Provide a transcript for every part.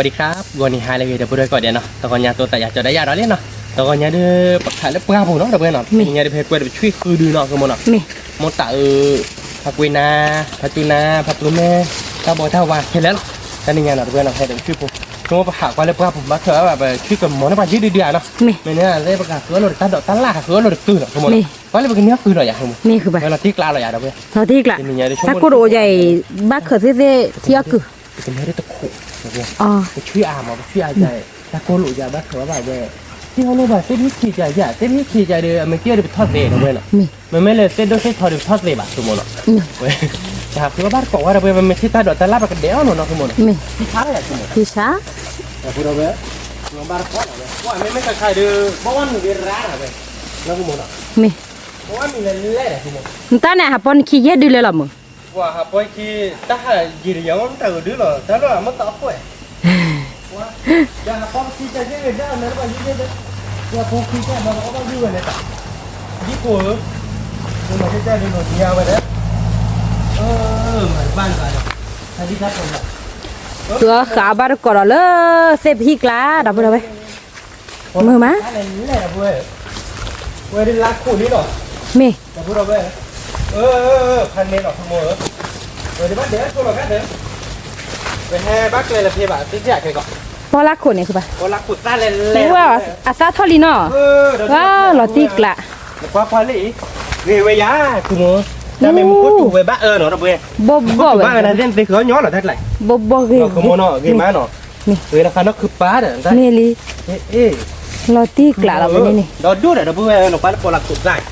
สวัสดีครับ ဂီၤနံၤဟါလၢအဂ့ၤ ဒီပုၢ်ဝဲၢ်ကိးဂၤဒဲးနီၤ, တဂီၤညါ သိးသးယၤ ကၠီၤဒၣ်ယၤဒီးလံနီၤ, တဂီၤညါဒီး ပခးလၢပှၢ်ပူၤနီၤ ဒီပုၢ်ဝဲၢ်နီၤ, တနံၤညါဒီး ပဟဲကွဲးဒီးပဆွံဃုဒုနီၤ ဃုမိၢ်နီၤ, မိၢ်တၢ်အၢ ဖါကွံနါ ဖါစူနါ ဖါကျိမဲ တၢ်ဘီတၢ်ဝါခဲလၢာ်လီၤ, တနံၤညါနီၤ ဒီပုၢ်ဝဲၢ်နီၤ ဟဲဒီးပဆွံပူၤ, ဆိပဟးကွၢ်လၢပှၢ်ပူၤ ဘၣ်ထွဲအဘၣ် ပဆွံကမီၤန့ၣ် ပှၤယုၢ်ဒုဒုဧါနီၤ, မ့ၢ်န့ၣ် လၢပကဃုအီၣ်လိာ်ဒီးတၢ်ဒိးတၢ်လၢ် ဃုအီၣ်လိာ်ဒီးကုၢ်နီၤ ဃုမိၢ်နီၤ, ပှၤလၢပကန့ၢ်အီၣ်ကုၢ်နီၤယၤ ဃုမိၢ်, ဝဲလီၤတံၢ်ကျါလီၤယၤ ဒီပုၢ်ဝဲၢ်, တနံၤညါဒီး တၢ်ကိၢ်တအိၣ်ယၤအံၤ ဘၣ်ခၢးသ့ၣ်သ့ၣ်ထံအီၣ်ကုၢ် ပကန့ၢ်တခိၣ်, ပဆွံအါမး ပဆွံအါယၤ, တၢ်ကိၢ်လိာ်ယၤဘၣ်ထွဲဘၣ်ဝဲ, သ့ၣ်ဟီၣ်လိၣ်ဘၣ် သ့ၣ်မ့ၢ်ခံကယၤယၤ သ့ၣ်မ့ၢ်ခံကယၤဒီး အမ့ၢ်က့ၢ်ဒီးပထီၣ်သဲးဒီပုၢ်ဝဲၢ်နီၤ, မ့မ့ၢ်လၢသ့ၣ်ဒိၣ်သ့ၣ်ထီဒီးပထီၣ်သဲးဘၣ် ဃုမိၢ်နီၤ, တဟးဃုအီၣ်ဘၣ်တကိးဝဲဒီပုၢ်ဝဲၢ် ပမ့ၢ်ထံၣ်တၢ်ဒိးတၢ်လၢ် ပကဒဲးအီၣ်နီၤနီၤ ဃုမိၢ်နီၤ, ထံဆါလီၤယၤ ဃုမိၢ်, ထံဆါ, ဒီပုၢ်ဝဲၢ်, ဘၣ်တကိးနီၤဝဲ ပှၤမ့မ့ၢ်ခါခါဒီး ဘၣ်ဝဲနုာ်ဂ့ၤရါနီၤဝဲ, ဃုမိၢ်နီၤ, မ့ၢ်, ဘၣ်ဝဲနုာ်လဲၤလဲၤဒီး ဃုမိၢ်, နတၢ်န့ၣ် ဟးပီနခံယဲၢ်ဒုလဲၣ်လီၤမုၢ် ပှၤဟးပီခံ တၢ်ဟးယံာ်တယၤမ့ၢ်တၢ်ဂ့ၤဒုလီၤ တၢ်လီၢ်အမ့ၢ်သးအဃိ, ယဟးပီခံတၢ်ယဲၢ်ဂ့ၤဒၣ်မ့ၢ်လၢပှၤယံာ်ယဲၢ်ဒၣ်, ယဟးပီခံတၢ်မၤလီၤအီၣ်ဘၣ်ယုၢ်ဝဲလဲၣ်တၢ်, ဒ်ကိၢ်ဧၢ, မၤတၢ်ဒုးလိာ်ညါဝဲဒၣ်, မၤတဘၣ်လၢၤဘၣ်ဒီး, တၢ်ဒ်တၢ်ပီၢ်လီၤ, ဃုအီၣ်ဃာ်ဘၣ်တကိးဒီးလၢ သ့ၣ်ပဟံၣ်ကျါ ဒီပုၢ်ဝဲၢ် မုာ်မး, ဝဲဒၣ်လါခိၣ်လံလီၤ, မ့ၢ်, ဒီပုၢ်ဝဲၢ်, ဖးန့ၣ်လီၤ ဃုမိၢ်ဧၢ, ဝဲဒၣ်ဘၣ်ဒဲးဆိလီၤကါဒဲး, ပဟဲဘၣ်ကျဲလၢဖဲဘၣ် သ့ၣ်ကဲကဲကီး, ပီၢ်လါခိၣ်န့ၣ် ဃုဘၣ်, ပီၢ်လါခိၣ်သၣ်လဲၣ်လဲၣ်, အသၣ်ထီၣ်လံနီၤ, ဝဲလီၤတံၢ်ကျး, နကွၢ်ကွၢ်လံ, ဂ့ၤဝဲယၤ ဃုမိၢ်, တၢ်မ့ၢ်မူခိၣ်တူာ်ဝဲဘၣ်အၢနီၤ ဒီပုၢ်ဝဲၢ်, ဘီၣ်ဘီၣ်ဝဲ, ဘၣ်ဝဲနသ့ၣ်နသ့ၣ်ဃုအီၣ်ညီလီၤတၢ်ကျး, ဘီၣ်ဘီၣ်ဂ့ၤ, ဃုမိၢ်နီၤ ဂ့ၤမးနီၤ, ဂ့ၤလီၤဃာ်နီၢ်ခုပၢ်ဒီး, မ့ၢ်လံ, လီၤတံၢ်ကျးလီၤဝဲန့ၣ်န့ၣ်, ဒီဒိၣ်ဒီး ဒီပုၢ်ဝဲၢ် နကွၢ်လၢပီၢ်လါခိၣ်သၣ်,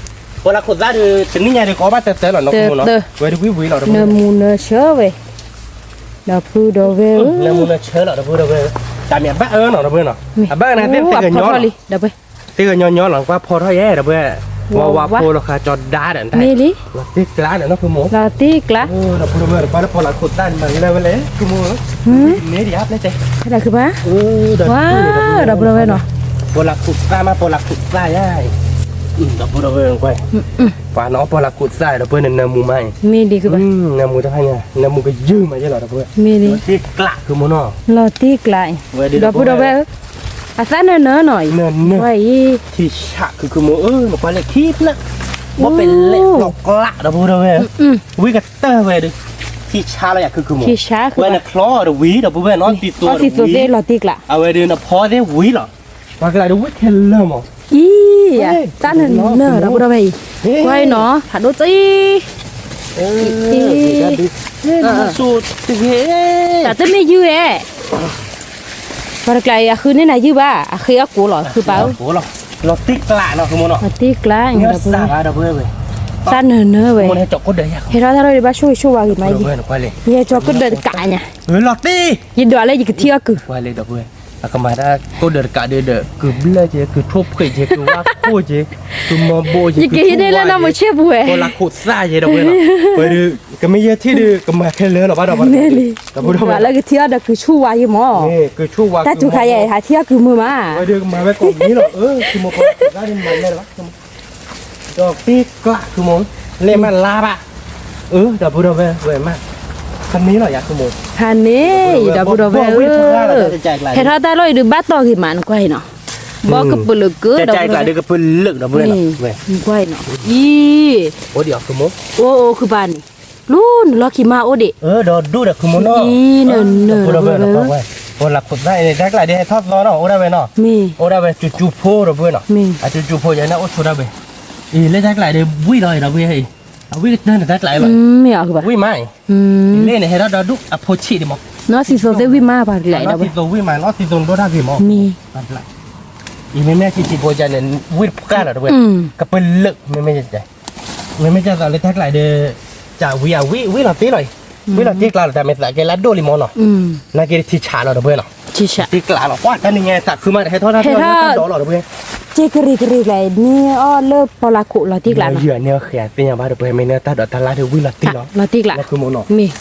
ပီၢ်လါခိၣ်သၣ်ဒီး တနံၣ်ညါဒီး ကီဘၣ်တၢၢ်တၢၢ်လီၤ နီၢ်ခိမိၢ်နီၤ, ဝဲဒၣ်ဝံၣ်ဝံၣ်လီၤ ဒီပုၢ်ဝဲၢ်, နၢမူနၢဆၢဝဲ, ဒီပုၢ်ဒီဝဲၢ်ဧၢ, နၢမူနၢဆၢလီၤ ဒီပုၢ်ဒီဝဲၢ်, တၢ်မ့ၢ်အဘၣ်အၢနီၤ ဒီပုၢ်ဝဲၢ်နီၤ, အဘၣ်အၢန့ၣ်သ့ၣ်သ့ၣ်ကညီလီၤ, သ့ၣ်ကညီညီလီၤ ကွၢ်ဖီထီၣ်ယဲ ဒီပုၢ်ဝဲၢ်, ဝါဝါဖိလီၤဃာ်ကၠီဒါဒီး, မ့ၢ်လံ, လီၤတံၢ်ကျးဒီး နီၢ်ခိမိၢ်, လီၤတံၢ်ကျး, ဒီပုၢ်ဒီဝဲၢ် နကွၢ်လၢပီၢ်လါခိၣ်သၣ်န့ၣ် မၤလၢဝဲလဲၣ် ခိမိၢ်, မ့ၢ်ဒံးဧါ ပျဲတဲ, ဟဲဒၣ်ခုဘၣ်, ဝါ, ဒီပုၢ်ဒီဝဲၢ်နီၤ, ပီၢ်လါခိၣ်သၣ်မး ပီၢ်လါခိၣ်သၣ်ယါ, ဒီပုၢ်ဒီဝဲၢ် ကွၢ်, ပှၤနီၤ ပီၢ်လါခိၣ်သၣ် ဒီပုၢ်ဝဲၢ်န့ၣ် နၢမူမးအံၤ, မ့ၢ်ဒံးခုဘၣ်, နၢမူတဖၣ်ညါ နၢမူကယုၢ်မးယဲလီၤ ဒီပုၢ်ဝဲၢ်, မ့ၢ်ဒံး, လီၤတံၢ်ကျး ခိမိၢ်နီၤ, လီၤတံၢ်ကျးအံၤ, ဒီပုၢ်ဒီဝဲၢ်ဧၢ, အသၣ်နၢနၢနီၤအံၤ, နၢနၢ, ထံဆး ခိခိမိၢ်ဧၢ နကွၢ်လၢခံဖျၢၣ်, ဘီပဲာ်လဲၣ်လီၤကျး ဒီပုၢ်ဒီဝဲၢ်, ဝံၣ်ကတၢၢ်ဝဲဒီး, ထံဆးလီၤယၤ ခိခိမိၢ်, ဝဲနချီဒီးဝံၤ ဒီပုၢ်ဝဲၢ်နီၤ သံၣ်သိသ့ၣ်ဝံၤ, အဝဲဒီးနဖီသ့ၣ်ဝံၤလီၤ, ပှၤကလးဒီးဝံၣ်ခဲလၢာ်မး, အံၤ, သၣ်နၢနၢ ဒီပုၢ်ဒီဝဲၢ်အံၤ, ကွၢ်အံၤနီၤ ဖးဒိၣ်တအံၤ, တၢ်တမ့ၢ်ယုၢ်ဧဲ ပှၤတကျးအံၤ အဃုန့ၢ်နၤယုၢ်ဘၣ် အဃ့အီၣ်ကိးလီၤ ဃုပၢ်ဧၢ, လီၤတံၢ်ကျးနီၤ ခိမိၢ်နီၤ, လီၤတံၢ်ကျး, သၣ်နၢနၢဝဲ, သၣ်နၢနၢဝဲ, ဟဲထီၣ်တၢ်ထီၣ်ဒီး ဘၣ်ဆိၣ်ဂ့ၤဆိၣ်ဝါဂ့ၤမးအံၤ, ယဟဲကၠီၤကဒၢးတကးညါ, လီၤတံၢ်, ယဒွးလၢယကထံၣ်အီၣ်ကုၢ်, အကမၤတၢ်ကိၢ်ဒၢးတကးဒီး ကုၢ်ဘျၢၣ်က့ၤ ကုၢ်ထိၣ်ဖှံးက့ၤ ကုၢ်ဝါခိၣ်က့ၤ, ကုၢ်မီဘိက့ၤ, ယကဟံးန့ၢ်လၢနီၢ်မုာ်ဆ့ၣ်ပူၤဝဲ, ပီၢ်လါခိၣ်သၣ်ယဲ ဒီပုၢ်ဝဲၢ်နီၤ, ဝဲဒီး ကမ့ၢ်ယဲထံၣ်ဒီး ကမၤခဲလၢာ်လီၤဘၣ်ဒီး, မ့ၢ်လံ, ဒီးလၢကထံၣ်အီၣ်ဒီးကုၢ်ဆူၣ်ဝါယဲမး, ကုၢ်ဆူၣ်ဝါ တၢ်စူၤခါယဲ ဟးထံၣ်အီၣ်ကုၢ်မုာ်မး, ဝဲဒီးကမၤဝဲကိးမံၤလီၤ, ခိမိၢ် ပီၢ်လါခိၣ်သၣ်န့ၣ်မၤလဲၣ်လၢၤဘၣ်, ဒီးတံၢ်ကျး ခိမိၢ်, လဲၤမးလါဘၣ်, ဒီပုၢ်ဒီဝဲၢ် ဝဲမး, ဖးန့ၢ်လီၤယၤ ခိမိၢ်, ဖးန့ၢ်အံၤ ဒီပုၢ်ဒီဝဲၢ်ဧၢ, ဟဲထီၣ်တၢ်လီၢ်အံၤဒီး ဘၣ်တီၢ်ဂ့ၤမး နကွၢ်အံၤနီၤ, ဘီကပလၢာ်ကၢ ဒီပုၢ်ဒီဝဲၢ်, နကွၢ်အံၤနီၤ, အံၤ, အိၣ်ဒံးအီၤ ခိမိၢ်, အိၣ်အိၣ် ခုပၢ်န့ၣ်, လူနုာ်လီၢ်ခံမးအိၣ်ဒံး, ဒီးဒိၣ်ဒီး ခိမိၢ်နီၤ, အံၤ နၢနၢ ဒီပုၢ်ဒီဝဲၢ်, ပီၢ်လါခိၣ်သၣ်အံၤန့ၣ် တၢ်ကျးဒ်ဟဲထီၣ်သီနီၤ အိၣ်ဒၣ်ဝဲနီၤ, မ့ၢ်, အိၣ်ဒၣ်ဝဲ ကၠူကၠူဖိ ဒီပုၢ်ဝဲၢ်နီၤ, မ့ၢ်, အကၠူကၠူဖိယဲန့ၣ် အိၣ်ဆိးဒၣ်ဝဲ, အံၤ လၢတၢ်ကျးဒ်ဝံၣ်လီၤ ဒီပုၢ်ဝဲၢ်, အဝံၣ်ကတၢၢ်န့ၣ် တၢ်ကျးလီၤ, ဝံၣ်မးအံၤ, လၢန့ၣ် ဟဲထီၣ်ဒီးဒူၣ်အဖိဆံးဒံးမး, နီၢ်သံသိးသ့ၣ်ဝံၣ်မး ပှၤတကျး, နီၢ်သံသိးဝံၣ်မး နီၢ်သံသိးဒိၣ်တၢ်ဂ့ၤမး, မ့ၢ်, အံၤ မ့မ့ၢ်ဆံးဆံးဖိယဲန့ၣ် ဝံၣ်တပှၢ်လီၤ ဒီပုၢ်ဝဲၢ်, ကပလၢာ် မ့မ့ၢ် မ့မ့ၢ်ကၢ်သးလၢတၢ်ကျးဒီး, ကၢ်ဝံၣ်အဝံၣ် ဝံၣ်လီၤတ့ၢ်လီၤအံၤ, ဝံၣ်လီၤတ့ၢ်ကျါလီၤ တၢ်မ့ၢ်သးကဲလၢဒိၣ်လံမးနီၤ, နာ်က့ထံဆးလီၤ ဒီပုၢ်ဝဲၢ်နီၤ, တ့ၢ်ကျါလီၤ ပှၤတနံၤညါသးခုမး ဟဲထီၣ်တၢ်ထီၣ်ဒီးလီၤ ဒီပုၢ်ဝဲၢ်, က့ကရံၣ်ကရံၣ်ကျါ မ့ၢ်အီၣ်လၢပီၢ်လါခိၣ်လီၤတ့ၢ်ကျါနီၤ, ယန့ၣ်အီၣ်ဃဲၤသ့ၣ်ညါဘၣ် ဒီပုၢ်ဝဲၢ် မ့ၢ်န့ၢ်တၢ်ဒိးတၢ်လၢ်ဒ်ဝံၣ်လီၤတ့ၢ်လီၤ, လီၤတ့ၢ်ကျါ, မ့ၢ်,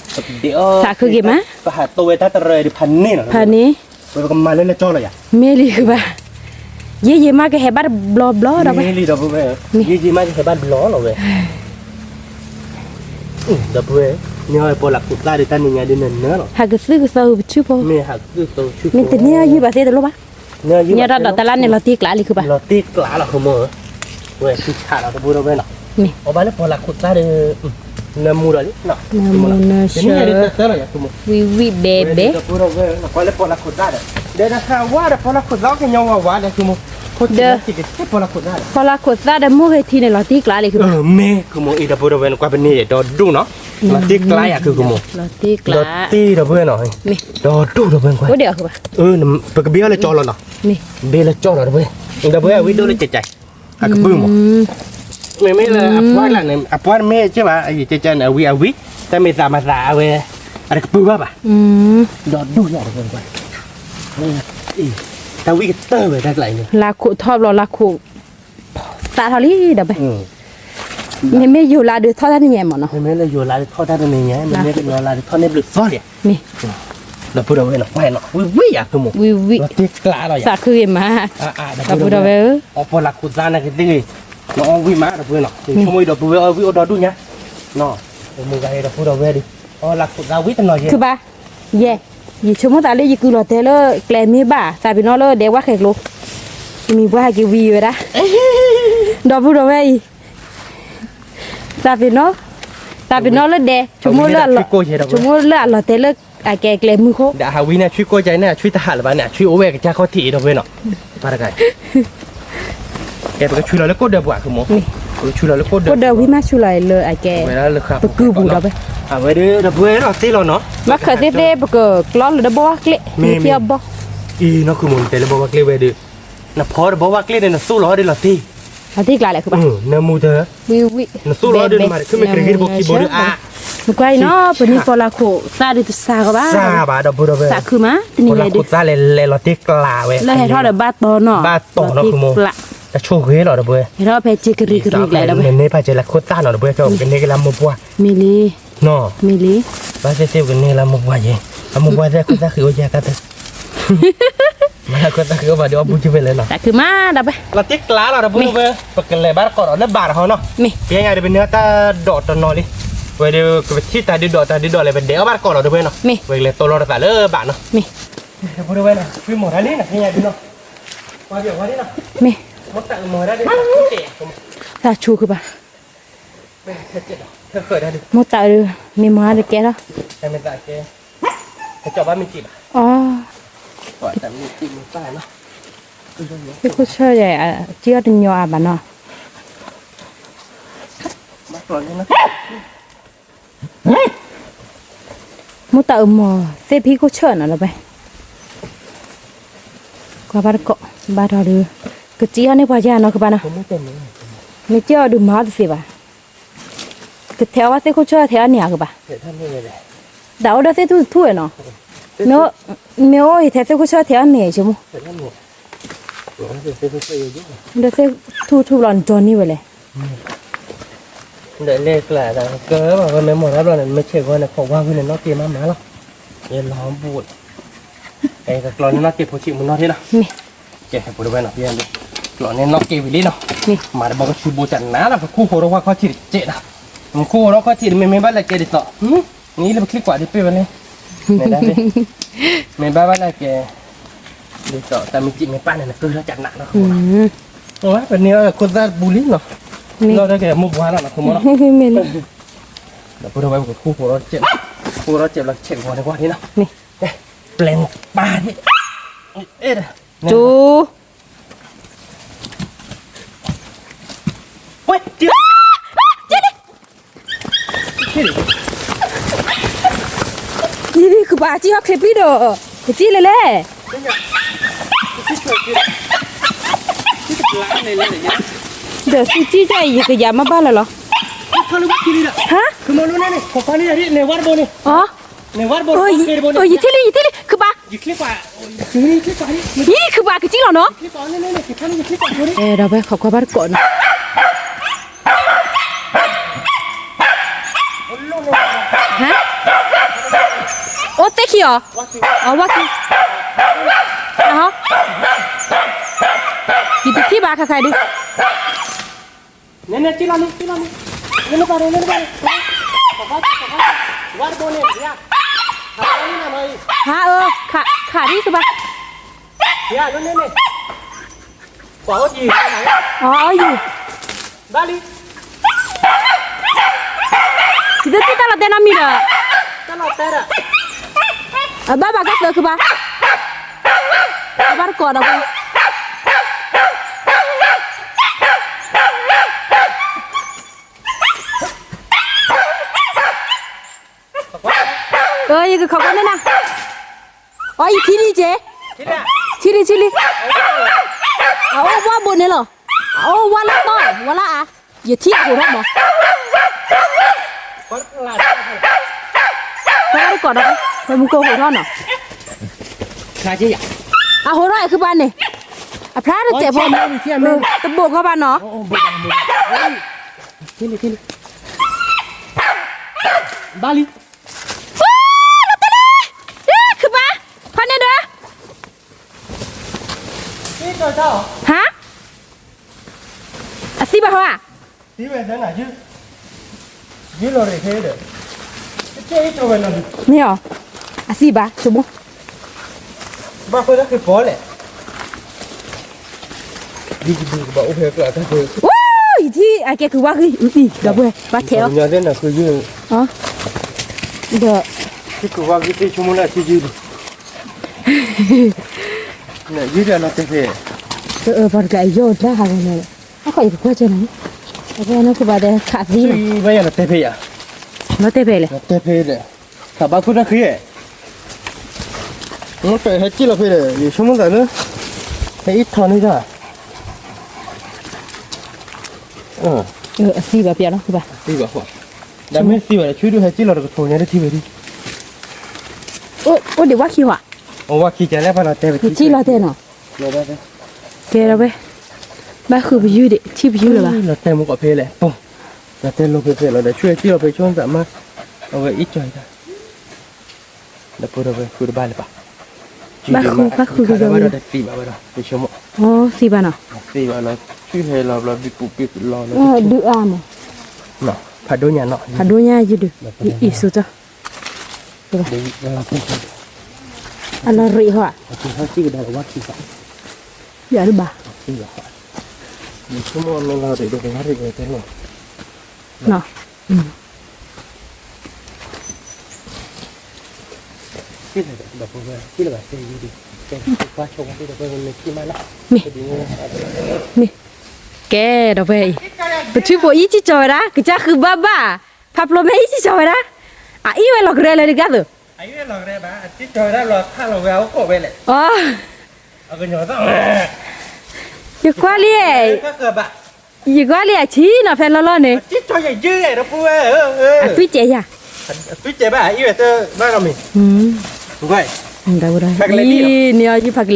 သးခုက့ၤမး, ပဟးတိဝဲတၢ်တရၢဒီးဖးန့ၢ်လီၤ, ဖးန့ၢ် ပကမၤလၢလၢကၠီလီၤယၤ, မ့ၢ်လံ ခုပၢ်, ယဲယဲမးကဟဲဘၣ်တဘျီဘျီ ဒီပုၢ်ဝဲၢ်, ယဲယဲမးကဟဲဘၣ်တဘျီလီၤဝဲ, ဒီပုၢ်ဝဲၢ်, န့ၣ်ပီၣ်လဲၣ်ခိၣ်သၣ်ဒီးတၢ်နံၤညါဒ်နနၢၤလီၤ. ဟးကသုၣ်ကသီဟူပဆူၣ်ဖိ, မ့ၢ်ဟးကသုၣ်ကသီဟူပဆူၣ်ဖိ, မ့ၢ်တန့ၢ်အယုၢ်ဘၣ်သ့တလိၣ်ဘၣ်. ညါတၢ်ဒိးတလါန့ၣ်လီၤတံၢ်ကျးလံခုဘၣ်, လီၤတံၢ်ကျးလီၤ ဃုမိၢ်ဧၢ, ဝဲထံဆးလီၤ ဒီပုၢ်ဒီဝဲၢ်နီၤ, အဘၣ်လၢပီၣ်လဲၣ်ခိၣ်သၣ်ဒီး နၢမူဒီးလံ, နၢမူနၢဆၢ, ဝံၣ်ဝံၣ်ဘဲဘဲ, ဒီးနဟးဝါဒီးပီၣ်လဲၣ်ခိၣ်သၣ်ဒီး, ဒီး ပီၣ်လဲၣ်ခိၣ်သၣ်ဒီးမိၢ်ဂ့ၤထံန့ၣ်လီၤတံၢ်ကျးလံခုဘၣ်, မ့ၢ်ဃုမိၢ်အံၤ ဒီပုၢ်ဒီဝဲၢ်န့ၣ် ကွၢ်ပန့ၢ်ဒီးဒိၣ်နီၤ, လီၤတံၢ်ကျးယၤခု ဃုမိၢ်, ဒီးတံၢ်ဒီပုၢ်ဝဲၢ်နီၤ, ဒီးဒိၣ်ဒီပုၢ်ဝဲၢ်ကွၢ်, ပကဘ့ၣ်အီၤလၢကၠီလီၤနီၤ, ဘ့ၣ်လၢကၠီလီၤဒီပုၢ်ဝဲၢ်, ဒီပုၢ်ဝဲၢ်အဝံၣ်ဒိၣ်လၢကကဲ, အကပုၢ်မး, မ့မ့ၢ်လၢအပှၢ်လၢန့ၣ် အပှၢ်တမ့ၢ်ကဲဘၣ် အံၤကဲကဲန့ၣ် အဝံၣ်အဝံၣ်, တၢ်မ့ၢ်သးမၤသးအဝဲ, အတကပုၢ်ဘၣ်ဘၣ်, ဒီးဒိၣ်ယၤဒီပုၢ်ဝဲၢ်ကွၢ်, တၢ်ဝံၣ်ကတၢၢ်ဝဲတၢ်ကျးအံၤန့ၣ်, လါခိၣ်ထီၣ်ဘျီလါခိၣ် သးထီၣ်လံဒီးဘဲ, မ့မ့ၢ်ယိၤလါဒုးထီၣ်တၢ်တနံၤညါမးနီၤ, မ့မ့ၢ်လၢယိၤလါဒုးထီၣ်တၢ်တနံၤညါ မ့မ့ၢ်လၢယိၤလါဒုးထီၣ်န့ၣ်ဘျုးသီလံ, မ့ၢ်, ဒီပုၢ်ဒီဝဲၢ်နီၤ ကွၢ်နီၤ ဝံၣ်ဝံၣ်ယၤ ဖုမိၢ်, ဝံၣ်ဝံၣ်, လီၤတံၢ်ကျးလီၤယၤ, သးခုဂ့ၤမး, ဒီပုၢ်ဒီဝဲၢ်ဧၢ, အီပီၣ်လဲၣ်ခိၣ်သၣ်နာ်က့သ့ၣ်ဂ့ၤ, နအီဝံၣ်မး ဒီပုၢ်ဝဲၢ်နီၤ, ဆိကမိၣ်အံၤဒီပုၢ်ဝဲၢ်အီဝံၣ်အိၣ်ဒီဒူၣ်ညါ, မ့ၢ်ဂ့ၤဒီပုၢ်ဒီဝဲၢ်ဒီး, အီလၢခိၣ်သၣ်ဝံၣ်တနီၤယဲ, ခုဘၣ်, ယဲ, ယဆိကမိၣ်သးလၢယကုၤလီၤတဲလၢကျဲမ့ၢ်ဘၣ် သးပ့ၤနီၣ်လၢဒဲဝၣ်ဃဲၤကျိ, မံၤပှၢ်ဟဲက့ၤဝံၤဝဲဒၣ်, ဒီပုၢ်ဒီဝဲၢ်အံၤ, သးပ့ၤနီၣ်, သးပ့ၤနီၣ်လၢဒဲ, ဆိကမိၣ်လၢအလီၤတဲလၢအကဲကျဲမုၢ်ခိၣ်, ဒီးအဟးဝံၣ်န့ၣ် အဆွံကိၢ်ကဲန့ၣ် အဆွံတဟးလၢၤဘၣ်န့ၣ် အဆွံအိၣ်ဝဲကစၢ်ခီၣ်ထံးဒီပုၢ်ဝဲၢ်နီၤ, ပှၤတဂၤ ကဲပကဆူလီၤလၢကိၣ်ဒၢပှၤ ခုမိၢ်, ပကဆူလီၤလၢကိၣ်ဒၢ, ကိၣ်ဒၢဝံၣ်မးဆူလီၤလၢအကဲ, ပကုၢ်ပူၤဒီး, အဝဲဒီးဒီပုၢ်ဝဲၢ်နီၤသ့လီၤနီၤ, ဘၣ်ဃးသ့သ့ပကကျီလၢတဘီဝၣ်ကျ့, မ့ၢ်ဘီ, အံၤနီၤ ခုမိၢ် နတဲလၢဘီဝၣ်ကျ့ဝဲဒီး, နဖီတဘီဝၣ်ကျ့ဒီးနသိၣ်လီၤဒီးလီၤတံၢ်, လီၤတံၢ်ကျးလဲၣ်ခုဘၣ်, နၢမူတၢ်, ဝံၣ်ဝံၣ်, နသိၣ်လီၤဒီးနမၤတခုမ့ၢ်ကရ့ၤဂ့ၤတဘိခံဘိဒီးအါ, နကွၢ်အံၤနီၤ ပန့ၢ်ပီၣ်လဲၣ်ခိၣ်သၣ်ဒီးတစှၤကီးဘၣ်, စှၤဘၣ်ဒီပုၢ်ဒီဝဲၢ်, သးခုမး တနံၤညါဒီး, ပီၣ်လဲၣ်ခိၣ်သၣ်လဲၤလဲၤလီၤတံၢ်ကျးဝဲ, လၢဟဲထီၣ်ဒီးဘၣ်တီနီၤ, ဘၣ်တီနီၤ ခုမိၢ်, တဆိၣ်ဂ့ၤလီၤဒီပုၢ်ဝဲၢ်, ဟဲထီၣ်ဖဲစ့ကရံးကရံးကျဲဒီပုၢ်ဝဲၢ်, နန့ၢ်ဖးစဲလၢခိၣ်သၣ်နီၤဒီပုၢ်ဝဲၢ်, ကန့ၢ်က့ၤလၢမိၢ်ပှၢ်, မ့ၢ်လံ, နီၤ, မ့ၢ်လံ, ဘၣ်သ့ၣ်သ့ၣ်ပကန့ၢ်လၢမိၢ်ပှၢ်ယဲ, အမိၢ်ပှၢ်သ့ၣ်ခိၣ်သၣ်ဃံအိၣ်ယဲကတၢၢ် မ့ၢ်လၢခိၣ်သၣ်ဃံအိၣ်ဘၣ်ဒီးအီၣ်ဘူၣ်က့ၤဖဲလဲၣ်နီၤ, သးခုမးဒီပုၢ်ဝဲၢ်, လီၤတံၢ်ကျးလီၤဒီပုၢ်ဝဲၢ်, ပကလဲၤဘၣ်တကိးဒီးလၢဘၣ်တဟီနီၤ, မ့ၢ်, ပညါဒီးပန့ၢ်တၢ်ဒိးတနီၤလံ, ဝဲဒီးကပထံၣ်တၢ်ဒုးဒိးတၢ်ဒုးဒိးလဲၣ် ပဒဲးအီၣ်ဘၣ်တကိးလီၤဒီပုၢ်ဝဲၢ်နီၤ, မ့ၢ်, ဝဲကလဲၤတိလီၤတသးလၢဘၣ်နီၤ, မ့ၢ်, ဒီပုၢ်ဝဲၢ်နီၤ ဆွံမီၤတၢ်လံနီၤ ပညါဒုးနီၤ, ပှၤဘၣ်ဝဲဒၣ်နီၤ, မ့ၢ်, သးဆိခုဘၣ် မိၢ်တၢ်အၢ မ့ၢ်မၤတကဲလီၤ, အီ, သ့ၣ်ခိၣ်ဆၢယၤ ကံၢ်အီၣ်တညီအါဘၣ်နီၤ, မိၢ်တၢ်အၢမီၤ သ့ၣ်ဖံးခိၣ်ဆၢနီၤလီၤဘဲ ကွၢ်ဘၣ်တကိး ဘၣ်ထီၣ်ဒီး ကစံၣ်အီၣ်န့ၢ်ပှၤယၤနီၤကဘၣ်နီၤ, မ့ၢ်စံၣ်အီၣ်ဒုးမၤအီၣ်တသ့ဘၣ်, ကထဲအီၣ်ဘၣ်သ့ၣ်ခိၣ်ဆၢထဲအီၣ်န့ၢ်အကဘၣ်, တၢ်အိၣ်ဒီးသ့ၣ်ထူၣ်ထူၣ်ဝဲနီၤ, မ့ၢ်အိၣ်ယထဲသ့ၣ်ခိၣ်ဆၢထဲအီၣ်န့ၢ်ဆိကမိၣ်, ဒီးသ့ၣ်ထူၣ်ထူၣ်ဘျီနဒိးန့ၢ်ဝဲလဲၣ် ဒီးလဲၤကျါတၢ်ကၢဘၣ်ဝဲမ့ၢ်မိၢ်တၢ်ဘျီန့ၣ် မ့ၢ်ဆဲးဂီၤန့ၣ် ခိးဝါဝံၤန့ၣ် နီၣ်က့ၤမးမးလီၤ, ယဲလီၤဘူး, ကကျီန့ၢ်နီၣ်က့ၤဖိဆံးမုၢ်နီၢ်ထံနီၤ, ကဲ ဖိဒိၣ်ဝဲနီၤ ပယဲၢ်ဒုး, ကျီန့ၢ်နီၣ်က့ၤဝံၤလံနီၤ, မၤတဘီကဆူဘိကနၤလီၤ ပခူၣ်ဃိးထီၣ်ဝါခီၣ်ထံးတကဲးနီၤ, ပခူၣ်ဃိးထီၣ်ခီၣ်ထံးတမ့ၢ်မ့ၢ်ဘၣ်လဲၣ်ကဲဒ်သိး, မ့ၢ်လၢပချံကွၢ်ဒ်ပ့ၢ်ဝဲန့ၣ်, မ့ၢ်ဘၣ်ဘၣ်လဲၣ်ကဲ ဒ်သိးတၢ်မ့ၢ်စံးမ့ၢ်ပၢ်န့ၣ် နကၢၢ်ထီၣ်ကနးနီၤ, ပန့ၢ်ခိၣ်သၣ်တပူၤလံနီၤ, လီၤတၢ်ကဲမိၢ်ပှၢ်လီၤနီၤ ခိၣ်မီၤနီၤ, မ့ၢ်လံ, ဒီးဖိဒိၣ်ဝဲပကခူၣ်ဃိးထီၣ်စဲး, ဃိးထီၣ်စဲးလီၤဆဲးဂီၤန့ၣ်ကွၢ်န့ၣ်နီၤ, ပျဲပၢ်န့ၣ်, ကၠူ ဝဲ, ကံၢ်, ကံၢ်, ကဘၣ်ကံၢ်ဟီၣ်ချ့ပံဒီး, ကစံၣ်လဲၣ်လဲၣ်, ဒီးသုကံၢ်ယကယၤမ့ၢ်ဘၣ်လၢၤလီၤ, ဟါ, အ, ယထံၣ်လံ ယထံၣ်လံ ကဘၣ်, ယံ ကဘၣ်ကစံၣ်လီၤနီၤ, ဒီးဝဲခိးကွၢ်ဘၣ်တကိးနီၤ ဟါ, အိၣ်သ့ၣ်ခံအီၤ, အဝါခံ, အဟီ, ယတထံၣ်ဘၣ်ခါခါဒုး, နဲနဲကံၣ်လီၤန့ၣ် ကံၣ်လီၤန့ၣ်, နဲနဲပါန့ၣ် နဲနဲပါန့ၣ်, ကဘၣ်ကံၣ် ကဘၣ်ကံၣ်, ဝါတဘိန့ၣ်, ဟါအၢ, ခးဒ်တဘၣ်, အီၣ်ယံၤ, ဘၣ်လံ, ယတသ့ၣ်တၢ်လီၤတဲာ်နီတမံၤဒီး, အဘၣ်ဘၣ်ကီၢ်သၢခုဘၣ်, အဘၣ်တကိးဒီး, ယကခိးကွၢ်န့ၢ်နၤ, အီၣ်ယံၤထံလံက့, ထံလံထံလံ, အအိၣ်ဝါဘိန့ၣ်လီၤ, အအိၣ်ဝါလၢတီၢ်, ဝါလၢအါ, ယထံၣ်ဟိးထီၣ်မး, ပတကိးဒီး, ပမူကိးဟိးထီၣ်နီၤ, အဟိးထီၣ်အခုဘၣ်န့ၣ်, အဖျါတစဲးဖိ, တဘိးကီဘၣ်နီၤ, ဘၣ်လံ, လီၤတဲာ်လံ, ခုဘၣ်, ဖးန့ၣ်ဒီး, ဟါ, အသံဘၣ်ဟီဧါ, မ့ၢ်အီၤ, အသံဘၣ်, ဆိကမိၣ်, ဘၣ်ဃိတၢ်ဃ့ပီလဲၣ်, ယထံၣ်အကဲကုၤဝါဂ့ၤ, ဒီပုၢ်ဝဲၢ် ဘၣ်ထဲးအီၤ, ဒီး, ယကုၤဝါဂ့ၤသ့ဆိကမိၣ်လၢအထံယုၢ်လံ, ယုၢ်ဒီးလီၤတဲာ်ဖဲ, ပှၤတကျါအယီၢ်တၢ်ဟးဂီၤန့ၣ်, အခိၣ်အံၤပကွၢ်ကဲန့ၣ်, အဝဲနီၢ်ခိၣ်ဘၣ်ဒီးခးသံန့ၣ်, ဘၣ်ယၤလီၤတဲာ်ဖဲယၤ, လီၤတဲာ်ဖဲလဲၣ်, လီၤတဲာ်ဖဲဒီး, ခးဘၣ်ခိၣ်တၢ်ဃ့, မ့ၢ်ပဟဲစံၣ်လီၤဖဲဒီး ယဆိကမိၣ်သးလၢ, ဟဲအံၤထီၣ်န့ၣ်တၢ်, အသံဘၣ်ပျီနီၢ်ခိၣ်ဘၣ်, သံဘၣ်ဃိ, ဒီးမ့ၢ်သံဘၣ်ဒီးဆူဒုးဟဲစံၣ်လီၤတကထိညါတထံၣ်ဝဲဒၣ်, အိၣ်ဒံးဝါခံဝါ, အိၣ်ဝါခံကလဲၣ်ပှၤလီၤတဲာ်ဖဲ, ထံလီၤတဲာ်နီၤ, ကဲဒီးဝဲ, ဘၣ်ဃုာ်ပယုၢ်ဒံး ထံၣ်ပယုၢ်လၢၤဘၣ်, လီၤတဲာ်မူကီၢ်ဖဲလဲၣ်, ပှၤ, လီၤတဲာ်လီၤဖဲဖဲလီၤဒီးဆူဟဲစံၣ်လီၤဖဲဆိကမိၣ်သးမး, အဝဲအံၤကီၤအံၤတၢ် ဒီပုၢ်ဝဲၢ်ဃုတဘၣ်လၢၤဘၣ်, ဘၣ်ဃုာ်ဘၣ်ဃုာ်ဒီးဝဲဒီးတသံဘၣ်ဝဲဒီး ယဆိကမိၣ်, သံဘၣ်နီၤ, သံဘၣ်လီၤ, ဆူဟဲလီၤဘျီ ဘံပူၤဘံပူၤလီၤလီၤ, ဒုးအါမး, ဖးဒိၣ်ညါနီၤ, ဖးဒိၣ်ညါယုၢ်ဒုး, အံၤစိကၠီ, အလီၤရံးဟီ, ယၤဒုးဘၣ်, ယဆိကမိၣ်မ့ၢ်လီၤရံးဒီး ကလီၤရံးဝဲတဲလီၤ, နီၤ မ့ၢ်, မ့ၢ်, ကဲဒီးဖဲအံၤ, ပထံဖိအံၤစံၣ်ကၠီၤဝဲဒၣ် ကစၢ်ဃုဘၣ်ဘၣ်, ဖးပျိၤမဲအံၤစံၣ်ကၠီၤဝဲဒၣ်, အအံၤဝဲလီၤကရဲလၢတဂၤသိး, အ, ယကွၢ်လံ, ယကွၢ်လံအဆံနီၤဖဲလီၢ်လီၢ်န့ၣ်, အသွံၣ်ကဲယၤ, အသွံၣ်ကဲဘၣ်, ဖးကလဲၤဒံၣ်တဒုလံဒီးဖဲ, လီၤ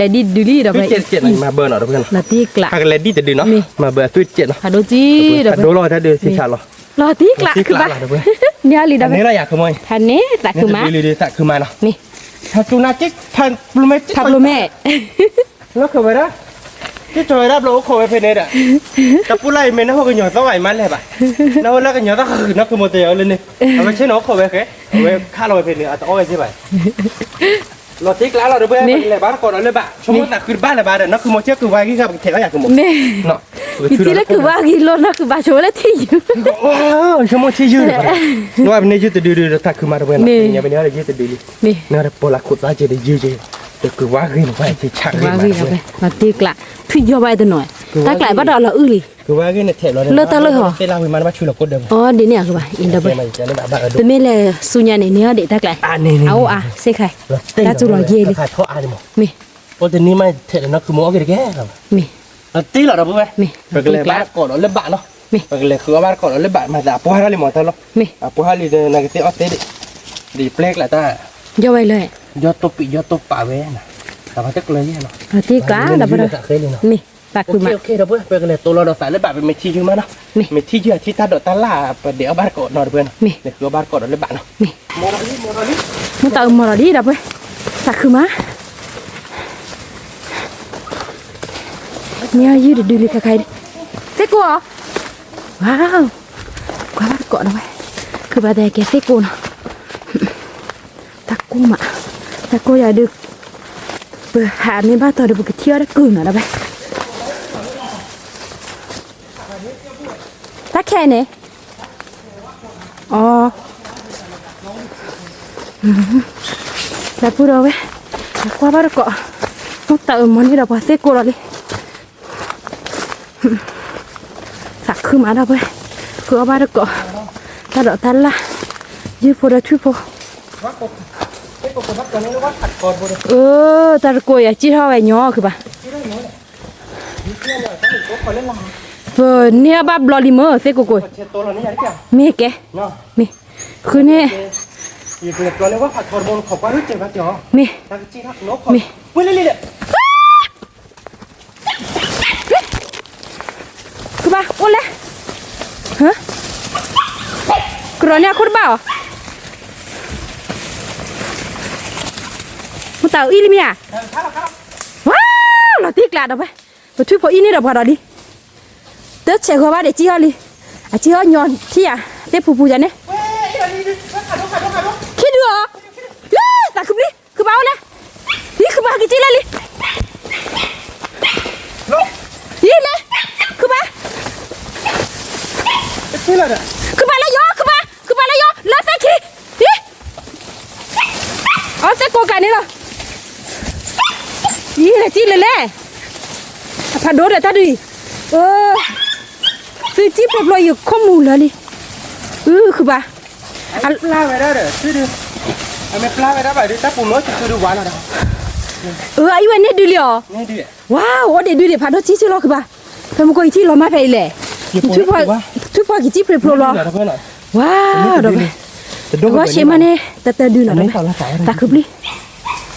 တံၢ်ကျး, ဖးကလဲၤဒံၣ်တဒုနီၤ, မၤဘၣ်အသွံၣ်ကဲနီၤ, ဖးဒိၣ်ကံဒီးဖဲ, ဖးဒိၣ်လီၤတၢ်ဒုးသ့ဆးလီၤ, လီၤတံၢ်ကျး, ဖးန့ၢ်သးခုမါ, သးခုမါနီၤ, ဖးပျိၤမဲ, နီၢ်ခိၣ်ဝဲဒၣ်, စံၣ်ကၠီၤဝဲဒၣ်ဘျီအိၣ်ခိးဝဲဖဲန့ၣ်ဒီး, တပူၤလၢ်အံၤမ့ၢ်နၢ်ဟူကညီၤသီၣ်ဂၤအံၤမးလဲၣ်ဘၣ်, နၢ်ဟူလၢကညီၤသီၣ်ဃုာ်နီၢ်ခိၣ်မိၢ်တဲအီၤလၢန့ၣ်, အဝဲဆ့ၣ်နီၤအိၣ်ခိးဝဲဃဲ, အဝဲခးလီၤဝဲဖဲန့ၣ် အတအီၣ်ဝဲစ့ၢ်ဘၣ်, လီၤတံၢ်ကျးလီၤဒီးဖဲ, ပကလဲၤဘါတကိးဒီးလၢဘၣ်, ဆိကမိၣ်သးခုတဘၣ်လၢၤဘၣ်ဒီး နီၢ်ခိၣ်မိၢ်စ့ၢ်ကီးဝါဂံၢ်ဃာ် ပကထဲးအီၣ်ယၤကမိၢ်, ယထံၣ်လၢကုၢ်ဝါဂ့ၤလီၤ နီၢ်ကုၢ်ဘၣ်ဆိဝဲလၢထံၣ်ယုၢ်, ဆိကမိၣ်ထံၣ်ယုၢ်, နဝဲပန့ၢ်ယုၢ်တဒုဒုးဒီးသးခုမါတဝဲနီၤ, ပန့ၢ်ယုၢ်တဒုလံ, မ့ၢ်ဒီးပိာ်လၢခိၣ်သါက့ၤဒီးယုၢ်က့ၤ, ဒီးကုၢ်ဝါဂ့ၤန့ၣ် ပှၤက့ၤဆးဂ့ၤမးတဝဲ, လီၤတံၢ်ကျး, ထွံၣ်ယီၤဘၣ်တနီၤ, တၢ်ကျးဘၣ်ဒီးလီၤအုၣ်လံ, လၢတၢ်လၢဟီ, အီဒ်န့ၣ်အကဘၣ်, တမ့ၢ်လဲၤဆူညါန့ၣ် န့ၢ်အီၤဒံးတၢ်ကျး, အအိၣ်အါစ့ၢ်ကီး, တၢ်စူၤလီၤယဲလံ, မ့ၢ်, အိၣ်တနံၤမးထဲးဒီးနီၢ်ကုၢ်မိၢ်အီၣ်က့ၤတကဲလီၤ, မ့ၢ်, လီၤတံၢ်လီၤဒီးပုၢ်ဝဲၢ်, မ့ၢ်, ပကလဲၤဘါတကိးဒီးလၢဘၣ်လီၤ, မ့ၢ်, ပကလဲၤဃုအီၣ်ဘၣ်တကိးဒီးလၢဘၣ် မၤသးအပှဲၤထီၣ်လံမးတၢ်လီၤ, မ့ၢ်, အပှဲၤထီၣ်လံဒီး နကသ့အီၣ်သ့ဒံး, ဒ်ပျဲကျးတၢ်, ယီၤဝဲလၢ, ယီၤတိာ်ပံးယီၤတိာ်ပာ်ဝဲ, တၢ်ဘၣ်တကျၢၤယဲလီၤ, လီၤတံၢ်ကျးဒီးပုၢ်ဝဲၢ်, မ့ၢ်, သးခုမး, ဒီးပုၢ်ဝဲၢ်, ပကလဲၤတိာ်လီၤဒီးသးလၢဘၣ် ပမ့ၢ်ထံၣ်ယုၢ်မးနီၤ, မ့ၢ်, မ့ၢ်ထံၣ်ယုၢ်အထံၣ်တၢ်ဒိးတၢ်လၢ် ပဒဲးအီၣ်ဘၣ်တကိးနီၤဒီးပုၢ်ဝဲၢ်နီၤ, မ့ၢ်, လဲၤဃုအီၣ်ဘၣ်တကိးဒီးလၢဘၣ်နီၤ, မ့ၢ်, မ့ၢ်တၢ်မီၤဒီးဒံးဒီးပုၢ်ဝဲၢ်, သးခုမး မ့ၢ်အီၤယုၢ်တဒုလံခါခါအံၤ, သ့ၣ်ကိၢ်အီၤ, ဝါ, ကွၢ်ဘၣ်တကိးဒီးဝဲ, ခုဘၣ်သဲကဲသ့ၣ်ကိၢ်နီၤ, တၢ်ကိၢ်မး, တၢ်ကိၢ်ယၤဒုး, ပဟးမ့ၢ်ဘၣ်တီၤဒီး ပကထံၣ်အီၤတကုာ်နီၤဒီးဝဲ, တၢ်ခဲအံၤန့ၣ်, အီ, တၢ်ပူၤဒီးဝဲ, တၢ်ကွၢ်ဘၣ်တကိး, မ့ၢ်တၢ်အၢၣ်မီၤန့ၢ်ဒီးပှၤသ့ၣ်ကိးလီၤလံ. သးခုမးဒီးပှဲၤ, ဃုအီၣ်ဘၣ်တကိး, တၢ်ဒိးတၢ်လၢ်, ယုၢ်ဖိဒီးထွံၣ်ဖိ, အၢ, တၢ်တကိးယၤစံၣ်ထီၣ်ဝဲညီခုဘၣ်, ပန့ၢ်အီၣ်ဘၣ်ဘျီလံမ့ၢ်သ့ၣ်ကိးကိး, မ့ၢ်ကဲ, မ့ၢ်, ဃုန့ၣ်, မ့ၢ်, မ့ၢ်, ခုဘၣ်အိၣ်လဲၣ်, ကရီန့ၢ်အခိၣ်တဘၣ်အီၤ, မ့ၢ်တၢ်အံၤလံမ့ၢ်ဧါ, ဝါ, လီၤတံၢ်ကျးဒီးဝဲ, ပထွံၣ်ဖိအံၤန့ၣ်ဒီးပှၤဒီးလံ, တဆဲးဂီၤဘၣ်ဒီးစံၣ်အီၣ်လံ, အစံၣ်အီၣ်ညီထံၣ်ယၤ, သ့ၣ်ဖူဖူယၤန့ၣ်, ခံဒုအီၤ, သးခုပျံၤ, ခုဘၣ်အိၣ်လဲၣ်, လံခုဘၣ်ကစံၣ်လၢလံ ယံၤလဲၣ်, ခုဘၣ်, ခုဘၣ်လၢယီၤ, ခုဘၣ်, ခုဘၣ်လၢယီၤ, လၢသ့ၣ်ခံ, ယံၤ, အီသ့ၣ်ကိးကးန့ၣ်လီၤ, ယံၤလဲၣ်, စံၣ်လၢလဲၣ်, အဖးဒိၣ်ဒီးတၢ်ဒုးအံၤ, အၢ, သုစံၣ်ဖျိဖျိယံၤခိၣ်မူၤလၢလံ, အု ခုဘၣ်, ပျၢ်ဝဲဒၣ်ဒီး, အမ့ၢ်ပျၢ်ဝဲဒၣ်ဘၣ်ဒီး တၢ်ပူၤမ့ၢ်အိၣ်တစုဒုးဝါလီၤဒီး, အၢ အံၤဝဲန့ၢ်ဒုးလံအီၤ, ဝါ အိၣ်ဒံးဒုးဒံးဖးဒိၣ်စံၣ်စ့ၢ်လီၤခုဘၣ်, ဖဲမုၢ်ကိးယံၤထံၣ်လီၤမၢ်ဖဲအံၤလဲၣ်, ထွံၣ်ဖီကံစံၣ်ဖျိဖျိလီၤ, ဝါ ဒီးဝဲ, တဂီၢ်ဆ့မးန့ၣ် တတၢၢ်ဒုးနီၤ, သးခုပျံၤ,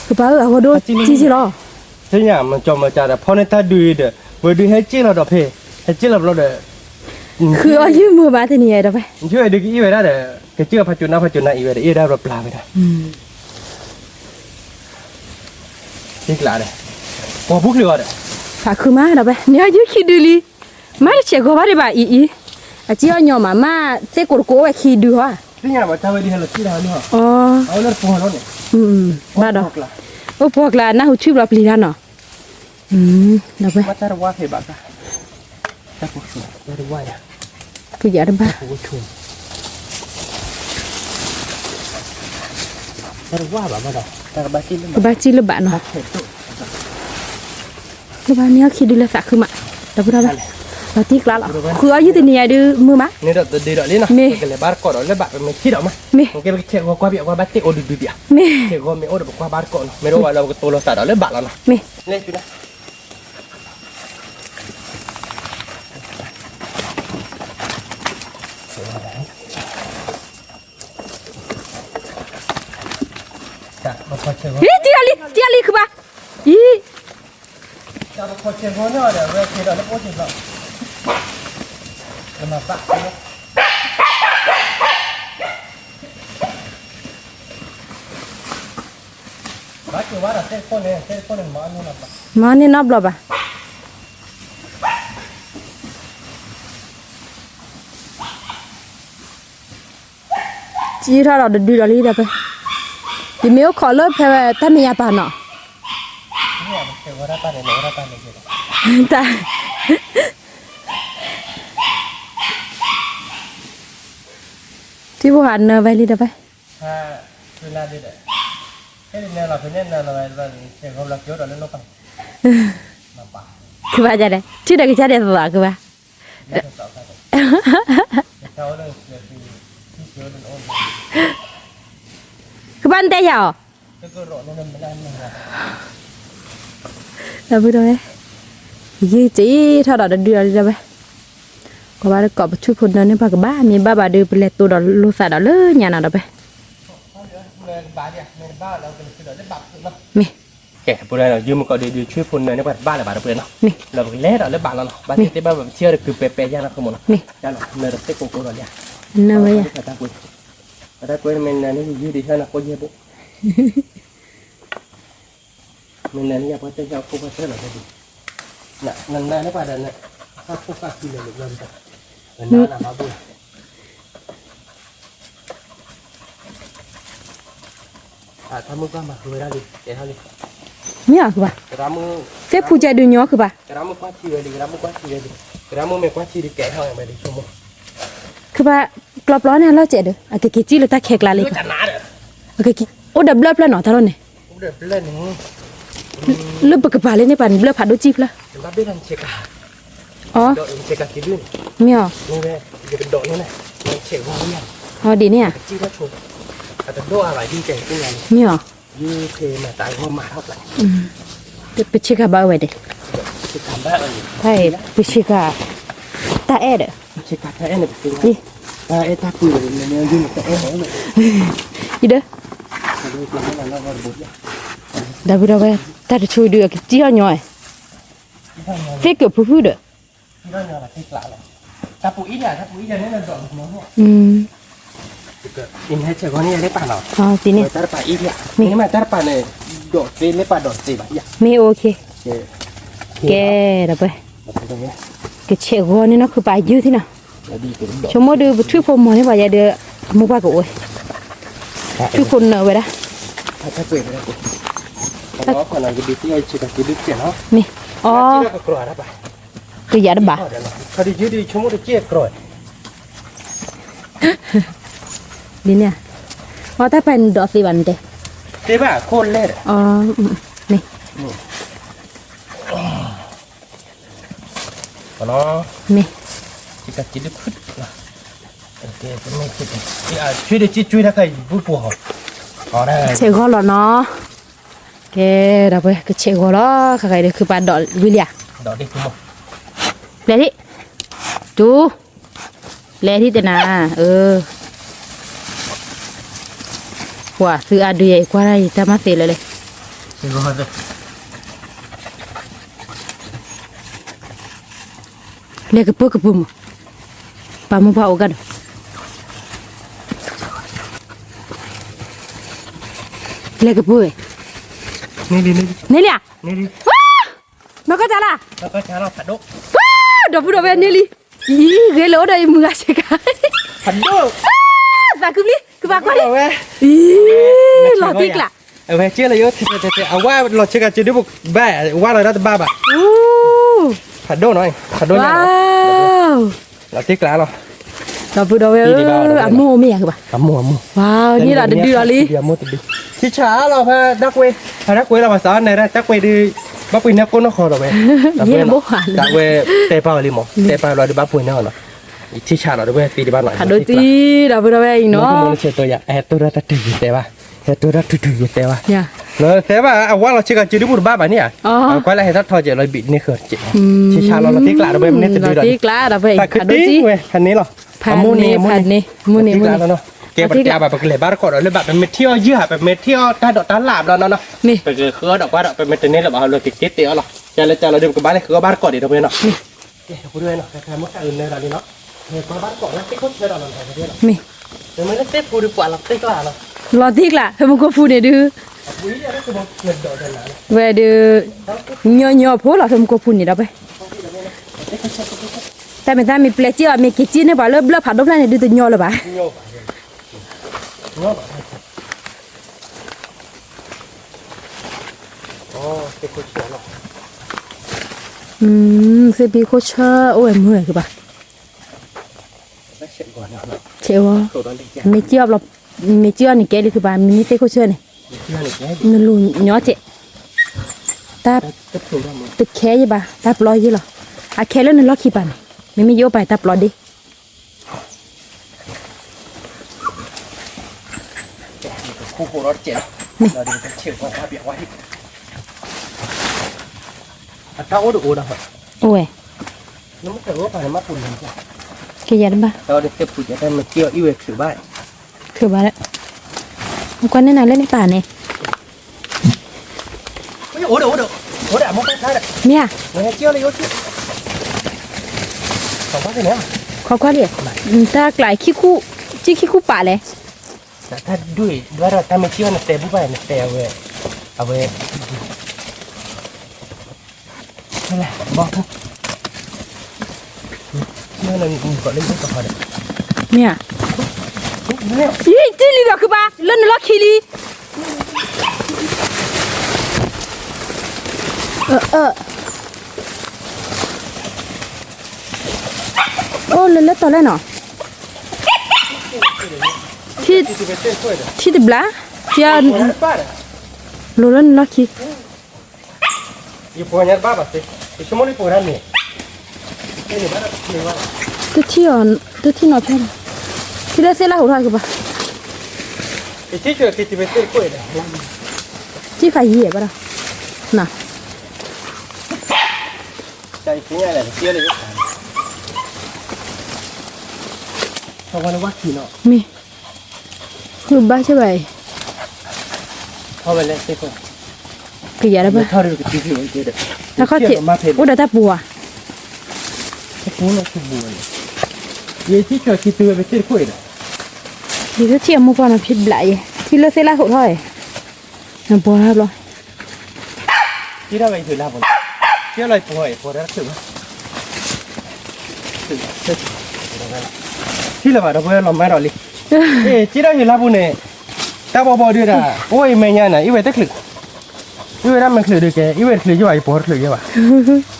ခုဘၣ်အၢ အဂီၢ်ဒိၣ်စံၣ်စ့ၢ်လီၤ, သ့ၣ်ညါ မကၠီမကၠီဒီး ဖီန့ၢ်တၢ်ဒုးဒီး ပှၤဒုးဟဲစ့ၢ်လီၤဒီးဖဲ, ဟဲစ့ၢ်လီၤဘျီဒီး, ဃုအီၣ်ယုၢ်မုာ်ဘၣ်တနံၤဒီးဖဲ, ယုၢ်ဒုးကအံၤဝဲဒၣ်ဒီး, ကစၢၢ်ဖးကၠိနါဖးကၠိနါအံၤဝဲဒီး အံၤဝဲဒၣ်ပျၢ်ဝဲဒၣ် သ့ကျးဒီး, ပှၤဘူးချံအီၤဒီး, သးခုမးဒီးဖဲ န့ၣ်အီၣ်ယုၢ်ခံဒုလံ, မ့ၢ်တဆဲးဂီၤဘၣ်ဒံးဘၣ်အံၤအံၤ, အစံၣ်အီၣ်ညီမး မ့ၢ်သ့ၣ်ကိးတကိးအိၣ်ဝဲခံဒုဟီ, သ့ၣ်ညါဘၣ်တၢ်ဝဲဒ်ဟဲလီၤစံၣ်လီၤလံဟီ, အဝဲလၢတပူၤဟီလီၤန့ၣ်, ဘၣ်ဒီး, အိၣ်ပှီၢ်ကျါ နၢ်ဟူထွံၣ်ဘျီပျံၤတၢ်နီၤ, ဒီးဖဲ, တၢ်တဝါဖဲဘၣ်ကါ, တၢ်ပူၤဆူၣ်, တၢ်တဝါယၤ, ပယၤတဘၣ် တၢ်တဝါဘၣ်ဘၣ်ဒီး, ကဘၣ်စံၣ်လၢဘၣ်နီၤ, လၢဘၣ်န့ၢ်အီၣ်ခံဒုလၢသးခုမး, ဒီပုၢ်ဒီဝဲၢ်, လီၤတံၢ်ကျါလီၤ, ဃုအီၣ်ယုၢ်တနံၤယၤဒုးမုာ်မး, န့ၣ်ဒီးတဒုဒီးလံနီၤ, မ့ၢ်, ပကလဲၤဘါတကိးဒီးလၢဘၣ်ပမ့ၢ်ထံၣ်ဒီးမး, မ့ၢ်, ကဲပကဆဲးဂီၤကွၢ်ဘၣ် ကွၢ်ဘၣ်တ့ၢ်အိၣ်ဒုးဒုးဘၣ်, မ့ၢ်, ဆဲးဂီၤမ့ၢ်အိၣ်ဒီးပကွၢ်ဘၣ်တကိးနီၤ, မ့ၢ်ဒီးဝဲလီၤပကတိၤလိာ်သးဒီးလၢဘၣ်လီၤနီၤ, မ့ၢ်, လဲၤ လံ တံၢ်အီၤလံ တံၢ်အီၤလံ ခုဘၣ်, အံၤ, မၤန့ၢ်နီတဘျီဘၣ်. စံၣ်ထီၣ်ဒီးတဒုဒီးလံဒီးဖဲ, ယမ့ၢ်အိၣ်ခိးလၢဖဲဝဲတၢ်မဲာ်ညါပၤနီၤ, တၢ်, ထံဖိဟးနၢဝဲလံဒီးဖဲ, ကဘၣ်ဒဲး, ထံၣ်ဒီးကစၢ်ဒဲးသးကဘၣ်, ကဘၣ်နတဲယၤအီၤ, ဒီပုၢ်ဒီဝဲၢ်, ယစံၣ်ထီၣ်ဒီးတဒုဒီးလံဒီးဖဲ, ကဘၣ်တကိးပထွံၣ်ဖိနၢန့ၢ်ပှၤကဘၣ် မ့ၢ်ဘၣ်ဘၣ်ဒီး ပလဲၤတိၤဒီးလိာ်သးဒီးလၢညါနီၤဒီးဖဲ မ့ၢ်, ကဲ ပူၤလၢယုၢ်မုၢ်ကီးဒုးဒုးထွံၣ်ဖိနၢန့ၢ်ပှၤတဘၣ်လၢၤဘၣ်ဒီးပှဲၤနီၤ, မ့ၢ်, လၢပကလဲၤဒီးလၢဘၣ်လီၤနီၤ, ဘၣ်သ့ၣ်သ့ၣ်ဘၣ်ပထံၣ်အီၤဒီးကုၤပဲာ်ပဲာ်ယါနီၤ ဃမူနီၤ, မ့ၢ်, နၢတသ့ၣ်ကိးကိးဒီးလံ, နၢဝဲယၤ, တၢ်ကွဲးမ့ၢ်နၢန့ၢ်ယုၢ်ဒံးဟဲနီၤကိးယဲၢ်ဘိ မ့ၢ်နၢန့ၢ်ယၤပှၤတဲယၤကိးပှၤတဲလီၤဒ်, နနၢန့ၢ်ပှၤဒီးန, ဟးခိၣ်ဃၣ်ခံလၢာ်လၢာ်ဘျီဒ်, နနၢနဘၣ်ဘိလီၤ, မ့ၢ်အီၤခုဘၣ်, သ့ၣ်ဖူကဲဒုးညီခုဘၣ်, ခုဘၣ်ကျီပျီန့ၣ်အလီၢ်ကဲဒုး အကက့ၤစံၣ်လၢတၢ်ခဲကျါလံ, အိၣ်ဒီးဘျၢၣ်ဖျၢၣ်နီၤ တၢ်လီၢ်န့ၣ်, လၢပကပၤလၢန့ၣ် ပှၤဘျၢၣ်ဖးဒိၣ်စံၣ်ဖျၢၣ်, အီ, မ့ၢ်အီၤ, အီဒ်န့ၣ်ဧါ, မ့ၢ်အီၤ, ပဆ့ကၤဘၣ်အဝဲဒၣ်, ပဆ့ကၤ, တၢ်အဲၣ်ဒီး, ယဒီး, ဒီပုၢ်ဒီဝဲၢ် တၢ်တဆိဒုးအကစံၣ်အီၣ်ညီ, သ့ၣ်ကဖုဖုဒီး မ့ၢ်အိၣ်ခ့, ကဲဒီးပှဲၤ, ကဆဲးဂီၤန့ၣ်နီၤ ခုပာ်ယုၢ်သ့ၣ်နီၤ, ဆိကမိၣ်ဒုးပထူၣ်ဖိမီၤန့ၢ်ပှၤယဲဒုး, မိၢ်ပှၢ်ကအိၣ်, ထူၣ်ဖိနၢၤဝဲဒၣ်, မ့ၢ်, အီ, ကယၤတဘၣ် ဒ်န့ၣ်, အီတၢ်ပှဲၤနဒီးသ့ဘၣ်နတဲ, သ့ဘၣ်ခိၣ်လဲၢ်ဒီး, မ့ၢ်, မ့ၢ်, ဆ့ဒုးက့ၤကွံာ်တၢ်ခါအံၤဘူၣ်ပှီၤ, ဆဲးဂီၤလီၤနီၤ, ကဲဒီးပှဲၤ ကဆဲးဂီၤလီၤ ခါခါအံၤဒီးခုပာ်ဒီးဝံၤလံဧါ, ပျဲၤထံၣ်, တူၢ်, ပျဲၤထံၣ်တနၤ, အၢ ပှၤသုအါဒုးယဲအံၤကွၢ်တၢ်အံၤတၢ်မၤသ့လၢလဲၣ်, လဲၤကပၢကပၢမး, ပာ်မိၢ်ပှၢ်အိၣ်ကဒီး, လဲၤကပၢဝဲ, န့ၣ်လံဧါ, နီၢ်ကီၢ်တၢ်လၢ, ဒီပုၢ်ဒီဝဲၢ်န့ၣ်လံ, အံၤ ဂ့ၤလၢအိၣ်ဒီးအံၤမုၢ်ဂၤဆ့ကၤ, သးခုပျံၤ ကဘၣ်ကွၢ်လံ, အံၤ လီၤတံၢ်ကျး, အဝဲကဲလၢယိ အဝဲလီၤဆ့ကၤက့ၤဒုးဘၣ် ဝဲလီၤဒၣ်တဘၣ်ဘၣ်, ဖးဒိၣ်နီၤ ဖးဒိၣ်ညါ, လီၤတံၢ်ကျးလီၤ, ဒီပုၢ်ဒီဝဲၢ်ဧၢ, အမိၢ်မ့ၢ်ယၤကဘၣ်, အမိၢ်အမိၢ်, ဝါ န့ၣ်လီၤတဒုလီၤလံ, ထံဆးလီၤဖဲတၢ်ကွ့, ဖဲတၢ်ကွ့လီၤပှၤစးအီၤနဲၣ် တၢ်ကွ့ဒုး, ဘၣ်ပှ့ၤန့ၢ်ကိၣ်နီၢ်ဃီလီၤဝဲ, တၢ်ဝဲတဲပာ်ဝဲလံမး တဲပာ်လီၤဒုးဘၣ်ပှ့ၤန့ၢ်အီၤနီၤ, ထံဆးလီၤတဝဲသ့ဒံးဘၣ်နီၤ, ဖးဒိၣ်တံၢ် ဒီပုၢ်ဒီဝဲၢ်အံၤနီၤ, ဟဲတိၢ်တၢ်တတုၤယတဲဘၣ်, ဟဲတိၢ်တၢ်တတုၤယတဲဘၣ်, တဲဘၣ်အဝဲလီၤဆ့ကၤက့ၤဒုးပူၤတဘၣ်ဘၣ်န့ၣ်ဧါ, ကွၢ်လၢဟဲတၢ်ထီကဲးလီၤဘံးန့ၢ်ဃၢၤတကဲး, ထံဆးလီၤလီၤတံၢ်ကျးတဝဲမ့ၢ်တဒုဒီး, တၢ်ကတံၢ်ဝဲဖဲန့ၣ်လီၤ, အမိၢ်န့ၣ် အမိၢ်န့ၣ်, တံၢ်ကျးလီၤနီၤ, ကဲပတဲဘၣ် ပကလဲၤဘၣ်တကိးဒီးလၢဘၣ် ပမ့ၢ်ထံၣ်အီၤယုၢ်ဧါ ပမ့ၢ်ထံၣ်အီၤတၢ်ဒိးတၢ်လၣ်ဘျီနီၤနီၤ, ပကဃုအီၣ်ဒီးကွၢ်ဒီး ပမ့ၢ်တန့ၢ်လၢၤဘၣ် လီၤက့ၤက့ၤတဲအီၤလီၤ, ကဲလၢကၢလီၤဒုး ပကဘၣ်လဲၤဃုအီၣ်ဘၣ်တကိးဒံးတဝဲနီၤ, မ့ၢ် လီၤတံၢ်ကျး ဖဲမုၢ်ကိၢ်ဖူန့ၣ်ဒုး, ဝဲဒုး, ညီညီဖိလီၤ ဖဲမုၢ်ကိၢ်ဖူန့ၣ်ဒီးဖဲ, တၢ်မ့ၢ်တၢ်မ့ၢ်ပျဲစ့ၢ်အီၤ မ့ၢ်က့ၤစ့ၢ်န့ၢ်ပှၤလၢဘျၢၣ်ဖးဒိၣ်ဖျၢၣ်န့ၣ်ဒုးတညီလၢၤဘၣ်, သ့ၣ်ဖံခိၣ်ဆၢအိၣ်ဝဲမုၢ်ဝဲကဘၣ်, ဆဲးဝဲ, မ့ၢ်စ့ၢ်အီၤဘျီ, မ့ၢ်စ့ၢ်အီၤန့ၣ်ကဲလံကဘၣ် မ့မ့ၢ်သ့ၣ်ခိၣ်ဆၢန့ၣ်, နလူၤညီကဲး, တၢ်, တခဲယဘၣ် တၢ်ပျီယဲလီၤ, အခဲလၢနလီၢ်ခံပၤန့ၣ်, မ့မ့ၢ်ယအိၣ်ပာ်တၢ်ပျီဒ့ အိၣ်ဝဲ, ကယၤတဘၣ်, ထုးဘၣ်, ကွၢ်န့ၢ်နၤလၢနပာ်န့ၣ်, မ့ၢ်ဧါ, ခီကွၢ်လံ, တၢ်ကျးခံခူ, ခံခူပာ်လဲၣ် တၢ်ဒွဲၣ်ဒွဲၣ်ဒီးတၢ်မ့ၢ်စ့ၢ်အီၤနတဲဘူၣ်ဘၣ် နတဲအဝဲ, အဝဲ, မ့ၢ်ဧါ, အံၤ တံၢ်လံဒီးခုဘၣ် လၢနလီၢ်ခံလံ, အၢ အၢ အိၣ်လၢလၢတီၤလဲၣ်နီၤ, ထံ, ထံတဘျါ, ယ, လိၤလၢနလီၢ်ခံ, ယပှၤညါတဘၣ်ဘၣ်သ့, ယဆိကမိၣ်လၢပှၤဒၣ်န့ၣ်, တထံၣ်အီၤ, တထံၣ်နီၤဖဲ, ထံလၢသ့ၣ်လၢဟိးထီၣ်ကဘၣ်, ထံဃာ်ယံၤဘၣ်ဒီး, န, မ့ၢ် ဃုဘၣ်ဆၢဘၣ်အံၤ, ကယၤလၢဘၣ်, တၢ်ခီၣ်ထံး, အိၣ်ဒီးတၢ်ပူၤဧါ, ယထံၣ်အမိၢ်ပှၢ်နီၤဖံးဘျးယဲ, ထံလၢသ့ၣ်လၢဟိးထီၣ်အံၤ, နဘီထီၣ်ဘျီ ထံၣ်လၢဘၣ်ဒီပုၢ်ဝဲၢ်လီၤမၢ်ဒီးလံ, ထံၣ်လၢဘၣ်ဒီပုၢ်ဝဲၢ်လီၤမၢ်ဒီးလံ, စ့ဒၣ်ဟ့ၣ်လါပူၤန့ၣ်, တၢ်ဘီဘီဒုးဒၣ်, အိၣ်အံၤမဲာ်ညါန့ၣ် အံၤဝဲတချုး, အံၤဝဲဒၣ်မဲာ်ချုးဒုးကဲ, အံၤဝဲတချုးယဘၣ် ယပှၤတချုးယဘၣ်,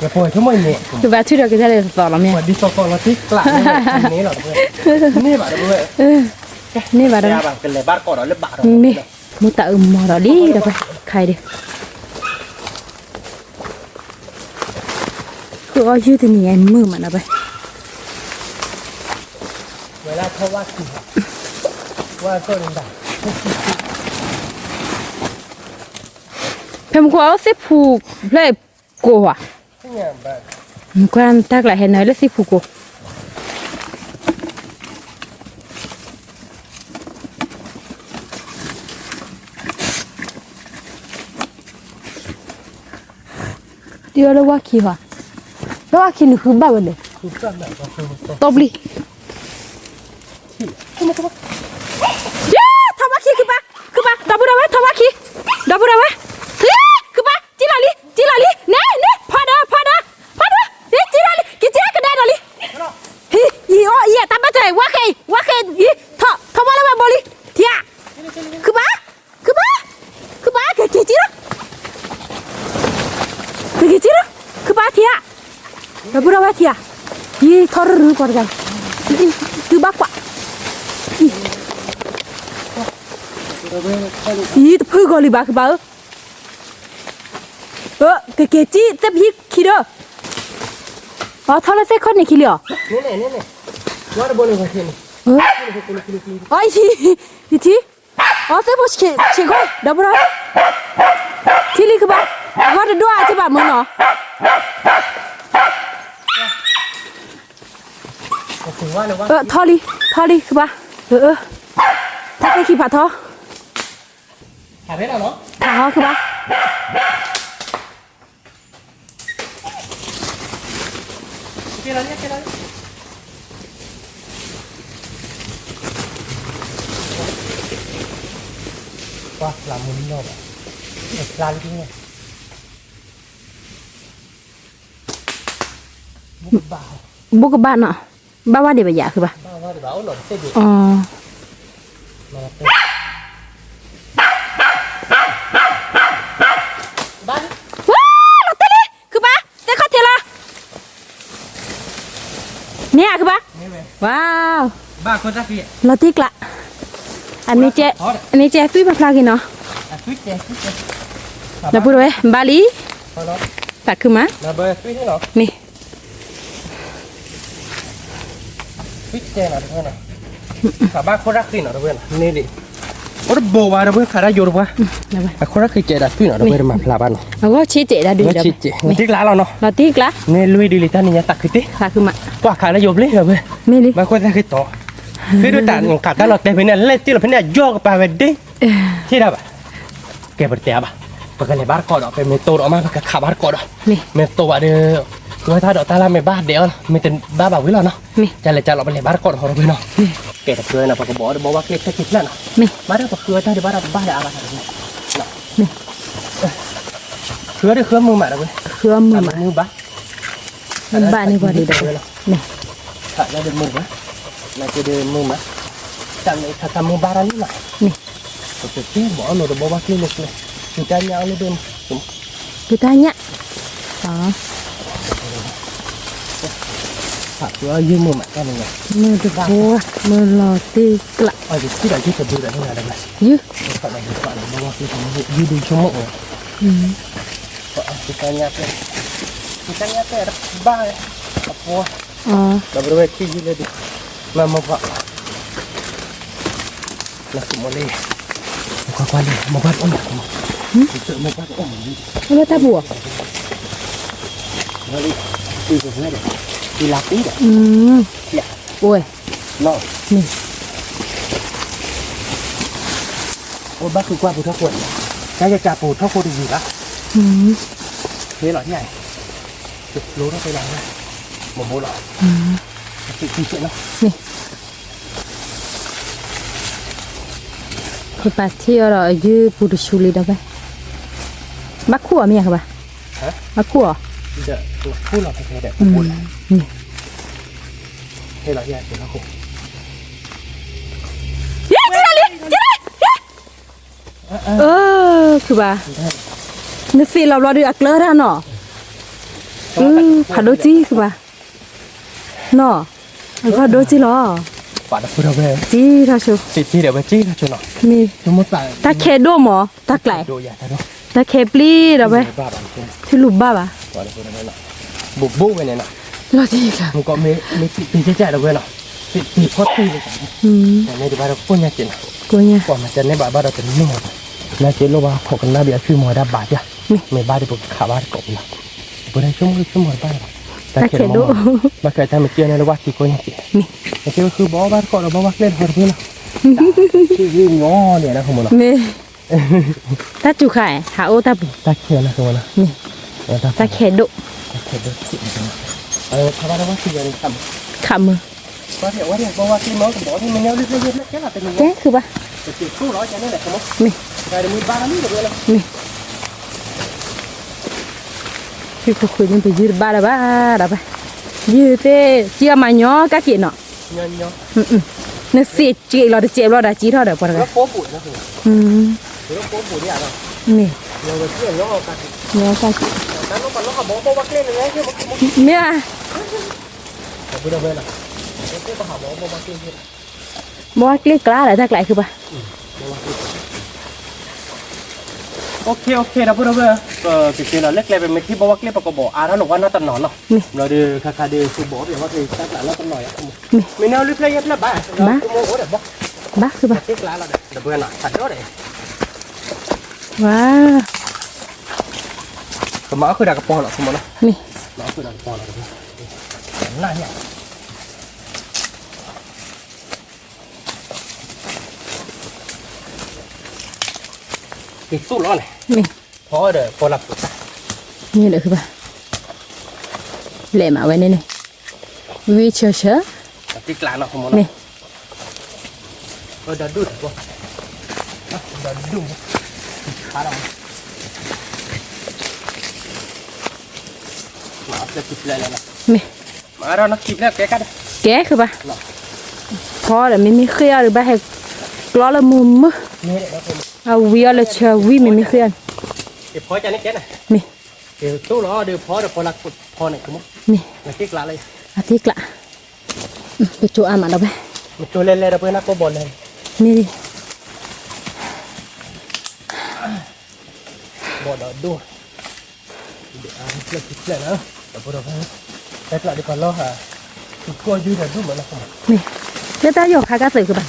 ယပှၤဆိကမိၣ်အံၤန့ၣ်, ကဘၣ်ထုးဒီးကစၢ်လၢသီလီၤမ့ၢ်, ပှၤဒ်သိးကီးလီၤတံၢ်ကျးန့ၣ်လီၤ, န့ၢ်ဘၣ်ဒီပုၢ်ဝဲၢ်, န့ၢ်ဘၣ်ဒီပုၢ်ဝဲၢ်, ကလဲၤဘၣ်တကိးဒီးလၢဘၣ်ဒီး, မ့ၢ်, မူတၢ်အုးမီၤဒီးလံဒီး, ခါအံၤဒီး ဃုအီၣ်ယုၢ်တနံၤအံၤမုာ်မးနီၤဘၣ်, ဖဲမကွၢ်အိၣ်သ့ၣ်ဖူဖျၢၣ်ကိးဧါ, မကွၢ်တၢ်ကျးဟဲနၤလၢသ့ၣ်ဖူကိး ဒ်အီၤလၢဝါခံဟီ, လၢဝါခံနဃုဘၣ်ဝဲလဲၣ်, တီပျံၤ, ထီၣ်ဝါခံ ခုဘၣ်, ခုဘၣ်, ဒီပုၢ်ဒီဝဲၢ် ထီၣ်ဝါခံ, ဒီပုၢ်ဒီဝဲၢ်, ခုဘၣ်, စံၣ်လီၤလံ, စံၣ်လီၤလံ, နဲနဲ ဖီဒီး ဖီဒီး ဖီဒီး, စံၣ်လီၤလံ ကစံၣ်လီၤကဒါဒီးလံ, အံၤ အီၣ်အံၤ တၢ်ဘၣ်တၢ် ဝါဃဲအံၤ ဝါဃဲအံၤ, ထီၣ် ထီၣ်ဝါလၢဝဲဘိလံ, ထံဧါ, ခုဘၣ် ခုဘၣ်, ခုဘၣ် ကက့ၤက့ၤလီၤ, ကက့ၤက့ၤလီၤ, ခုဘၣ်ထံဧါ, ဒီပုၢ်ဒီဝဲၢ်ထံဧါ, ယံၤထီၣ်ရူၢ်ကီးတဂၤ, တုၤဘၣ်ကွၢ်, ယံၤတဖုဂီၤလံဘၣ် ခုဘၣ်ဧၢ, ကက့ၤက့ၤသ့ၣ်ပဟံၣ်ခံဒီး, အထီၣ်လၢသ့ၣ်ခီၣ်န့ၣ်ခံလံဧါ, အံၤ ယထံၣ် အီၤသ့ၣ်ဖိဆံးဆံးဂီၢ် ဒီပုၢ်ဒီဝဲၢ်, ထံလံ ခုဘၣ်, အဂီၢ်တဒိၣ် အစ့ၢ်ဘၣ်မုၢ်နီၤ, ထီၣ်လံ ထီၣ်လံ ခုဘၣ်, အၢ အၢ ထီၣ်ဖဲခံဖးထီ, ဖးဟီ ခုဘၣ် ပှၤဖျါမူလီၤဘၣ်, ဖျါလံ, ဘိကဘၣ်နီၤ, ဘၣ်ဝဲဒံးဘၣ်ယၤ ခုဘၣ်, ဝါ လီၤတဲလံ ခုဘၣ် သ့ၣ်ခီၣ်ထံးလီၤ, န့ၣ်ဧါ ခုဘၣ်, ဝါ, လီၤတံၢ်ကျး, အန့ၣ်ကဲသွံၣ်ဖျါက့ၤနီၤ, ဒီပုၢ်ဒီဝဲၢ် ဘၣ်လံ, သးခုမး, မ့ၢ် အိၣ်တဘိဘၣ်ဒီပုၢ်, ခးဘၣ်ခိၣ်ရၣ်ဃံနီၤဒီပုၢ်, အခိၣ်ရၣ်ဃံကဲဒၣ်သွံၣ်နီၤဒီပုၢ် မၤဖျါဘၣ်နီၤ, အဂီၢ်ဆ့ကဲဒၣ်ဒုး, လီၤတံၢ်ကျးလီၤနီၤ, လီၤတံၢ်ကျး, န့ၣ်လွံၢ်ဒုးလံတၢ်န့ၣ်ညါသးခုတ့ၢ်, ကွၢ်ခးလၢယိၤဘျ့ဒီပုၢ်, မ့ၢ်လံ, ဘၣ်ခိၣ်သၣ်ဃံတီၤ, ဖဲဒိၣ်တၢ်ခးတၢ်လီၤတဲာ်ဖဲန့ၣ် လဲၣ်တ့ၢ်လီၤဖဲန့ၣ် အယီၢ်ကပၤဝဲဒ့, ထံၣ်ဒၣ်ဘၣ်, ကဲပတဲဘၣ်, ပကလဲၤဘၣ်တကိးဒီး ပမ့ၢ်တိၢ်ဒီးမး ပကခးဘၣ်တကိးဒီး, မ့ၢ်တိၢ်ဘၣ်ဒီး, ဝဲတၢ်ဒီးတၢ်လၢမ့ၢ်ဘၣ်ဒဲးအီၤလီၤ မ့ၢ်တဘၣ်ဘၣ်ဝံၤလီၤနီၤ, ကလဲၤကလီၤ ပလဲၤဘၣ်တကိးဒီးဟီဒီပုၢ်နီၤ, ကဲတဖျၢၣ်နီၤ ပကဘီဒီးဘီဘၣ်ကျ့ၣ်ဖျၢၣ်ခံဖျၢၣ်နီၤ, မ့ၢ်ဒီးပဃုအတၢ်ဒုးဘၣ်ဒီးဘၣ်ဒီးအါဘၣ်ဒီပုၢ်, မ့ၢ် ဃုအီၤဒီးဃုအမုာ်မးဒီပုၢ်, ဃုအမုာ်မး, မုာ်ဘၣ်, မုာ်ဘၣ်န့ၣ်ပှၤဒုးဒီး, မ့ၢ်, ခးလၢဒီးမုာ်ဘၣ်, နာ်က့ဒီးမုာ်မး, တၢ်မ့ၢ်ခးတၢ်မုာ်ဘၣ်တၢ်လံမး, မ့ၢ်, ပကက့ၤဘီအီၤနီၤဒီးဘီဘၣ်ကျ့ၣ်န့ၣ်ကျဲ, ပတၢ်ညၣ်အီၤလၢဒိၣ်မး, ပတၢ်ညၣ်, ယမုၢ်မးတၢ်န့ၣ်, မုၢ်တဘိ, မုၢ်လီၤတံၢ်ကျး, အီၤယစံၣ်ဒီးယုၢ်တဘုဒီးန့ၣ်လၢ, ယုၢ်, ယုၢ်ဒုဆိကမိၣ်, တၢ်ညါပဲ, တၢ်ညါပဲ, ဘၣ်, အပှၤ, ဒီးပဝဲခံယုၢ်လၢဒု, မ့ၢ်မ့ၢ်ပှၤ နဆိကမိၣ်လံ, မကွၢ်ကွၢ်လံ, မကွၢ်တအိၣ်မး, မကွၢ်တအိၣ်မးလံ, အဝဲတၢ်ပူၤ, လံ, လံလးပံဒီး, အိၣ်, အိၣ်ဘၣ်ဃုကွၢ်ပူၤထီၣ်ခိၣ်, တၢ်ယကးပူၤထီၣ်ခိၣ်တယံၤဘၣ်, ဟ့လီၤ, တလိထီၣ်ဖဲလီၤ, မဘိလီၤ, သ့ၣ်သ့ၣ်လီၤ. ယပာ်ထံၣ်အီၤဒီးယုၢ်ပူၤတဆူလံဒီးဖဲ, ဘၣ်ခူၣ်အီၤမ့ၢ်ယၤကဘၣ်, ဘၣ်ခူၣ်အီၤ, ဟ့လီၤ, အၢ ခုဘၣ်, နသ့ၣ်လီၤဘျီဒီးအကျၢၤတၢ်နီၤ, ဖးဒိၣ်ကံခုဘၣ်, နီၤ, ဖးဒိၣ်ကံလီၤ, ကံထီၣ်ဆိ, မ့ၢ်, တၢ်ခဲဒိၣ်မး, တၢ်ကျး, တၢ်ခဲပျံၤဒီးဖဲ, ထံလူၤဘၣ်ဘၣ်, ဘူးဘူးဝဲန့ၣ်နီၤ, လီၤတံၢ်ကျါ, မ့ၢ်ကီးမ့ၢ်တံၢ်ကဲကဲဒီးဝဲနီၤ, တံၢ်ဖီတံၢ်လၢ, န့ၣ်ဒံးဘၣ်ဒီးကိၣ်ညါက့ၤနီၤ, ကိၣ်ညါ, ပှၤမၤတန့ၢ်ဘၣ်ဘၣ်ဒီးတန့ၢ်, နာ်က့လိၣ်ဘၣ်ခိးကနၣ်ဘၣ်အဆွံမီၤဝဲဒၣ်ဘၣ်ယါ, မ့ၢ်ဘၣ်ဒီးပကခးဘၣ်တကိးပူၤလီၤ, ပဝဲဒၣ်ဆိကမိၣ်ဆိကမိၣ်တဘၣ်လီၤ, တၢ်ခဲဒိၣ်, ဘၣ်ခဲတၢ်မ့ၢ်ကဲန့ၣ်လၢဝါထံကိၣ်ညါက့ၤ, နာ်က့ဃုဘီဘၣ်တကိးဒီးဘီဝါကျဲတဟီတဘ့ၣ်လီၤ, တၢ်ထံၣ်ယုၢ်ညီန့ၣ်နီၤ, မ့ၢ် တၢ်စူၤခါ, ဟးအိၣ်တၢ်ပူၤ, တၢ်ခဲလၢာ်, တၢ်ခဲဒိၣ်, ခးမုၢ်, ကဲခုဘၣ်, မ့ၢ်, ဖုခိၣ်ဃုာ်န့ၣ် ပယုၢ်တဘၣ်လၢၤဘၣ်ဒီးဘၣ်, ယုၢ်သ့ၣ်ကံအီၤမၤညီကၣ်က့ၤနီၤ, နသ့ၣ်က့ၤလီၤတစဲးဘျီဒီးကံထီၣ်ဒီးပှၤတဂၤ, မ့ၢ်, ညီကၣ်က့ၤ, မ့ၢ်ဧါ, ဘီဝါကျ့ကျါဒီးတၢ်ကျးခုဘၣ်, ဒီပုၢ်ဒီဝဲၢ်, ကက့ၤလီၤလၢကျဲ ပမ့ၢ်ထံၣ်ဘီဝါကျ့ ပကဘီၣ်အါထီၣ်လၢဝဲနီတနီၤနီၤ, ဘျီဒီးခါခါဒီး ဃုဘီၣ်အီၣ်ဘၣ်ဝဲတၢ်ကျးနီတနီၤယါ, မ့ၢ်န့ၣ်အီၤလၢပျၢၤယဲၢ်ပျၢၤဘၣ်, ဘၣ်, ဘၣ်, ဒီပုၢ်ဒီဝဲၢ်နီၤ ဖးဒိၣ်ဒီး, ဝါ, ကမၤအီၣ်ဃုာ်ဒီးကပီၤလီၤ မ့ၢ်, မၤအီၣ်ဃုာ်ဒီးကပီၤလီၤ, နၢ်ညါ က့ၤသူၣ်လီၤန့ၣ်, ဖီဒီးဖီလၢ်ခိၣ်သၣ်, မ့ၢ်ဒီးဃုဘၣ်, လဲၤမးဝဲန့ၣ်န့ၣ်, ဝံၤဆၢဆၢ, မ့ၢ်, မ့ၢ်, ကဲဃုဘၣ်, ဖီဒီးမ့မ့ၢ်ဃ့အီၤဒီးဘၣ်ဟဲကျီလၢမုာ်မုာ်, အဝံၤအီၤလၢဆၢဝံၤမ့မ့ၢ်ဃ့အီၤန့ၣ်, မ့ၢ်, မ့ၢ်, အသ့ကျး, ပကၠိအါမးဒီးဝဲ, မ့ၢ်, ဘီၣ်ဒီးဒိၣ်, တၢ်ကျးဒ်ပလီၢ်, ကီၢ်ယုၢ်ဒီးဒိၣ်မးလီၤ, မ့ၢ်, လၢတၢ်ယီၤခါကၢ်သုးကဘၣ်,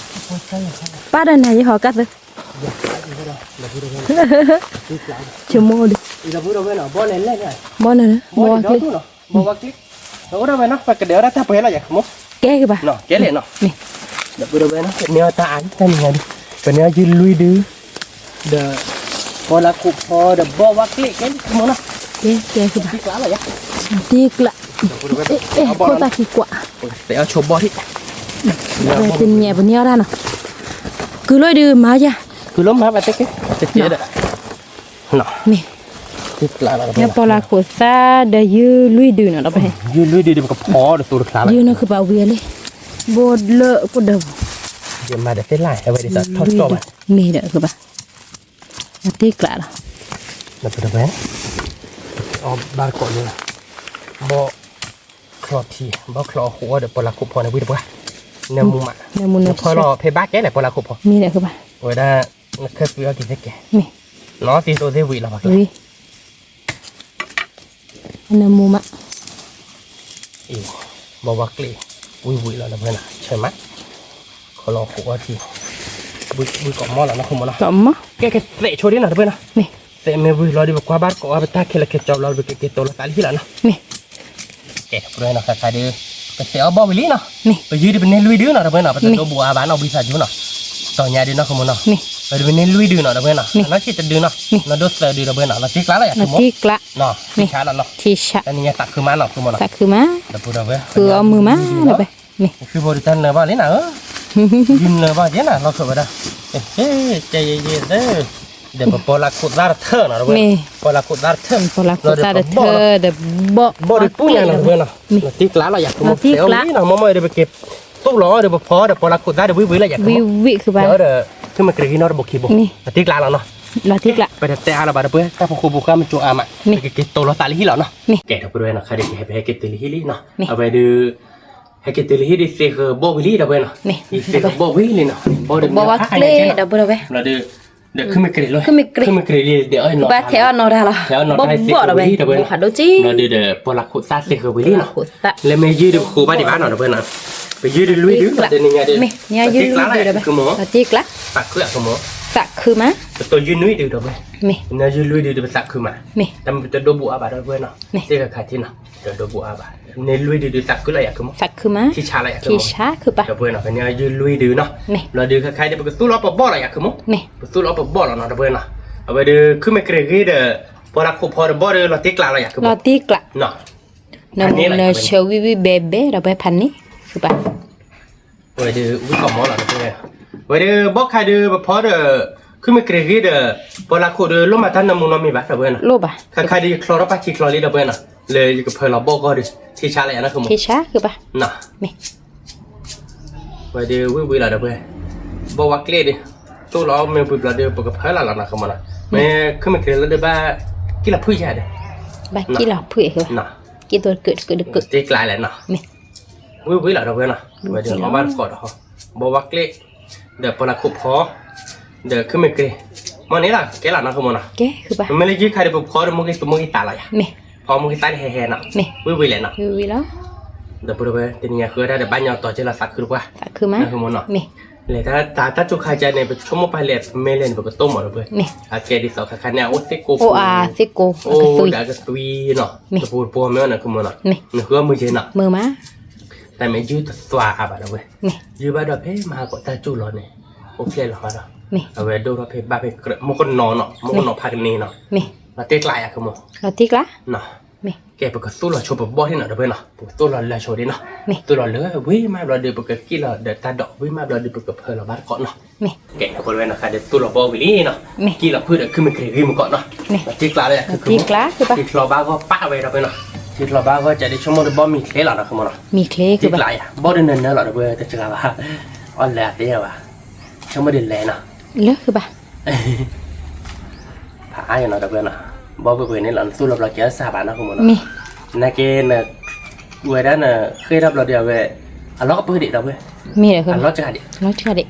ပၢ်ဒီးနၤယဟီၤကၢ်သုး, ဆိကမိၣ်ဒီး, ဘီၣ်န့ၣ်, ဘီၣ်ဝါကျ့, ဘီၣ်ဝါကျ့, ဒီပုၢ်ဒီဝဲၢ်နီၤ ပကဒဲးဝဲဒၣ်တၢ်ပှဲၤလီၤယၤ, ကဲကဘၣ်, ကဲလဲၣ်နီၤ, ဒီပုၢ်ဒီဝဲၢ်နီၤ ပန့ၢ်အီၤတၢ်အါန့ၣ် တၢ်နံၤညါဒီး, ပန့ၢ်အီၤယုၢ်လွံၢ်ဒု, ဒီး, ဖီလၢခိၣ်ဖီဒီးဘီၣ်ဝါကျ့ ကဲလံမ့ၢ်နီၤ, ကဲကဲကဘၣ်, တံကျး, ခိၣ်သၣ်ခံကွၢ်, တညဲပန့ၢ်အီၤတၢ်နီၤ, ကုၢ်လိၣ်ဒုးမၤယၤ, ကုၢ်လိၣ်မၤဘၣ်တက့ၢ်, တက့ၢ်ဒီး မ့ၢ်, ဖီလၢခိၣ်သၣ်ဒီးယုၢ်လွံၢ်ဒုနီၤ, ယုၢ်လွံၢ်ဒုဒီးပကဖီဒီးသိတချါလီၤ, ယုၢ်နီၢ်ခုပာ်ဝံၤအလံ, ဘိလၢကိၣ်ဒၢပူၤ, ယမၤဒီးသ့ၣ်လၢ်အဝဲဒ်သိးထီၣ်ကၠီၣ်ဘၣ်, မ့ၢ်ဒီးကဘၣ်, အသ့ကျးလီၤ, ဘၣ်တကိးလၢ, ဘီၣ် ချီထံ ဘီချီအဃိအီဒီးပီၤလၢခိၣ်ဖီန့ၣ်ဝံၤတပှၢ်, နၢမူမး, နဖီလီၤဖဲဘၣ်ကဲလဲၣ်ပီၤလၢခိၣ်ဖီ, ဝဲဒၣ် နခၢၣ်သွံအီၣ်က့ၤသ့ကဲ, နီၤသံသိသ့ဝံၤလီၤဘၣ်ကဲ နၢမူမး, အံၤ, ဘီဝါကျ့ၣ်, ဝံၤဝံၤလီၤဒီပုၢ်ဝဲၢ်နီၤ ဆၢမး, ခီလီၤဃိအီထံ, ဝံၤကိးမီၢ်လီၤနီၤ ဃိမီၢ်နီၤ, ကဲကသဲးဆိဒ်နီၤဒီပုၢ်ဝဲၢ်နီၤ, သဲးမ့ၢ်ဝံၤလီၤဒီးပကွၢ်ဘၣ်တကိးအီၤ ပတၢ်ခဲလၢာ်ခဲဆ့ဘျီ ပကက့ၤတိၤလီၤသးလၢဟံၣ်လီၤနီၤ, ကဲဒီပုၢ်ဝဲၢ်နီၤ ခါခါဒီး ပသဲးအီၣ်ဘီၣ်ဝံၤလံနီၤ, ပယုၢ်ဒီးပန့ၢ်လွံၢ်ဒုနီၤဒီပုၢ်ဝဲၢ်နီၤ ပတဒိဘူးအါဘၣ်နီၤ ဝံသးစူၤနီၤ, တီၤညါဒုနီၤ ဃိမီၢ်နီၤ, ပဒုးပန့ၢ်လွံၢ်ဒုနီၤဒီပုၢ်ဝဲၢ်နီၤ နီၢ်ဆံးတဒုနီၤ, နီၢ်ဒိၣ်သၢဒုဒီပုၢ်ဝဲၢ်နီၤ လီၤတံၢ်ကျါလီၤယၤ လီၤတံၢ်ကျါ, ထံဆါလီၤနီၤ, တနံၤညါသးခုမးနီၤ ဃိမီၢ်နီၤ, သးခုမး, ဃုအီၣ်မုာ်မး, ဃုအီၣ်မုာ်မးဒီပုၢ်ဝဲၢ်, ယုၢ်နၢဘၣ်က့နီၤ လီၤဆိဝဲဒၣ်, ကဲယဲယဲသၢ ဒီးပပီၤလၢခိၣ်သၣ်တထၢနီၤဒီပုၢ်ဝဲၢ်နီၤ, ပီၤလၢခိၣ်သၣ်တထၢ, ပီၤလၢခိၣ်သၣ်တထၢ, ဒီးဘီၣ်, ဘီၣ်ဒုးပူၤညါနီၤဒီပုၢ်ဝဲၢ်နီၤ, လီၤတံၢ်ကျါလီၤယၤ ဃိမီၢ်နီၤ, ဝံၤနီၤ မ့ၢ်မ့ၢ်ဒီးပက့ၤသူၣ်လီၤဒီးပဖီဒီးပီၤလၢခိၣ်သၣ်ဒီးဝံၤဝံၤလီၤယၤ ဝံၤဝံၤဃုဘၣ်, ဒီး ခုမ့ၢ်ကြ့ၤဂံၢ်နီတဘိခံဘိ, လီၤတံၢ်ကျါလီၤနီၤ, လီၤတံၢ်ကျါ, ပတတဲအါလၢၤဘၣ်ဒီပုၢ်ဝဲၢ် တၢ်ဖိဃိဖိဃာ်မ့ၢ်ကၠိအါမး, ပကက့ၤတိၤလီၤသးလၢဟံၣ်လီၤနီၤ, ကဲဒီပုၢ်ဝဲၢ်နီၤ ခါဒီးကဟဲပဟဲက့ၤတုၤလၢဟံၣ်လံနီၤ, အဝဲဒုး ဟဲက့ၤတုၤလၢဟံၣ်ဒုးသ့ဃၢၤဘီၣ်ဝံၤလံဒီပုၢ်ဝဲၢ်နီၤ, သ့ဃၢၤဘီၣ်ဝံၤလံနီၤ, ဘီၣ်ဒုးဘီၣ်ဝါကျ့ၣ်ဒီပုၢ်ဝဲၢ်, ဘျီဒုး ဒီးခုမ့ၢ်ကြ့ၤလီၤ, ခုမ့ၢ်ကြ့ၤလံဒီး ဘၣ်ထဲအီၣ်နီၢ်တၢ်လီၤ, ဘီၣ်ဘီၣ်ဒီပုၢ်ဝဲၢ်, ဘီၣ်ဖးဒိၣ်က့, ဘျီဒုးဒီး ပီၤလၢခိၣ်သၣ်သ့ဃၢၤဝံၤလံနီၤ, လၢမ့ၢ်ယုၢ်ဒုးပဃိဘၣ်ဒံးဘၣ်နီၤဒီပုၢ်ဝဲၢ်နီၤ, ပယုၢ်ဒုးလွံၢ်ဒုး, တနံၤညါဒုး, မ့ၢ်ယုၢ်လွံၢ်ဒုးဒီပုၢ်ဝဲၢ်, လီၤတံၢ်ကျါ, သးခုမီၢ်, သးခုမး, ပတိၤယုၢ်နွံဒုးဒီပုၢ်ဝဲၢ်, မ့ၢ်ယုၢ်လွံၢ်ဒုးဒုးပသးခုမး, တမ့ၢ်ပတဒိဘူးအါဘၣ်ဒီပုၢ်ဝဲၢ်နီၤ, သ့ၣ်ခါခါထံနီၤ, တဒိဘူးအါဘၣ်, န့ၢ်လွံၢ်ဒုးဒုးသးခုလီၤယၤခုမီၢ်, သးခုမး, ထံဆါလီၤယၤခုမီၢ်, ဒီပုၢ်ဝဲၢ်နီၤ ကနံၤယုၢ်လွံၢ်ဒုးနီၤ, ဘျီဒုးခါခါဒုး ပကသူၣ်လီၤပဘီၣ်လီၤယၤခုမီၢ်, ပသူၣ်လီၤပဘီၣ်လီၤနီၤဒီပုၢ်ဝဲၢ်နီၤ, အဝဲဒုး ခုမ့ၢ်ကြ့ၤဂံၢ်ဒီး ပီၤလၢခိၣ်ဖီဒီးဘီၣ်ဒီး လီၤတံၢ်ကျါလီၤယၤခုမီၢ်, လီၤတံၢ်ကျါ, နၢမူနၢဆၢဝံၣ်ဝံၣ်ဘဲဘဲဒီး ပှၤဖးန့ၢ်, ဃုဘၣ် ဝဲဒုးဝံၣ်ကီးမီၢ်လီၤဒီပုၢ်ဝဲၢ်, ဝဲဒုးဘီၣ်ခါဒုးပဖီဒီး ခုမ့ၢ်ကြ့ၤဂံၢ်ဒီး ပီၤလၢခိၣ်ဒီး လိၣ်မၤတၢ်နၢမူနီတမံၤဘၣ်ဒီပုၢ်ဝဲၢ်နီၤ, ခါခါဒုးယချီထီၣ်ပၢ်ထံချီလံဒီပုၢ်ဝဲၢ်နီၤ, လၢယကဖၢလီၤဘီၣ်ဂီၢ်ဒီး ထံဆါလီၤယၤနီၤ ခုမီၢ်, ထံဆါဃုဘၣ်, မ့ၢ် ဝဲဒုးဝံၣ်ဝံၣ်လီၤဒီပုၢ်ဝဲၢ်, ဘီၣ်ဝါကျ့ၣ်ဒီး သူၣ်လီၤမ့ၢ်ဝံၤဘျီဒီး ပကဖၢလီၤလီၤနီၤ ခုမီၢ်နီၤ, မ့ၢ်ခုမ့ၢ်ကြ့ၤလီၤဒီးဘၣ် ကံၣ်လီၤဖုၣ်ယၤဒီး, ဘၣ်ကံၣ်လီၤဖုၣ်အဃိ, ကံၣ်သိတကုးတကုးတကုး, တ့ကျါလဲၣ်နီၤ, မ့ၢ် ဝံၣ်ဝံၣ်လီၤဒီပုၢ်ဝဲၢ်နီၤ, ဝဲဒုးအီၣ်ဘၣ်တကိးဒီး ဘီၣ်ဝါကျ့ၣ် ဒီးပီၤလၢခိၣ်ဖီ ဒီးခုမ့ၢ်ကြ့ၤ, မ့ၢ်န့ၣ်လီၤ ကဲလီၤနီၤ ခုမီၢ်နီၤ, မ့မ့ၢ်လၢယုၢ်ခါဒီး ပဖီဒီး မိၢ်ဂ့ၤမိၢ်ဂ့ၤသးလီၤယၤ, ဖီမိၢ်ဂ့ၤသးန့ၣ်ဟဲဟဲနီၤ, ဝံၣ်ဝံၣ်လဲၣ်နီၤ, ဒီပုၢ်ဝဲၢ် တနံၤညါဃုတၢ်ဒီး ဘၣ်ညီတီၤက့လီၤသးခုတပှၢ်, ခုမီၢ်နီၤ, လဲၤတၢ်တၢ်ကၠိခါကၢန့ၣ် ပဆိကမိၣ်ပာ်လဲၣ် ပမ့ၢ်လဲၤန့ၣ် ပကတိၢ်မီၢ်ဒီပုၢ်ဝဲၢ်, အကဲဒ်သိးခါခါန့ၣ် အအိၣ်သ့ၣ်ကိးပူၤ, အိၣ်ဒီးအကသွံနီၤ, တပူၤတပူၤမ့ၢ်နီၤ ခုမီၢ်နီၤ, နဃုအီၣ်မုာ်က့နီၤ, တၢ်မ့ၢ်ယုၢ်တသွါအါဘၣ်ဒီပုၢ်ဝဲၢ်, ယုၢ်ဘၣ်ဒီးဖဲမၤဟးဂီၤတၢ်ကၠိလီၤန့ၣ်, အိၣ်ဖျဲၣ်လီၤဟီဒီး, အဝဲဒိၣ်ထီၣ်ဖဲဘၣ်ဖဲကြၢး မုၢ်ကနီၤနီၤ မုၢ်ကနီၤဖးကန့ၢ်နီၤ, လီၤတံၢ်ကျါယၤ ခုမီၢ်, လီၤတံၢ်ကျါ, ကဲ ပကသူၣ်လီၤဆိပဘီၣ်ဒ်နီၤ ဒီပုၢ်ဝဲၢ်နီၤ, ပကသူၣ်လီၤလၢဆိဒ်နီၤ, သူၣ်လီၤလၢဝံၤမးဘျီဒီး ပကကံၣ်လီၤဒီးတၢ်ဒိး ဝံၤမးဘျီဒီး ပကဖၢလီၤဘၣ်တကိးနီၤ, ကဲ ဒီပုၢ်ဝဲၢ်နီၤ ခါဒီးသူၣ်လီၤဘီၣ်ဝံၤလံနီၤ, ကံၣ်လီၤဖုၣ်ဒီးခုမ့ၢ်ကြ့ၤဂံၢ်မုၢ်ကီးနီၤ, လီၤတံၢ်ကျါလၢယၤ ခုမီၢ်, ထံချီဘၣ်ဂီၢ်ပာ်ဝဲဒီပုၢ်ဝဲၢ်နီၤ, ထံချီဘၣ်ဂီၢ်ကၢဒုး ဆိကမိၣ်ဒီးဘီၣ်မံၤချ့လီၤနီၤ ခုမီၢ်နီၤ, မံၤချ့ တံၢ်ကျါယၤ ဘီၣ်ဒုးနၢၤနၢၤလီၤ ဒီပုၢ်ဝဲၢ် တစှၤဘၣ်, အီၣ်လဲၤအသ့ဘၣ်, ဆိကမိၣ်ဒုးလဲၤနီၤ, လၢဃုဘၣ် ဖးအါယၤနီၤ ဒီပုၢ်ဝဲၢ်နီၤ, ဘီၣ်ပှဲၤပှဲၤန့ၣ်လီၤ နသူၣ်လီၤဘျီကဲစၢ်ဘၣ်နီၤ ခုမီၢ်နီၤ, မ့ၢ်, နာ်က့န ဝဲဒၣ်နဃ့ၢ်ထီၣ်ဘျီဒီးအဝဲ အလီၢ်ကပၢၢ်ဒံးဒီပုၢ်ဝဲၢ်, မ့ၢ်, အလီၢ်စှၤဒံး, လီၢ်စှၤဒံး,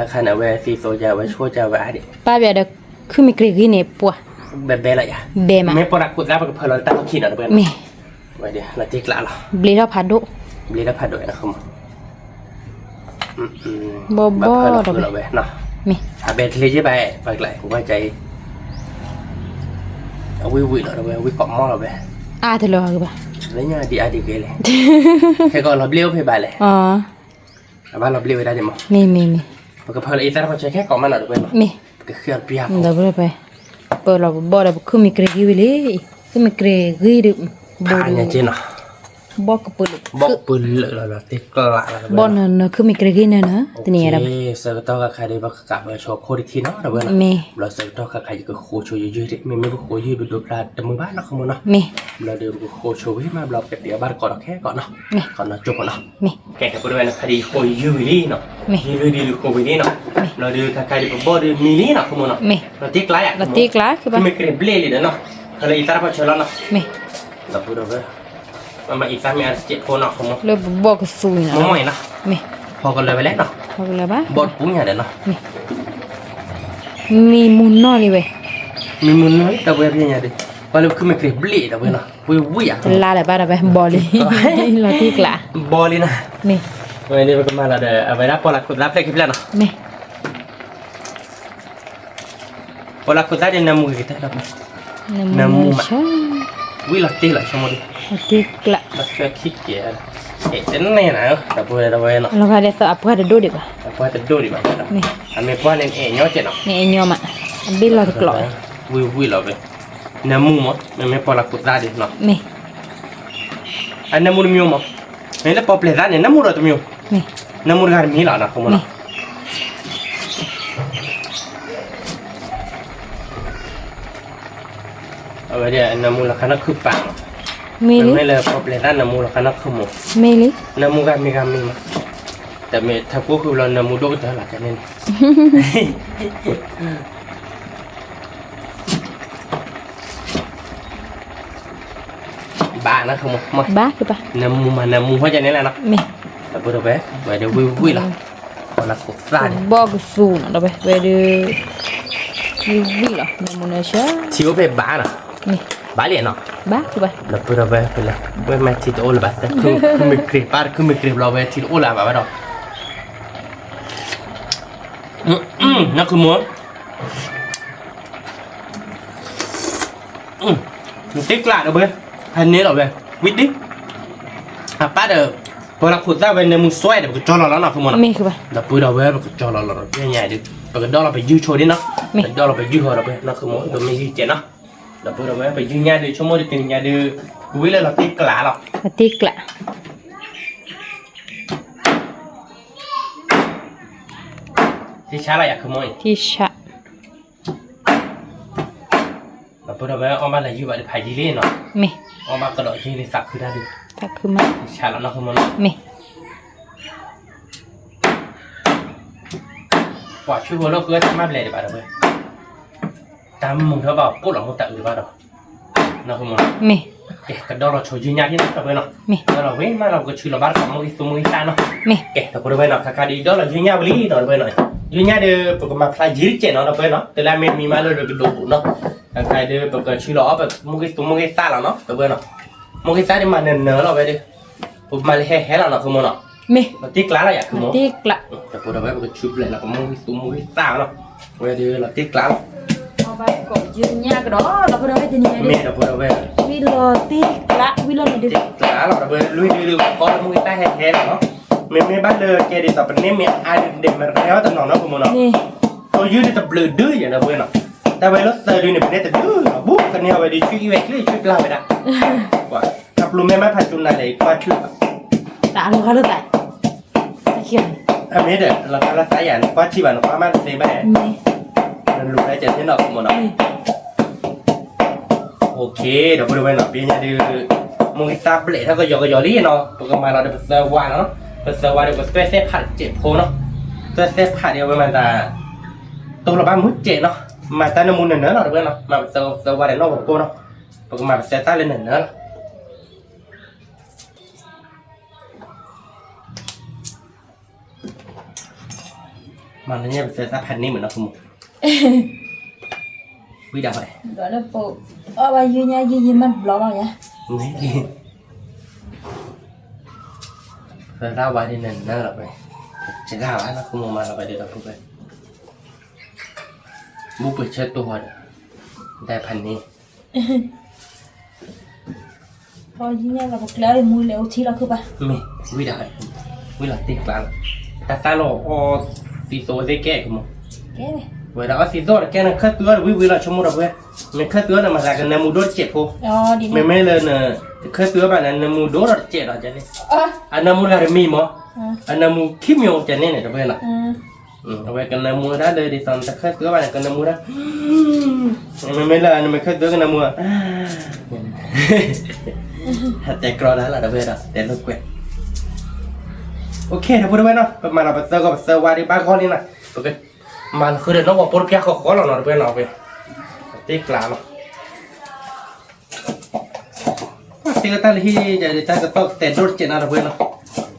အခါန့ၣ် အဝဲသံသိယၤ အဝဲဆိကမိၣ်ယၤ အဝဲအါဒံး, ပာ်ဘၣ်ဒီး ခုမ့ၢ်ကြ့ၤဂံၢ်န့ၣ် ပှၤ, ဘဲဘဲလီၤယၤ, ဘဲမး, မ့ၢ်ပီၤလၢခိၣ်သၣ် ပကဖၢလီၤလၢတၢ်လီၢ်ခံနီၤ ဒီပုၢ်ဝဲၢ်နီၤ, မ့ၢ်, ဝဲဒၣ်လီၤတံၢ်ကျါလီၤ, ဘျ့ထီၣ်ဖးဒိၣ်, ဘျ့ထီၣ်ဖးဒိၣ်နီၤ ခုမီၢ် ဘီၣ်ဘီၣ်ဒီပုၢ်ဝဲၢ်, မ့ၢ်, အဘဲတလ့ယဲၢ်ဘၣ်, ပှၤကျါ ပှၤကအံၤ, အဝံၣ်ဝံၣ်လီၤဒီပုၢ်ဝဲၢ် ဝံၣ်ကိးမီၢ်လီၤဝဲ, အါတလီၤဂ့ၤဘၣ်, လၢညါဒံးအါဒံးကဲလဲၣ်, ခဲကီးလီၤဘျ့အိၣ်ဖဲဘၣ်လဲၣ်, အဘၣ်လီၤဘျ့ဝဲဒၣ်ဒံးမး, မ့ၢ်မ့ၢ်မ့ၢ်, ပကဖၢလီၤအံသၣ်တဖၣ်ဆၢခဲကိးမးနီၤ ဒီပုၢ်ဝဲၢ်နီၤ, မ့ၢ်, ပကဃ့အီၤတပျၢ်ဖိ, ဒီပုၢ်ဝဲၢ်, ပၢလီၤပဘီၣ်ဒီး ပခုမ့ၢ်ကြ့ၤဂံၢ်ဝံၤလံ, ခုမ့ၢ်ကြ့ၤဂံၢ်ဒီး, ဘိၣ်, ဘီၣ်ကပၢၢ်လၢာ်, ဘီၣ်ပၢၢ်လၢာ်လီၤလီၤတံၢ်ကျါလီၤ ဒီပုၢ်ဝဲၢ်နီၤ, ဘီၣ်နၤနၤ ခုမ့ၢ်ကြ့ၤဂံၢ်နၤနၤ, တနံၤအံၤဒီး, ဆၢကတီၢ်ခါခါဒီး ပကကးဘၢဆိခိၣ်တထံၣ်နီၤ ဒီပုၢ်ဝဲၢ်နီၤ, မ့ၢ်, ဘျီဆၢကတီၢ်ခါခါ ယကဃိဆိယုၢ်ယုၢ်, မ့မ့ၢ်ပဃိယုၢ်ပဒိဖျါတမုာ်ဘၣ်နီၤ ခုမီၢ်နီၤ, မ့ၢ်, ဘျီဒီးပကဃိဆိဝံၤမး ဘျီပကတဲအီၤဘၣ်တကိးဒီးခဲကိးနီၤ, မ့ၢ်, ကိးနီၤကၠိဖိနီၤ, မ့ၢ်, ကဲ ဒီပုၢ်ဝဲၢ်နီၤ ခါဒုးယဃိယုၢ်ဝံၤလံနီၤ, မ့ၢ်, ယုၢ်လွံၢ်ဒုးဃိဝံၤလံနီၤ, မ့ၢ်, ဘျီဒီးခါခါဒုးပဘီၣ်ဒီးမံၤလံနီၤ ခုမီၢ်နီၤ, မ့ၢ်, လီၤတံၢ်ကျါယၤ, လီၤတံၢ်ကျါ, ခုမ့ၢ်ကြ့ၤဘျ့လံဒီးနီၤ, ဖဲလၢအံသၣ်တဖၣ်ဆၢလီၤနီၤ, မ့ၢ်, ဒီပုၢ်ဝဲၢ်, မ့ၢ်အံၤသးမ့ၢ်အစဲးဖိနီၤ လၢပဘီၣ်ကသူအံၤနီၤ မ့ၢ်နီၤ မ့ၢ် ဖီကလၢာ်ဝဲလဲၣ်နီၤ ဖီကလၢာ်ဘၣ် ဘီၣ်တပူၤညါဒီးနီၤ မ့ၢ် မံမူနီၢ်လံဝဲ မံမူနီၢ်ဒီပုၢ်ဝဲၢ်ဖဲညါဒီး ပှၤလၢပခုမ့ၢ်ကြ့ၢ်ဘျ့ၣ်ဒီပုၢ်ဝဲၢ်နီၤ ဝံၣ်ဝံၣ်ဧါ တလါလၢၤဘၣ်ဒီးဝဲ ဘီလံ လီၤတံၢ်ကျး ဘီလံနီၤ မ့ၢ် ဝဲဒၣ်ပကမၤလီၤဒီး အဝဲဒၣ်ပီၣ်လၢခိၣ်သၣ်ဖျဲၣ်ခံဖျၢၣ်နီၤ မ့ၢ် ပီၣ်လၢခိၣ်သၣ်ဒီးနၢမူက့ၤတၢ်ဒီး နၢမူမး ဝံၣ်လီၤတံၢ်လီၤဆိကမိၣ်ဒီး တံၢ်ကျး ဘၣ်ဆၢခံကဲ အဲၣ်တန့ၢ်နၤ ဒီပုၢ်ဝဲၢ်ဒီပုၢ်ဝဲၢ်နီၤ လီၤဂာ်ဒ်သိးအပှၢ်တဒိၣ်ဒံးဘၣ် အပှၢ်တဒိၣ်ဒံးဘၣ် မ့ၢ် အမ့ၢ်ပှၢ်န့ၣ် အဲၣ်ညီကဲးနီၤ မ့ၢ်အဲၣ်ညီမး အဘ့ၣ်လီၤတကျိး ဝံၣ်ဝံၣ်လီၤဝဲ နၢမူမး မ့မ့ၢ်ပီၣ်လၢခိၣ်သၣ်ဒီးနီၤ မ့ၢ် အနၢမူတမံၤမး မ့ၢ်လၢပီၣ်ပျဲၢ်သၣ်န့ၣ် နၢမူဒီးတမံၤ မ့ၢ် နၢမူတဂၤတမံၤလီၤနီၤ ခိၣ်မးနီၤ မ့ၢ် အဝဲဒၣ်နၢမူလီၤခါနီၢ်ခုၣ်ပာ်မး မ့ၢ်လံ မ့မ့ၢ်လၢပီၣ်ပျဲၢ်သၣ်နၢမူလီၤခါနီၢ်ခုၣ်မး မ့ၢ်လံ နၢမူဂၤမ့ၢ်ဂၤမ့ၢ်မး တမ့ၢ်ထးကိၢ်ဃုာ်လီၤနၢမူဒိၣ်ကတၢၢ်လီၤကန့ၣ်န့ၣ် ဘၣ်နီၤ ဘၣ် နၢမူမး နၢမူဟီၣ်ကန့ၣ်လီၤနီၤ မ့ၢ် ဒီပုၢ်ဝဲၢ် ဝဲဒၣ်ဝံၣ်ဝံၣ်လီၤ ပီၣ်လၢခိၣ်သၣ်န့ၣ် ဘီၣ်ကသူနီၤ ဒီပုၢ်ဝဲၢ် ဝဲဒၣ် ဝံၣ်ဝံၣ်လီၤ နၢမူနၢဆၢ ထံအိၣ်ဖဲဘၣ်နီၤ မ့ၢ် ဘၣ်လံနီၤ ဘၣ် ဒီပုၢ်ဝဲၢ် ဖဲလဲၣ် ဝဲမ့ၢ်ထံတအိၣ်လၢၤဘၣ် ခုမ့ၢ်ကြ့ၢ် ပၢ်တခုမ့ၢ်ကြ့ၢ်ဘျီဝဲထံတအိၣ်လၢၤဘၣ်ဝဲဒီး နီၢ်ခုၣ်မး တံၢ်ကျးဒီပုၢ်ဝဲၢ် ဖဲန့ၣ်လီၤဝဲ ဝံၣ်တံၢ် အပၢ်ဒီး ပီၣ်လၢခိၣ်သၣ်ဝဲနၢမူစွဲဒီး ပကကၠီလီၤလီၤနီၤ ခိၣ်မးနီၤ ဒီပုၢ်ဝဲၢ် ပကကၠီလီၤလီၤ ပညါဒီး ပကဒီလီၤပယုၢ်ဆိဒ်နီၤ ပကဒီလီၤပယုၢ်ဟီဒီပုၢ်ဝဲၢ် နီၢ်ခုၣ်မး ပမ့ၢ်ယုၢ်ကဲးနီၤ ဒီပုၢ်ဝဲၢ် ပယုၢ်ညါဒီး ဆိကမိၣ်ဒီးတနံၤညါဒီး ဝံၣ်လၢလီၤတံၢ်ကျးလီၤ တံၢ်ကျး တံၢ်ဆါလီၤယၤ ခိၣ်မး တံၢ်ဆါ ဒီပုၢ်ဝဲၢ် အီၣ်ဘၣ်လၢယုၢ်ဘၣ်ဒီးဖးယံာ်လံနီၤ မ့ၢ် အီၣ်ဘၣ်ကဒီးယုၢ်လံသးခုတၢ်ဒုး သးခုမး တံၢ်ဆါလီၤနီၢ်ခိၣ်မးနီၤ မ့ၢ် ပှၤဆူၣ်ဖိလီၢ်ဃုတၢ်မၤဘျဲၣ်ဒံးဘၣ်ဒီပုၢ်ဝဲၢ် တၢ်မုာ်ထီၣ်ဘၣ် ပိၣ်လီၤမူတၢ်အုးဒံးဘၣ်ဒီး နီၢ်ခိၣ်မးနီၤ မ့ၢ် ကဲကဒီလီၤဆိယုၢ်ညါဒ်နီၤ ဒီပုၢ်ဝဲၢ်နီၤ ဝံၤမးလီၤ ပကဆူလီၤဘၣ်တကီၢ် မိၢ်ဂံၢ်သူမိၢ်ဂံၢ်သၣ်နီၤ မ့ၢ် ကဲ ဒီပုၢ်ဝဲၢ်နီၤ ခါခါဒုးဒီလီၤယုၢ်ညါဝံၤလံနီၤ ဒီပုၢ်ဝဲၢ်နီၤ ယုၢ်ညါဒီး ပကမၤဖျါယံာ်တကဲးနီၤ ဒီပုၢ်ဝဲၢ်နီၤ တလၢမ့ၢ်မံမးလၢပကဒိးပူၤနီၤ ခါခါဒုး ပကဆူလီၤအီၣ်ပမိၢ်ဂံၢ်သူမိၢ်ဂံၢ်သၣ်လီၤနီၤ ဒီပုၢ်ဝဲၢ်နီၤ မိၢ်ဂံၢ်သၣ်ဒ်မၤနၢၤနၢၤလီၤဝဲဒုး ပမၤလၢဟဲဟဲလီၤနီၤ ခိၣ်မးနီၤ မ့ၢ် တံၢ်ကျးလီၤယၤ ခိၣ်မး တံၢ်ကျး ဒီပုၢ်ဝဲၢ် ပကဆူဘျဲၣ်လီၤ ပမိၢ်ဂံၢ်သူမိၢ်ဂံၢ်သၣ်နီၤ ဝဲဒုးလီၤတံၢ်ကျးလီၤ အီၣ်ဘၣ်ကီးယုၢ်ညါကဒီး ဒီပုၢ်ဝဲၢ် တနံၤညါဒုး မ့ၢ် ဒီပုၢ်ဝဲၢ် ဝံၣ်လီၤတံၢ်ကျး ဝံၣ်လီၤန့ၣ်ဒုး တံၢ်ကျးလီၤ ဒီပုၢ်ဝဲၢ် လွံၢ်ဒုးဒုး ခီလၢမိၢ်ဂံၢ်သၣ်ဟဲဟဲလီၤနီၤ မ့မ့ၢ်ဘၣ်လၢကဲဒ်သိးပန့ၢ်မ့ၢ်အါဒုး ဒဲးမ့ၢ်ရဲအီၣ်တနီၤနီၤ ခိၣ်မးနီၤ မ့ၢ် ဆိယုၢ်ဒုးတဘျုးဒုးယၤ ဒီပုၢ်ဝဲၢ်နီၤ တၢ်ဝဲလၢသၢဒုးန့ၣ် ပန့ၢ်တဒုးလီၤ ဘူးကန့ၢ်အီၤဝဲဒုး ဆူၣ်အံၣ်ဝဲချ့ဆူၣ်ပျၢ်ဝဲဒၣ် ကွၢ် တၢ်ပျိမ့ၢ်မးဖးစူၤနၤလဲၣ် ကွၢ်ထံၣ်ဘၣ် တၢ်အလီၢ်ခါလၢတၢ် အမ့ၢ်ဒီး လီၤသးလီၤသးယၤ နကွၢ်ထံၣ်ဘၣ် နကွၢ်မးတသ့ဘၣ် နလူၤလၢကဲသ့ၣ်နီၤ ခိၣ်မးနီၤ OK ဒီပုၢ်ဝဲၢ်နီၤ ပညါဒုး မိၢ်ဂံၢ်သၣ်ဘျဲးထီၣ်ကယီကယီလံနီၤ ပကမၤလီၤဒီးပသၢဝါလီၤနီၤ ပသၢဝါဒီးပသွဲၣ်သဲၣ်ဖးတစဲးဖိနီၤ သွဲၣ်သဲၣ်ဖးဒီးအဝဲမၤသး တိၢ်လီၤဘၣ်မုၢ်စဲးနီၤ မၤတၢ်နၢမူနၢၤနၢၤလီၤ တဝဲနီၤ မၤပသၢဝါဒီးနီၢ်ပကိၢ်နီၤ ပကမၤပသၢသၣ်လၢနၢၤနၢၤလီၤ မၤလၢညါပသၢသၣ်ဖးန့ၢ်မးနီၤ ခိၣ်မး ဝံၤဒၣ်ဝဲ ဒီးလၢပ အီၣ်ဘၣ်ယုၢ်ညါယုၢ်ယံၤမးတဘျီလီၤယၤ သၢသၣ်ဝါဒ်နၢၤနၢၤလီၤဝဲ တဂၤဘၣ်နီၤ ခိၣ်မးမၤလီၤဝဲဒီးဒီပုၢ်ဝဲၢ် မူပှ့ၤဆၢတိၢ်ဝဲဒီး ဒၣ်ဖးန့ၢ် ပီၢ်ယုၢ်ညါလီၤ ပကျဲအီၣ်မူလဲၤအိၣ်ထံလီၤခုၣ်ပၢ် မ့ၢ် ဝံၤဒၣ် ဝံၤလီၤတ့ၢ်ကျါလီၤ တၢ်သၣ်လီၤအီၣ်သံသိသ့ၣ်ကဲကမီၤ ဝဲဒၣ်အီၣ်သံသိဒီးကဲနခၢၣ်သွံအီၣ်တဝံၤဝံၤလီၤ ဆိကမိၣ်ဒီးပဝဲ နခၢၣ်သွံအီၣ်ဒီးမၤသးကနၢမူဒိၣ်တစဲးဖိ မ့မ့ၢ်လၢန တခၢၣ်သွံအီၣ်ဘၣ်န့ၣ် နၢမူဒိၣ်ဒီးတစဲးဒီးကဲန့ၣ် အနၢမူတဂၤတမံၤမီၤ အနၢမူခံမံၤအိၣ်ကဲန့ၣ်န့ၣ် တဝဲနီၤ အဝဲကနၢမူဒၣ်လၢဒ်သိးနတခၢၣ်သွံအီၣ်ဘၣ်န့ၣ် ကနၢမူဒၣ် မ့မ့ၢ်လၢနမ့ၢ်ခၢၣ်သွံကနၢမူ တဲကြီဒၣ်လီၤ တဝဲဒီး တဲလိာ်ကွဲ OK ဒီပုၢ်ဝဲၢ်နီၤ ပမၤလီၤပသၢဂီၤပသၢဝါဒံးဘၣ်ဂီၢ်လံနီၤ ပကမၤလီၤဃုာ်ဒီးနီၢ်ဝီၤပိတပျၢ်ဃီဃီလီၤနီၤ တဝဲနီၤ ဝဲ တ့ၢ်ကျါလီၤ သ့ၣ်ကတၢၢ်လၢဟံၣ်ယၤဒီး တၢ်ကသီၣ်ကသဲးဒိၣ်တစဲးနီၤ ဒီပုၢ်ဝဲၢ်နီၤ. နာ်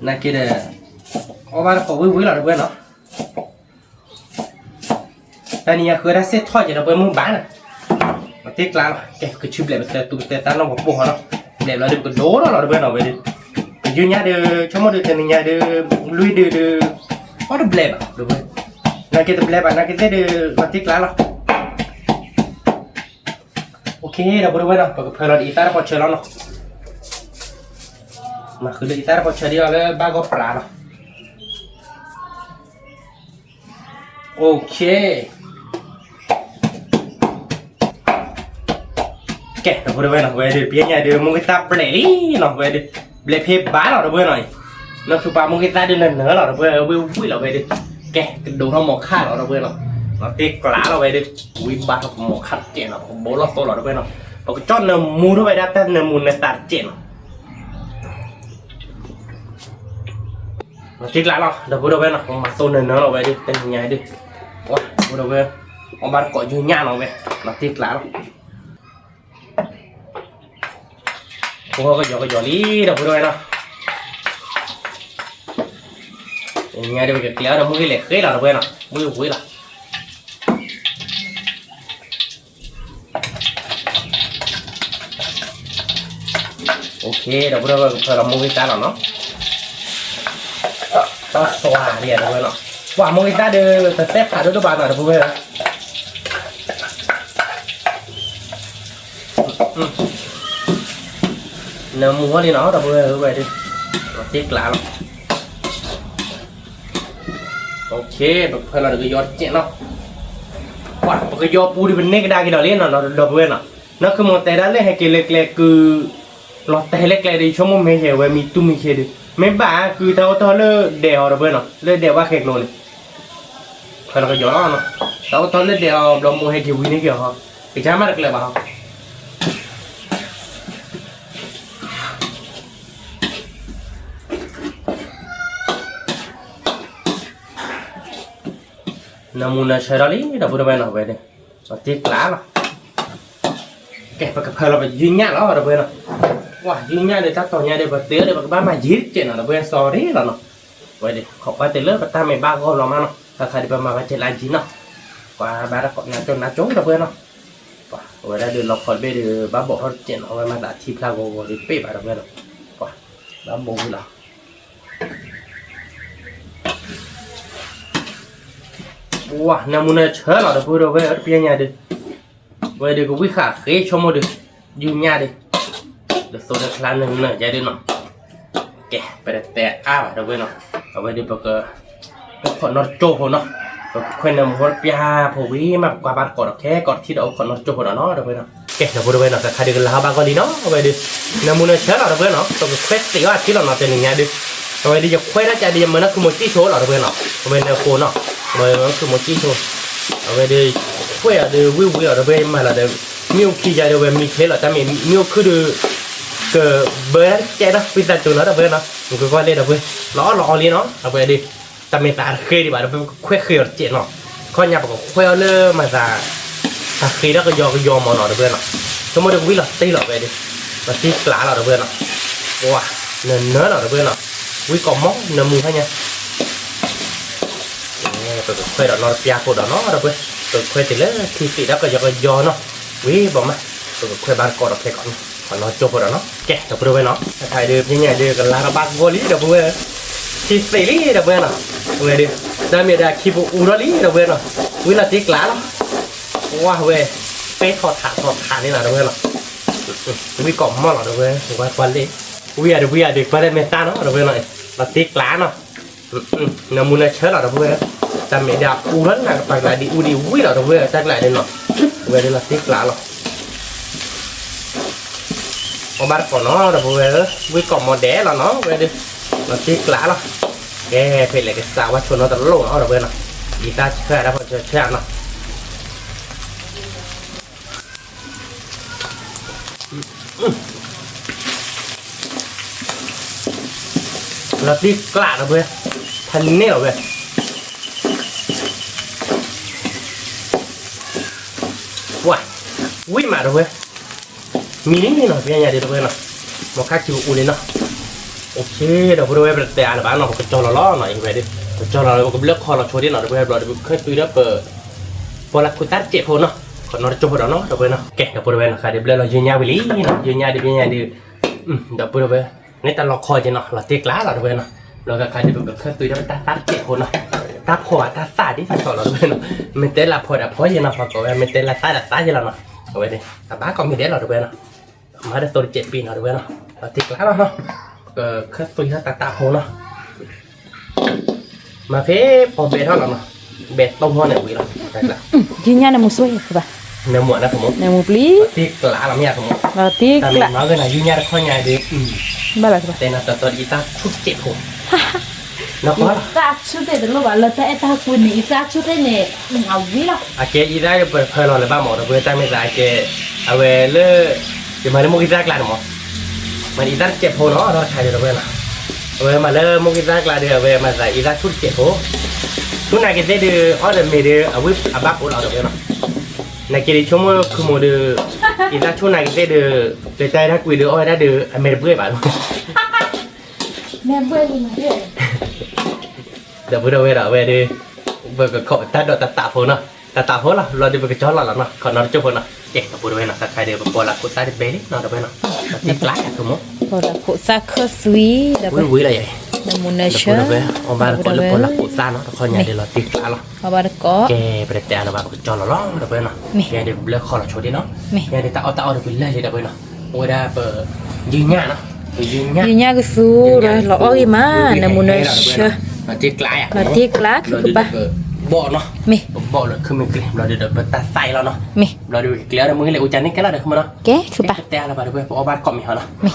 က့ဒီး အီၣ်ဘၣ်တကိးဝံၣ်ဝံၣ်လီၤ ဒီပုၢ်ဝဲၢ်နီၤ. တၢ်နံၤညါဃုဒၣ်စ့ၣ်ထီၣ်က့ၤ ဒီပုၢ်ဝဲၢ် မုၢ်ဘၣ်န့ၣ် တ့ကျးလီၤ. ကဲ ကဆူဘျဲးပသဲသူပသဲသးနီၢ်ပှၤပိၢ်ဟီနီၤ. ဘျဲးဘျီဒီးပကဒိၣ်ထီၣ်လီၤ ဒီပုၢ်ဝဲၢ်နီၤ ဝဲဒီး. ပယုၢ်ညါဒီး ဆိကမိၣ်ဒီး တနံၤညါဒီး လွံၢ်ဒုးဒီး အီၣ်တဘျဲးဘၣ် ဒီပုၢ်ဝဲၢ်. နာ်က့တဘျဲးဘၣ် နာ်က့သ့ၣ်ဒီး ပတ့ကျးလီၤ. အိၣ်ခ့ ဒီပုၢ်ဝဲၢ်နီၤ ပကဖၢလီၤဒ်အံၤသၣ်တပီၤဆၢလီၤနီၤ. မၤဃုာ်လၢအံၤသၣ်တပီၤဆၢဒ်အီၤလၢဘၣ်ဂီၢ်ပြးလီၤ. အိၣ်ခ့ ကဲ ဒီပုၢ်ဝဲၢ်နီၤ ဝဲဒီး ပယုၢ်ညါဒီး မိၢ်က့သၣ်ဘျဲးလံနီၤ ဝဲဒီး ဘျဲးဖဲဘၣ်လီၤ ဒီပုၢ်ဝဲၢ်နီၤ. နီၢ်ခုပၢ်မိၢ်က့သၣ်ဒုးနၢၤနၢၤလီၤ ဒီပုၢ်ဝဲၢ် ဝံၣ်ဝံၣ်လီၤ ဝဲဒီး. ကဲ ကဒိၣ်ထီၣ်မီၤခၣ်လီၤ ဒီပုၢ်ဝဲၢ်နီၤ. တ့ကျးလီၤ ဝဲဒီး ဝံၣ်ဘၣ်ထီၣ်ကမီၤခၣ်တစဲးနီၤ ပကဘိလီၢ်သိလီၤ ဒီပုၢ်ဝဲၢ်နီၤ. ပကကၠီၣ်နၢမူထီၣ်ဝဲဒၣ်တၢ်နၢမူနၢသးတစဲးနီၤ. တ့ကျးလီၤ ဒီပုၢ်ဝဲၢ်နီၤ ပမၤသိနၢၤနၢၤလီၤ ဝဲဒီး တနံၤညါဒီး ဝဲဒီး အီၣ်ဘၣ်တကိးယုၢ်ညၣ်နီၤ ဝဲ တ့ကျးလီၤ. ဖိဟီၣ်ကယီၤကယီၤလံ ဒီပုၢ်ဝဲၢ်နီၤ. တနံၤညါဒီး ပကကျဲၤအီၣ်ဒီးမုၢ်ဂ့ၤလဲၤဃ့လီၤ ဒီပုၢ်ဝဲၢ်နီၤ မုၢ်ဂ့ၤဝံၣ်လီၤ. အိၣ်ခ့ ဒီပုၢ်ဝဲၢ် ကဖၢလီၤမိၢ်ဂ့ၤသၣ်လီၤနီၤ. တၢ်သွါလံ ဒီပုၢ်ဝဲၢ်နီၤ. ပှၤမိၢ်ဂ့ၤသၣ်ဒီး တတဲဖးဒိၣ်ဒိၣ်ဘၣ်နီၤ ဒီပုၢ်ဝဲၢ်ဧၢ. နၢမူဝဲလံနီၤ ဒီပုၢ်ဝဲၢ်ဧၢ ဝဲဒီး တ့ကျးလီၤ. အိၣ်ခ့ ပကဖၢလီၤဒီးကယီၤတစဲးနီၤ. ပှၤ ပကယီၤပူၤဒီး ပန့ၢ်ကဒါက့ၤဒီးလံနီၤ ဒီပုၢ်ဝဲၢ်နီၤ. နီၢ်ခုမိၢ်တဲဒၣ်လၢဟဲက့ၤလၢကျဲကု လီၤတဲာ်လၢကျဲဒီး ဆိကမိၣ်မ့ၢ်ယဲၢ်ဝဲမံၤတူၢ်မံၤခ့ဒီး မ့ၢ်ဘၣ်ကုတၢ်အိၣ်ထီၣ်လၢဒဲးအီၤ ဒီပုၢ်ဝဲၢ်နီၤ လၢဒဲးဝၣ်ဃဲကျိၤန့ၣ် ဖၢလီၤကယီၤလီၤနီၤ. တၢ်အိၣ်ထီၣ်လၢဒဲးအီၤ ဘျီမိၢ်ဟဲက့ၤဝံၤန့ၢ်က့ၤအီၤ ကစၢ်မးတကျၢၤဘၣ်ဟီ နၢမူနၢဆၢထီၣ်လံ ဒီပုၢ်ဝဲၢ်နီၤ ဝဲဒီး တ့ကျးလီၤ. ကဲ ပကဖၢလီၤပယုၢ်ညၣ်လီၤ ဒီပုၢ်ဝဲၢ်နီၤ. ပှၤယုၢ်ညၣ်ဒီး တၢ်တီၤညါဒီး ပသ့ဒီး ပကဘၣ်မၤယံၤတစဲးနီၤ ဒီပုၢ်ဝဲၢ် sorry လီၤနီၤ. ဝဲဒီး ခိးကွၢ်တ့ၢ်လၢပတၢ်မ့ၢ်ဘၣ်ဂီၢ်လီၤမးနီၤ တၢ်ခါဒီး ပမၤဘၣ်ကဲလၢယံၤနီၤ. ပှၤဘၣ်တၢ်ကိးနၤကၠိနၤကၠိ ဒီပုၢ်ဝဲၢ်နီၤ. ပှၤ အဝဲဒၣ်ဒီး လီၤခီတဘ့ၣ်ဒီး ဘၣ်ဘိးထီၣ်တစဲးနီၤ အဝဲမၤသးထံဖျါဂီၤဂီၤဒီး ပ့ၢ်ဘၣ် ဒီပုၢ်ဝဲၢ်နီၤ. ပှၤ ဘၣ်ဘိးဝံၤလီၤ. ပှၤ နၢမူနၢဆၢလီၤ ဒီပုၢ်ဝဲၢ် တပျဲညါဒီး ဝဲဒီးကဝံၣ်ဃာ်ဃ့ဆိကမိၣ်ဒီး ယုၢ်ညၣ်ဒီး ဒီးသိတချါနၢနၢယါဒ်နီၤ. ကဲ ပတတဲအါဘၣ် ဒီပုၢ်ဝဲၢ်နီၤ. အဝဲဒီးပက အိၣ်ခိးနီၢ်တကၠိဖိနီၤ. ပကခွဲးနၢမူဟီတပျၢ်ဖိဝံၤမး ပကွၢ်ဘၣ်တကိးဒီး ခဲကိးတထံၣ်ဒီး အိၣ်ခိးနီၢ်တကၠိဖိဒီးနီၤ ဒီပုၢ်ဝဲၢ်နီၤ. ကဲ ဒီပုၢ်ဝဲၢ်နီၤ တခါဒီးကလၤဟီၣ်ဘၣ်ဂီၢ်လံနီၤ. အဝဲဒီး နၢမူနၢဆၢလီၤ ဒီပုၢ်ဝဲၢ်နီၤ. ပကခွဲးသ့ၣ်အီၣ်အထံလီၤနီၤ တနံၤညါဒီး အဝဲဒီးယခွဲးတၢ်ကးဒီး ယမၢနၢ်ခုမိၢ်စံၣ်ဆိလီၤ ဒီပုၢ်ဝဲၢ်နီၤ. အဝဲနၢဃိနီၤ မၢနၢ်ခုမိၢ်စံၣ်ဆိ အဝဲဒီး ခွဲးအီၤဒီး ဝံၣ်ဝံၣ်အီၤ ဒီပုၢ်ဝဲၢ် မၤလီၤဒီး မ့ၣ်အူခံယါဒီး ဝဲမံချ့လီၤ တၢ်မ့ၢ်မ့ၣ်အူခုဒီး ကဘၢတၢ်တကဲးနီၤ ဝံသးစူၤနီၤ ဒီပုၢ်ဝဲၢ်နီၤ. နကကွၢ်လဲၣ် ဒီပုၢ်ဝဲၢ် လီၤအီၣ်လီၤအီလံနီၤ အဝဲဒီး တၢ်မ့ၢ်သးတဃ့ဒံးဘၣ် ဒီပုၢ်ဝဲၢ် ပကခွဲးဃ့အီၤတစဲးနီၤ. ခီညါပကခွဲးအီၤလၢမၤသး သးဃ့ဒီးကယီကယီမးနီၤ ဒီပုၢ်ဝဲၢ်နီၤ. ဆိကမိၣ်ဒီးဝံၣ်လီၤတံၢ်လီၤဝဲဒီး လီၤတံၢ်ကျးလီၤ ဒီပုၢ်ဝဲၢ်နီၤ. ပှၤ နၢနၢလီၤ ဒီပုၢ်ဝဲၢ်နီၤ. ဝံၣ်ကိးမီၢ် နၢမူခါညါ ပကခွဲးဒီးနီတပျၢ်ဖိဒီးနီၤ ဒီပုၢ်ဝဲၢ် ပကခွဲးတုၤလၢထံသ့ၣ်ဒီးကယီကယီနီၤ. ဝံၣ်ဘၣ်မး ပကခွဲးဘၣ်တကိးဒီးခဲကိးနီၤ ပနီၢ်ကၠိဖိဒီးနီၤ. ကဲ ဒီပုၢ်ဝဲၢ်နီၤ တခါဒီး ပညါဒီး ကလၤထီၣ်ဘၣ်ဂီၢ်လံ ဒီပုၢ်ဝဲၢ် ထံသ့ၣ်လံ ဒီပုၢ်ဝဲၢ်နီၤ. ဝဲဒီး တၢ်မ့ၢ်ဒၣ်ခံပူၤအူထီၣ်လံ ဒီပုၢ်ဝဲၢ်နီၤ. ဝံၣ်လီၤတံၢ်ကျးလီၤ ဝါဝဲ ပဲထီၣ်ထးထီၣ်ထးန့ၣ်လီၤ ဒီပုၢ်ဝဲၢ်နီၤ. ဝံၣ်ကိးမီၢ်လီၤ ဒီပုၢ်ဝဲၢ် ကွၢ်ကွၢ်လံ ဝံၣ်ယၤဒီးဝံၣ်ယၤဒီး ကွၢ်လၢမဲာ်တၢ်နီၤ ဒီပုၢ်ဝဲၢ်နီၤ. လီၤတံၢ်ကျးနီၤ နၢမူနၢဆၢလီၤ ဒီပုၢ်ဝဲၢ်. တၢ်မ့ၢ်ဒၣ်အူလီၤနၤ တၢ်ကျးဒ်အူဒ်ဝံၣ်လီၤ ဒီပုၢ်ဝဲၢ် တၢ်ကျးဒ်နီၤ. ဝဲဒၣ်လီၤတံၢ်ကျးလီၤ အီၣ်ဘၣ်တကိးနီၤ ဒီပုၢ်ဝဲၢ်ဧၢ, ဝံၣ်ကိးမီၢ်ဒဲးလီၤနီၤ ဝဲဒၣ် လီၤတံၢ်ကျးလီၤ. ကဲ ဖဲလဲၣ်ကစးဝါဆိနီတလိၣ်နီၤ ဒီပုၢ်ဝဲၢ်နီၤ. ယသးဆၢတၢ်ဖီဆၢဆၢနီၤ လီၤတံၢ်ကျး ဒီပုၢ်ဝဲၢ်, ဖဲန့ၣ်လီၤဝဲ, ဝါ, ဝံၣ်မး ဒီပုၢ်ဝဲၢ်, မံၤန့ၣ်နီၤ ပညါဒ် ဒီပုၢ်ဝဲၢ်နီၤ, မ်ခါဆူပအိၣ်လံနီၤ. အိၣ်ခ့ ဒီပုၢ်ဒီဝဲၢ် ပတဲအါလၢၤဘၣ်နီၤ, ပကကၠီလီၤလီၤနီၤ, အံၤဝဲဒၣ် ပကကၠီလီၤလီၤ ပကဘျၢခီလီၤဆိဒ်နီၤ, ဒီပုၢ်ဝဲၢ် ဘျီဒီး ပကခၢၣ်သွံဒီးပ ပီလၢခိၣ်သၣ်တစဲးဖိနီၤ, ခီနီတကၠိဖိဒီးနီၤ ဒီပုၢ်ဝဲၢ်နီၤ. ကဲ ဒီပုၢ်ဒီဝဲၢ်နီၤ, ဃးဒီးဘျၢလီၤယုၢ်ညါဝံၤလံနီၤ, ယုၢ်ညါဒ်ပညါဒုး ဒီပုၢ်ဒီဝဲၢ် န့ၣ်တၢ်လီၤခီက့ၤနီၤ, လီၤတ့ၢ်ကျးလီၤ ဒီပုၢ်ဝဲၢ်နီၤ. ဘျီကခးဒီးပကခၢၣ်သွံဒီးပတၢ်သၣ်တစဲးဖိနီၤ, တၢ်ဖီဘၣ်တၢ်သၣ်ဒ်သိးသိးလီၤ ဒီပုၢ်ဝဲၢ်နီၤ. မ့ၢ်တဲလၢဖီဒီးဖီယ့ၤနီၤ, ဖီကိးဝဲ မ့ၢ်တဲလၢသၣ်ဒီးသၣ်ယ့ၤလီၤနီၤ. အဝဲဒၣ် အဘၣ်ကိးမံၤဒဲးလီၤ ဒီပုၢ်ဝဲၢ်နီၤ. မၤတသိးတစဲးပံၤနီၤ ဒီပုၢ်ဝဲၢ်နီၤ, လီၤတ့ၢ်ကျးလီၤနီၤ. ကခၢၣ်သွံထီၣ်တၢ်တၢ်ဖိနီၤ, မၤဖဲပီၣ်ဘဲထီၣ်လီၤနီၤ, ဘဲတိၢ်ထီၣ်န့ၣ်ဝံၤလီၤ. ယုၢ်ညါန့ၣ်မူဆိယဲၢ်ဘၣ်, နၢမူနၢမူပျံၤ, လီၤတ့ၢ်ကျးလီၤမ့ၢ်ယါ လီၤတ့ၢ်ကျး, တၢ်မ့ၢ်မၤဂ့ၤနၤ ယုၢ်ညါတခီညါဒီး ဘၣ်လီၤ တဲနၤတီတီအံသၣ်ဆူၣ်တစဲးဖိ နကွၢ်လီၤ, အံသၣ်ဆူၣ်တစဲးတလိၣ်ဘၣ် လၢတၢ်အဲၣ်တၢ်ကွံန့ၣ် အံသၣ်ဆူၣ်တစဲးန့ၣ် အဝံၤလီၤ. အကဲအံသၣ်ဒီးပဖၢလီၤလၢၤဘၣ်မး ဒီပုၢ်ဝဲၢ်, တၢ်မ့ၢ်သးအကဲ အဝဲလၢ ယမၤလၢမိၢ်ကံသၣ်ကျါန့ၣ်မး, မၤအံသၣ်တစဲးဖိနီၤ ဒီးတခါဒီး ဒီပုၢ်ဝဲၢ်နီၤ. အဝဲမၤလၢမိၢ်ကံသၣ်ကျါဒီး အဝဲမၤသးအံသၣ်ဆူၣ်တစဲးဖိ, ဆူၣ်နာ်က့ၤသ့ၣ်ဒီး အီၣ်ဒီးမ့ၤဒီး အဝံၣ်အဘၣ်ကိးလီၤ ဒီပုၢ်ဝဲၢ်နီၤ. နာ်က့ၤဒီးဆိကမိၣ်ခုမိၣ်ဒီး အံသၣ်ဆူၣ်နာ်က့ၤသ့ၣ်ဒီး လၢတၢ်အဲၣ်တၢ်ကွံဒီး အီၣ်ဝဲဒၣ်ဒီး အမဲာ်တဘှဲၣ်ဘၣ် ဒီပုၢ်ဒီဝဲၢ်ဒီး အဝဲဒီး ပကခိးတၢ်ဒိးတၢ်တးဖိနီၤ, တၢ်တးဖိလီၤ, ဘျီဒီးပကကၠီလီၤလီၤနီၤ, ခီနီတကၠိဖိနီၤ. ကဲ ဒီပုၢ်ဒီဝဲၢ်နီၤ, တၢ်ခါဒီး ပပီလၢခိၣ်သၣ်တဘဲလံနီၤ ဒီပုၢ်ဝဲၢ်နီၤ, လီၤတ့ၢ်ကျးယါကမိၣ်, ပီလၢခိၣ်သၣ်ခၢၣ်သွံ ဒီပုၢ်ဝဲၢ်လီၤယါ, ဒီပုၢ်ဒီဝဲၢ် အီၣ်ဘၣ်တကိးလၢပီလၢခိၣ်သၣ်နီၤ, တခီညါဒီးလီၤတ့ၢ်ကျးလီၤ. အီၣ်ဘၣ်တကိး, ကဲ ပတတဲအါလၢၤဘၣ် ပကကၠီလီၤလီၤ ဒီပုၢ်ဝဲၢ်နီၤ, ညါဒီးဘျၢခီလီၤဆိဒ်နီၤ, ညါဒီးတၢ်အီၣ်တၢ်အီဒီးပလဲၤလံ ဒီပုၢ်ဝဲၢ်နီၤ, အိၣ်ဝဲဒၣ်ပ ယုၢ်ညါနီၤ, ယုၢ်ညါ, ယုၢ်ညါကသူဒီးလီၤအီၣ်ဂ့ၤမး, နၢမူနၢဆၢ, လီၤတ့ၢ်ကျးယါ, လီၤတ့ၢ်ကျးခုကပၤ, ဘီၣ်နီၤ, မ့ၢ်, ပဘီၣ်လၢခုမ့ၢ်ကြ့ၤ ဘျီဒီးပတၢ်သၣ်အံၤလီၤနီၤ, မ့ၢ်, ဘျီဒီးပကကျဲအီၤဒီးမ့ၢ်ဂ့ၤလၢအိၣ်ကၢ်န့ၣ်ကဲလီၤဒီး ခမနီၤ, ကဲခုကပၤ, ပတဲအါလၢၤဘၣ် ဒီပုၢ်ဝဲၢ် ပအီၣ်ဘၣ်တကိးမ့ၢ်ဟီ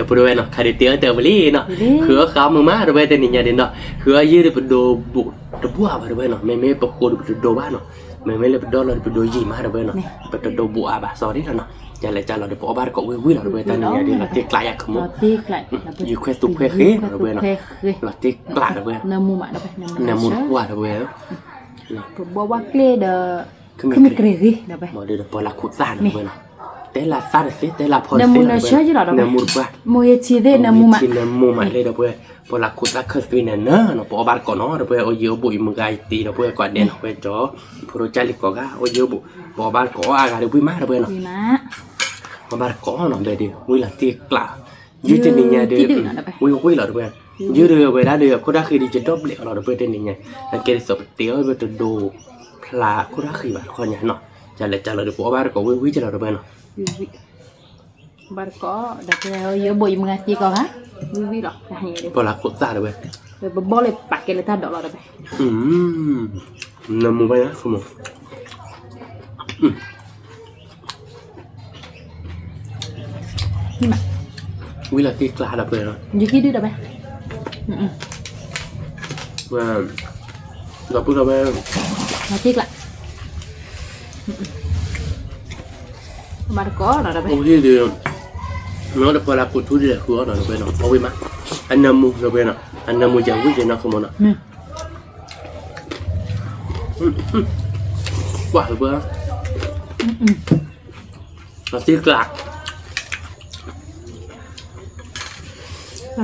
နီၤ, မ့ၢ်, ကဲ ဒီပုၢ်ဒီဝဲၢ်နီၤ, ခါဒီးတ့အီၣ်တၢ်ဝံၤလံနီၤ, ဃုအီၣ်ဃုအီမုာ်မး ဒီပုၢ်ဝဲၢ် တနံၤညါဒ်နီၤ, ဃုအီၣ်ယုၢ်ဒီးပဒိးဘူးတဘၣ်ဘၣ် ဒီပုၢ်ဝဲၢ်နီၤ, မ့မ့ၢ်ပဃိဒီးပတဒိးဘၣ်နီၤ, မ့မ့ၢ်လၢပဒိးလီၤဒီးပဒိးယံာ်မး ဒီပုၢ်ဝဲၢ်နီၤ, ပတဒိးဘူးအါဘၣ် စီၤဒ်လီၤနီၤ, ကလဲၤကလီၤဒီးပအီၣ်ဘၣ်တကိးဝံၤဝံၤလီၤ ဒီပုၢ်ဝဲၢ် တနံၤညါဒ်လီၤတ့ၢ်ကျးယါကမိၣ်, ယုၢ်ခွဲသူၣ်ခွဲဃ့ ဒီပုၢ်ဝဲၢ်နီၤ, လီၤတ့ၢ်ကျး ဒီပုၢ်ဝဲၢ်, နၢမူတပှၢ် ဒီပုၢ်ဝဲၢ်, ပဘီၣ်ဘၣ်ကျ့ဒီး ခုမ့ၢ်ကြ့ၤဂ့ၤ မ့ၢ်ဒီးပှၤလၢခိၣ်သၣ်နီၤ ဒီပုၢ်ဝဲၢ်နီၤ, တဲလၢသၣ်တသ့ တဲလၢဖီတသ့ နၢမူတပှၢ်, မိၢ်ယထံသ့ၣ် နၢမူမး နၢမူမးလၢ ဒီပုၢ်ဝဲၢ်, ပှၤလၢခိၣ်သၣ်ခၢၣ်သွံန့ၣ်နီၤ ပအီၣ်ဘၣ်တကိးနီၤ ဒီပုၢ်ဝဲၢ်, အိၣ်ယံၤအိၣ်ဘူးယံၤ မုၢ်ဂၤယတံၤ ဒီပုၢ်ဝဲၢ် ကွၢ်ဒဲးနီၤ ဝဲကၠီ, ဖိဒိၣ်ကၢ်လံၤကိးဂၤ အိၣ်ယံၤအိၣ်ဘူး, ပအီၣ်ဘၣ်တကိးအါဂၤဒီးဝံၣ်မး ဒီပုၢ်ဝဲၢ်နီၤ, အီၣ်ဘၣ်တကိးနီၤ ဒီးဝံၣ်လီၤတ့ၢ်ကျး, ယုၢ်တနံၤညါဒီး ဝံၣ်ဝံၣ်လီၤ ဒီပုၢ်ဝဲၢ်, ယုၢ်ဒီးဝဲဒၣ်ဒီး အခိၣ်တၢ်ဃံဒီးယဒီဘျဲၣ်အီၤလီၤ ဒီပုၢ်ဝဲၢ် တနံၤညါ, အကဲဒ်သိးပတဲအီၤ ပတဒိးဖျါခိၣ်တၢ်ဃံဘၣ် တခီညါနီၤ, ကလဲၤကလီၤဒီး ပအီၣ်ဘၣ်တကိးဝံၤဝံၤကလီၤ ဒီပုၢ်ဝဲၢ်နီၤ, ဘၣ်တကိး ဒီးယအိၣ်ဘူးယံၤ မုၢ်ဂၤယတံၤကိးဂၤ, ဝံၤဝံၤလီၤ, ပှၤလၢခိၣ်သၣ် ဒီပုၢ်ဝဲၢ်, ပဘီၣ်လၢပာ်ကဲလၢတၢ်ဒိးလီၤ ဒီပုၢ်ဝဲၢ်, နၢမူဘၣ်ယါ ဝံၤလီၤတ့ၢ်ကျး ဒီပုၢ်ဝဲၢ်, ဒီပုၢ်ဝဲၢ်, တ့ၢ်ကျး, ဘၣ်တကိး အိၣ်ဟံၣ်ဒီး မ့ၢ်ဒီးပှၤလၢခိၣ်ထူဒ်လဲၣ်ဃုအီၤနီၤ ဒီပုၢ်ဝဲၢ်နီၤ အီၣ်ဝံၣ်မး, အနၢမူ ဒီပုၢ်ဝဲၢ်နီၤ အနၢမူယဝံၣ်က့ၤနီၤ ခမနီၤ, ကွၢ် ဒီပုၢ်ဝဲၢ်, တ့ၢ်ကျး တ့ၢ်ကျး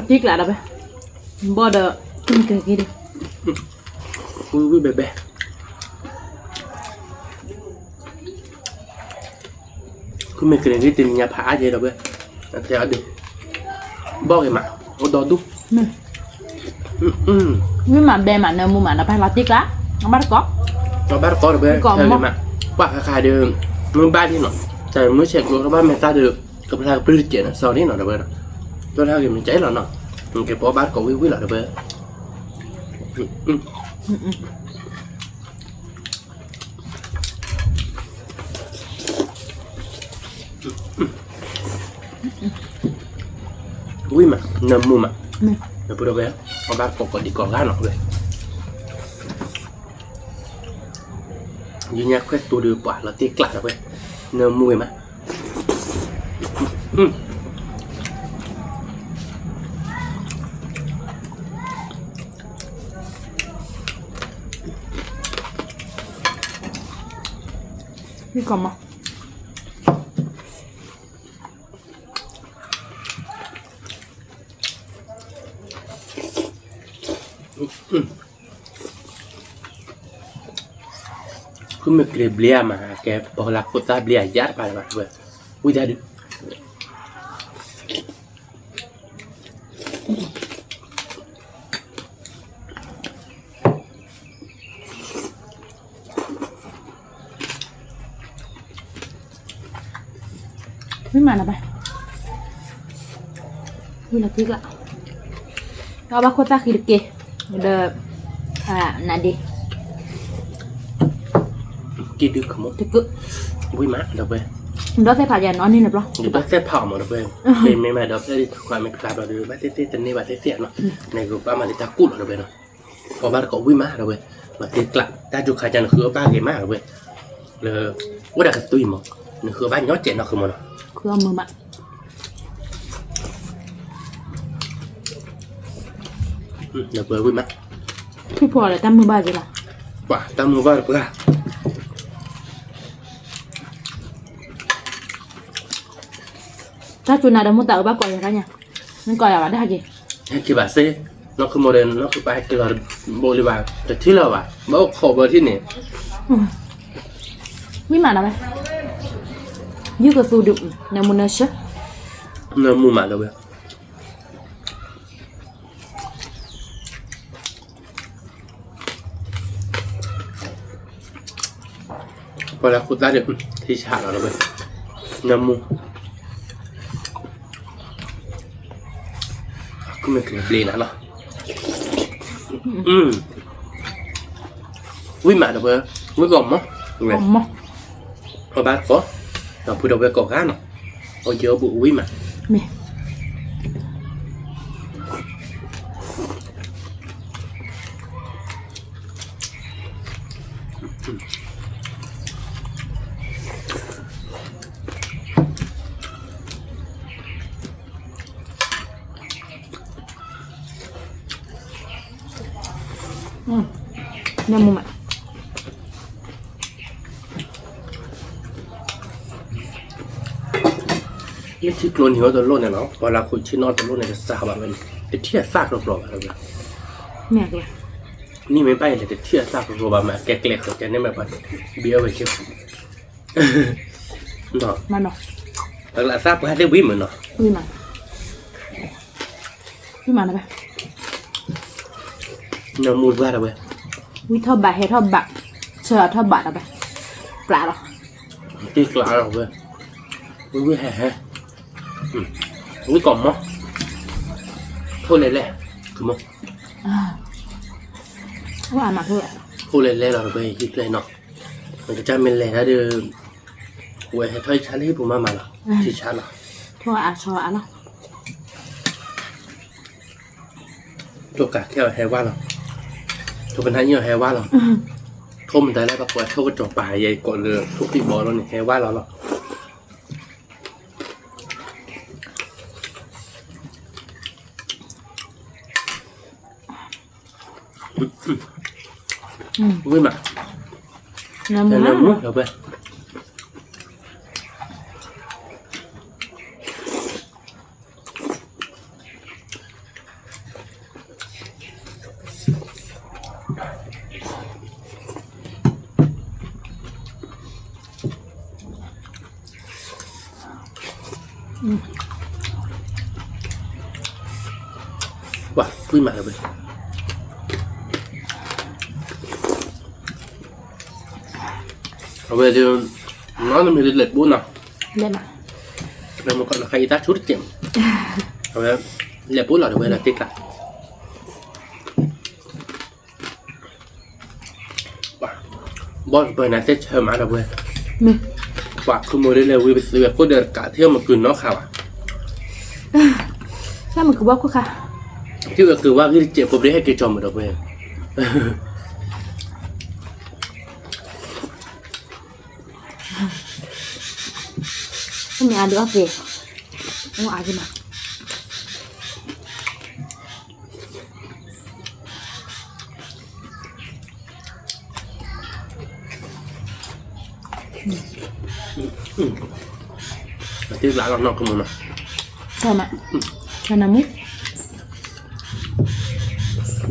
ဒီး ဘီၣ်ဒီး ဝံၣ်ဝံၣ်ဘဲဘဲ, ခုမ့ၢ်ကြ့ၤဂ့ၤ တနံၤညါဖးအါကဲ ဒီပုၢ်ဝဲၢ်, တဲအီၤဒုး, ဘီၣ်ဂ့ၤမး အိၣ်ဒီဒူၣ်, မ့ၢ်မးဘဲမး နၢမူမး ဒီပုၢ်ဝဲၢ် လီၤတ့ၢ်ကျး, အီၣ်ဘၣ်တကိး, အီၣ်ဘၣ်တကိး ဒီပုၢ်ဝဲၢ်, ကွၢ်ဃါဃါဒီး မ့ၢ်ဘၣ်ဒ်နီၤ, တၢ်မ့ၢ်ဆဲးကျိး တဘၣ်မဲာ်သၣ်ဒီး ကဖျါကပြုၢ်တစဲးနီၤ စီၤဒ်နီၤ ဒီပုၢ်ဝဲၢ်နီၤ, ကဖျါက့ၤမ့ၢ်ကဲလီၤနီၤ, ကဲပအီၣ်ဘၣ်တကိးဝံၤဝံၤလီၤ ဒီပုၢ်ဝဲၢ်. ဝံၤမး နၢမူမး, ဒီပုၢ်ဝဲၢ်, အီၣ်ဘၣ်ကိးကိးဒံးကိးဂၤနီၤဝဲ, ယညါခွဲးသူဒီးပှၤလီၤတ့ၢ်ကျးဒီးဝဲ, နၢမူဝဲမး. မ့ၢ်ကီးမး. ဃုမ့ၢ်က့ၤဘျ့ဧါမး ကဲပီၤလၢခိၣ်သၣ်ဘျ့ဧါ ယါတပၤလၢၤဘၣ်ဝဲ, ဝံသးဒုး ဝံၣ်မးနီၤဘၣ်, ဝံၣ်လီၤက့ၤကျး, ဒီးဘၣ်ခိၣ်သၣ်ဃံတက့ၢ်, ဒီး နဒ့, က့ၤဒုးခမ, ဝံၣ်မးဒီးဝဲ, ဒီးသဲဖးယၤနီၤန့ၣ်နဘျီ, ဒီးသဲဖးအီၤမးဒီးဝဲ, မ့မ့ၢ်ဒီးဖဲဒ်ခွါမ့ၢ်ဖျါဘျီဒီး ဘၣ်သ့ၣ်သ့ၣ်တန့ၢ်ဘၣ်သ့ၣ်သ့ၣ်နီၤ, နကဘၣ်မၤလၢတၢ်ကူၣ်လီၤဒီးဝဲနီၤ အီၣ်ဘၣ်တကိးဝံၣ်မးဒီးဝဲ, မၤတ့ကျး တၢ်ဒိခါကန့ၣ် နဃုအီၣ်ဘၣ်ဂ့ၤမးဒီးဝဲ, လၢ အိၣ်ဒၣ်ကသွံမး, နဃုအီၣ်ဘၣ်ညီကဲးနီၢ်ဃုမးနီၤ, ဃုအီၣ်မုာ်မး, ဒီးပှဲၤဝံၣ်မး, ဖုၣ်ဖီလၢတၢ်မုာ်ဘၣ်က့ၤလီၤ, ပှၤတၢ်မုာ်ဘၣ်တပှၢ် တၢ်စူၤနၤဒီးမိၢ်သးအုးဘၣ်ကိးယၤတၢ်ညါ, နကိးယၤဘၣ်တဟဲက့ၤ, ဟဲက့ၤဘၣ်စ့, နီၢ်ခုမိၢ်ဒီး နီၢ်ခုပၢ်ဟဲက့ၤလီၤ, ဘိးလံဘၣ်, တထံၣ်လၢၤဘၣ်, ဘၣ်အိၣ်ခိးဘၢထံၣ်န့ၣ်, ဝံၣ်မးနီၤဝဲ, ယုၢ်ကသူဒုး, နမုာ်နၢဆၢ, နမုာ်မးဒီးဝဲ ပှၤလၢခိၣ်သၣ်န့ၣ် ထံဆးလီၤဝဲ, နမူ, မ့ၢ်ကဘျ့နၤလီၤ, ဝံၣ်မးဒီးဝဲ, ဝံၣ်ကီၢ်မီ, အဘၣ်ကီၢ်, ဒီးဖုဒီးဝဲကီၢ်ဂၤနီၤ, အိၣ်ယၢဘူးဝံၣ်မး, မ့ၢ် နမူမး, လၢထံကျိနံၤဟီတလိၣ်န့ၣ်လီၤ, ပှၤလၢခိၣ်ဆ့ၣ်နီၤတလိၣ်န့ၣ် တစးဘၣ်ဝဲန့ၣ် တထံၣ်အသၣ်ကျီကျီဘၣ်, မ့ၢ်, နံၣ်မ့ၢ်ဘၣ်အံၤလဲၣ် တထံၣ်အသၣ်ကျီကျီဘၣ် မ့ၢ်အကဲကျဲဃီၤကဲန့ၣ်မ့ၢ်ပှၤဘံအဝဲက့ၤ, အသၣ်ပှၤသ့ၣ်ဝံၤမုာ်နီၤ, ဝံၤမး ဝံၤမးနီၤဘၣ်, နမူဘၣ်ဒီးဝဲ, ဝံၣ်ထီၣ်ဘးဟဲထီၣ်ဘး, ဆၢအထီၣ်ဘးဒီးဘၣ်, ပျးလီၤ, တ့ကျးလီၤဝဲ, ဝံၣ်ဝံၣ်ဟဲဟဲ, ဝံၣ်ကီၢ်မီ, ထိၣ်လဲၤလဲၤ, ကမီ, ထိၣ်လဲၤလဲၤလီၤဝဲဟံၣ်ကျဲနီၤ, ကစၢ်မ့ၢ်လဲၤတၢ်ဒီး, ဝဲဟဲထီၣ်ဆါလၢဟံၣ်ပူၤမးမးလီၤ, ထံဆါလီၤ, ထိၣ်အါဆီအါလီၤ ထိၣ်ကးခဲအီၤဟဲဝါလီၤ, ထိၣ်ပနါအံၤအီၤဟဲဝါလီၤ, ထိၣ်မတၤလၢပှၤကိးထိၣ်ကစီၤပၤ ယဲကိးလၢထိၣ်ဃံဘီလီၤန့ၣ် ဟဲဝါလီၤလီၤ, ဝံၣ်မး, နမူလီၤဝဲ ပှၤကွံမးလၢၤဝဲ, အဝဲဒၣ်, နီတမံၤဒ်လဲၤပူၤနီၤ, လဲၤမး, လဲၤမးကီးလၢခါအံၤတၢ်ဆူတကဲးမး, အဝဲ, လဲၤပူၤလီၤဒီးဝဲဒီးတ့ကျး ဘီၣ်ပၢၤနၤသ့ၣ်ဆၢမးဒီးပှဲၤ, ပှၤခူမိၢ်ဒ်လဲၣ်ဝံၤပသ့ဝဲခိၣ်ဒီးတကးထံၣ်မုၢ်ကုၤနီၢ်ခါဘၣ်, တၢ်မုၢ်ကုၤဘီၣ်ခိၣ်ခါ, ထံၣ်ဝဲကုၤဝါဂ့ၢ်တကဲးဖိပဒ့ဟဲက့ၤကၠီမုၢ်ဒီးပှဲၤ, မ့ၢ်အဒုးအီၣ်က့ၤ, အိၣ်အါက့ၤမး အတ့ကျးလီၤနီၢ်ကမူၤနီၤ, နမ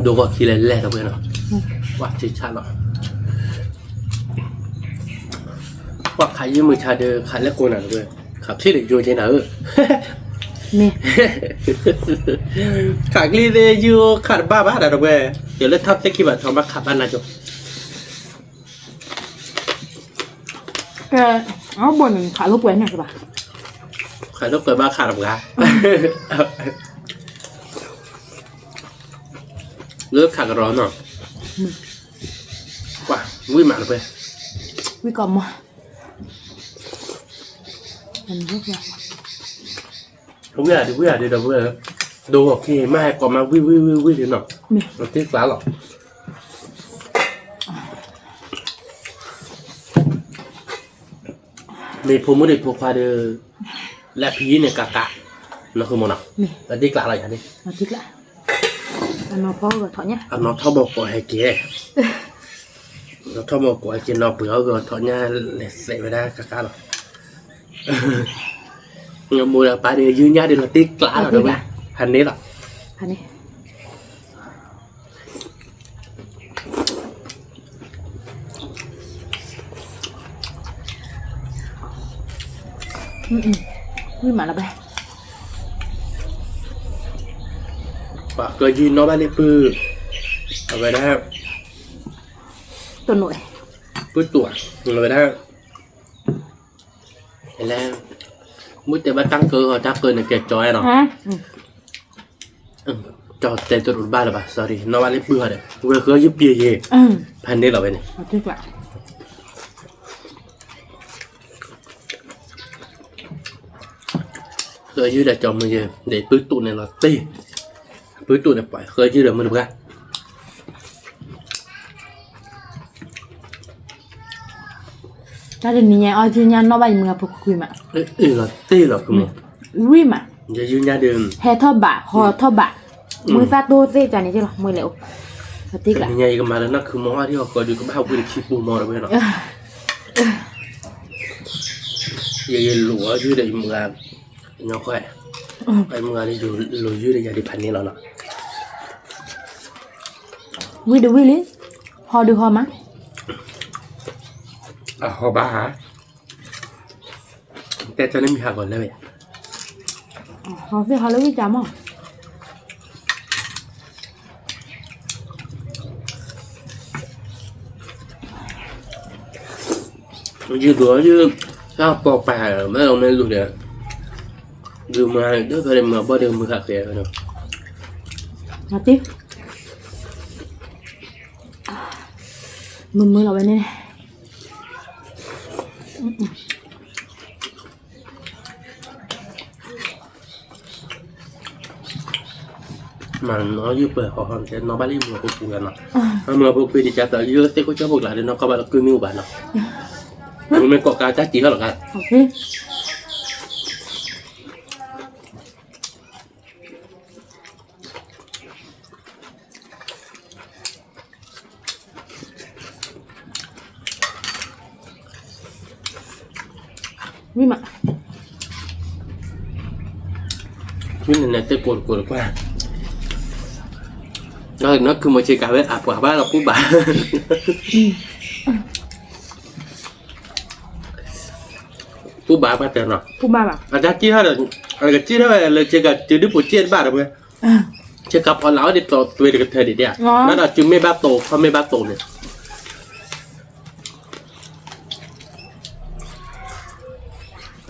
ူ, ဒိဂီၢ်ခံလဲၤလဲၤတဝဲနီၤ, ပှၤထံဆးလီၤ, ပှၤခးယုၢ်မုၢ်ဆါဒီး ခးလဲၣ်ကိးနၤတဝဲ, ခးချ့ဒီးယိက့နၤဧၢ, မ့ၢ် ခးချ့သ့ၣ်ယုၢ်ခးတဘၣ်ဘၣ်ဒၣ်တဝဲ, ယလၢထီၣ်သ့ၣ်ခံဘၣ်ထီၣ်ဘၣ်ခးဘၣ်နၤကၠိ ကဲ, အဘိန့ၣ် ခးလိာ်ကွဲန့ၣ်ကဘၣ်, ခးလိာ်ကွဲဘၣ်ခးတပှၤ, လၢခးကရီနီၤ, ပှၤဝံၣ်မးတပှဲၤ, ဝံၣ်ကီးမး, ဝံၣ်ဧါဒုး ဝံၣ်ဧါဒုးဒီပုၢ်ဝဲၢ်, ဒိဂီၢ်ခံမးဟဲကိးမးဝံၣ်ဝံၣ်ဝံၣ်ဝံၣ်ဒုးနီၤ, တ့ကျးလီၤ. မ့ၢ်ဖိမုၣ်ဒီးဖိခွါဒီး လၢဖံယံၤန့ၣ်ကးကး, နဃုမီၤနီၤ, အတ့ကျးလီၤယၤန့ၣ်, အနီၢ်ထီၣ်ဘီကိးဟဲက့ၤ, အနီၢ်ထီၣ်ဘီကိးဟဲက့ၤနီၤ ပှ့ၤအီၣ်ဂီၤထီၣ်ညါ လဲၤစဲးဝဲဒၣ်ကးကးလီၤ. မိၢ်ဒီးပၢ်ဒီး ယုၢ်ညါဒီးလီၤတ့ကျးလီၤဒီးဝဲ, ဖးန့ၢ်လီၤ. ဝံၣ်မးလၢၤဘၣ်, ပှၤကယုၢ်နီၣ်ဘၣ်လံပုၢ်, အဝဲဒၣ်, တနီၤ, ပုၢ်တူၢ်, အဝဲဒၣ်, လဲၣ်, မုၢ်တဲဘၣ်တၢ်ကၢအီၤ တၢ်ကၢန့ၣ်ကဲကၠီအဲၣ်နီၤ, ကၠီတဲတရူးတဘၣ်လၢၤဘၣ် sorry နီၣ်ဘၣ်လံပုၢ်ဟီဒီး ဝဲဃၢယုၢ်ပျ့ၤယ့ၤ, ဖးန့ၢ်လီၤဝဲန့ၣ် ဃၢယုၢ်ဒီးကၠီမုၢ်ယ့ၤ ဒီးပုၢ်တူၢ်န့ၣ်လီၤတ့ၢ်, ပုၢ်တူၢ်န့ၣ်ပှၤဃၢယုၢ်ဒီးမုၢ်တပှၢ် တၢ်တနံၤညါအီၣ်ကၠံၣ်ညါနီၣ်ဘၣ်ယမုၢ်အဖိခွံခွံမး, လီၤတ့ၢ်လီၤမုၢ်, ဝံၣ်မး, ယယုၢ်ညါဒီး, ဟဲထီၣ်ဘး ဟီထီၣ်ဘး, မုၢ်သၣ်တိၢ်သ့ၣ်ကန့ၣ်က့လီၤ မုၢ်လဲၤအိၣ်, တနံၤညါယကမၤလၢနၢ်ခုမီအီၣ်ဒံးအီၣ်ကီဒုးကဘၣ်ဝံၣ်တဆံပူၤမီတဝဲနီၤ, ယယလိာ်အီၣ်ယုၢ်ဒီးယမုၢ်ဂၤ, ညီခွဲ, ယမုၢ်ဂၤန့ၣ် လိာ်ယုၢ်ဒီးယၤဒံးဖးန့ၢ်လီၤနီၤ, ဝံၣ်ဒုးဝံၣ်လံ, ဟီဒုးဟီမး, အဟီဘၣ်ဧါ တဲတၢ်န့ၣ်မ့ၢ်ဟးဂီၤလၢဝဲ, ဟီသ့ၣ်ဟီလၢဝံၣ်ကၢ်မး, ယုၢ်ဒိးယုၢ်, တၢ်ပိာ်ပာ်မ့ၢ်လီၤမ့ၢ်လူၤဒီး, ဒုးမၤဒီးဖဲန့ၣ်မၤဘီၣ်ဒီးမုၢ်ဃၣ်ဃဲ, မုၢ်မုၢ်လီၤဝဲန့ၣ် မၤနီၢ်ယုၢ်ပၢၢ်ဟီဟီတဲနီၢ်ဘၣ်လၢယမုၢ်ဖိပူၤလီၤနီၤ, မုၢ်ဖိပူၤဒံးကၢ်သးယုၢ်သ့ၣ်ခိၣ်ဆၢဖိကျါဒီးနီၢ်ကီၢ်ဘၣ်လီၤကုမ့ၢ်အိၣ်ဘၣ်နီၤ, မ့ၢ်ကိးကါတၢ်စံးဟီၣ်လီၤကါ ဝံၣ်မး, ဝံၣ်န့ၣ်န့ၣ်သ့ၣ်ကိးတကိးတကွၢ်, နီၢ်ခုမီၤဆ့ကၤဝဲအပှၤဘၣ်လီၤပူၤဘၣ်, ပူၤဘၣ်ဘၣ်တဲနီၤ, ပူၤဘၣ်ဘၣ်, အတၢ်က့ၢ်ထီၣ်ဒီး, အကက့ၢ်ထီၣ်ဝဲလၢဆ့ကၤတုၤဒုပူၤက့ၢ်တဘၣ်ဒီးဝဲ, ဆ့ကၤဖီလာ်အီၣ်ဒ်သိးသွဲတကထၢဒံးဒၣ်, ဘၣ်ဒီးတုၤမ့ၢ်ဘၣ်တိာ်ခီမ့ၢ်ဘၣ်တိာ်န့ၣ်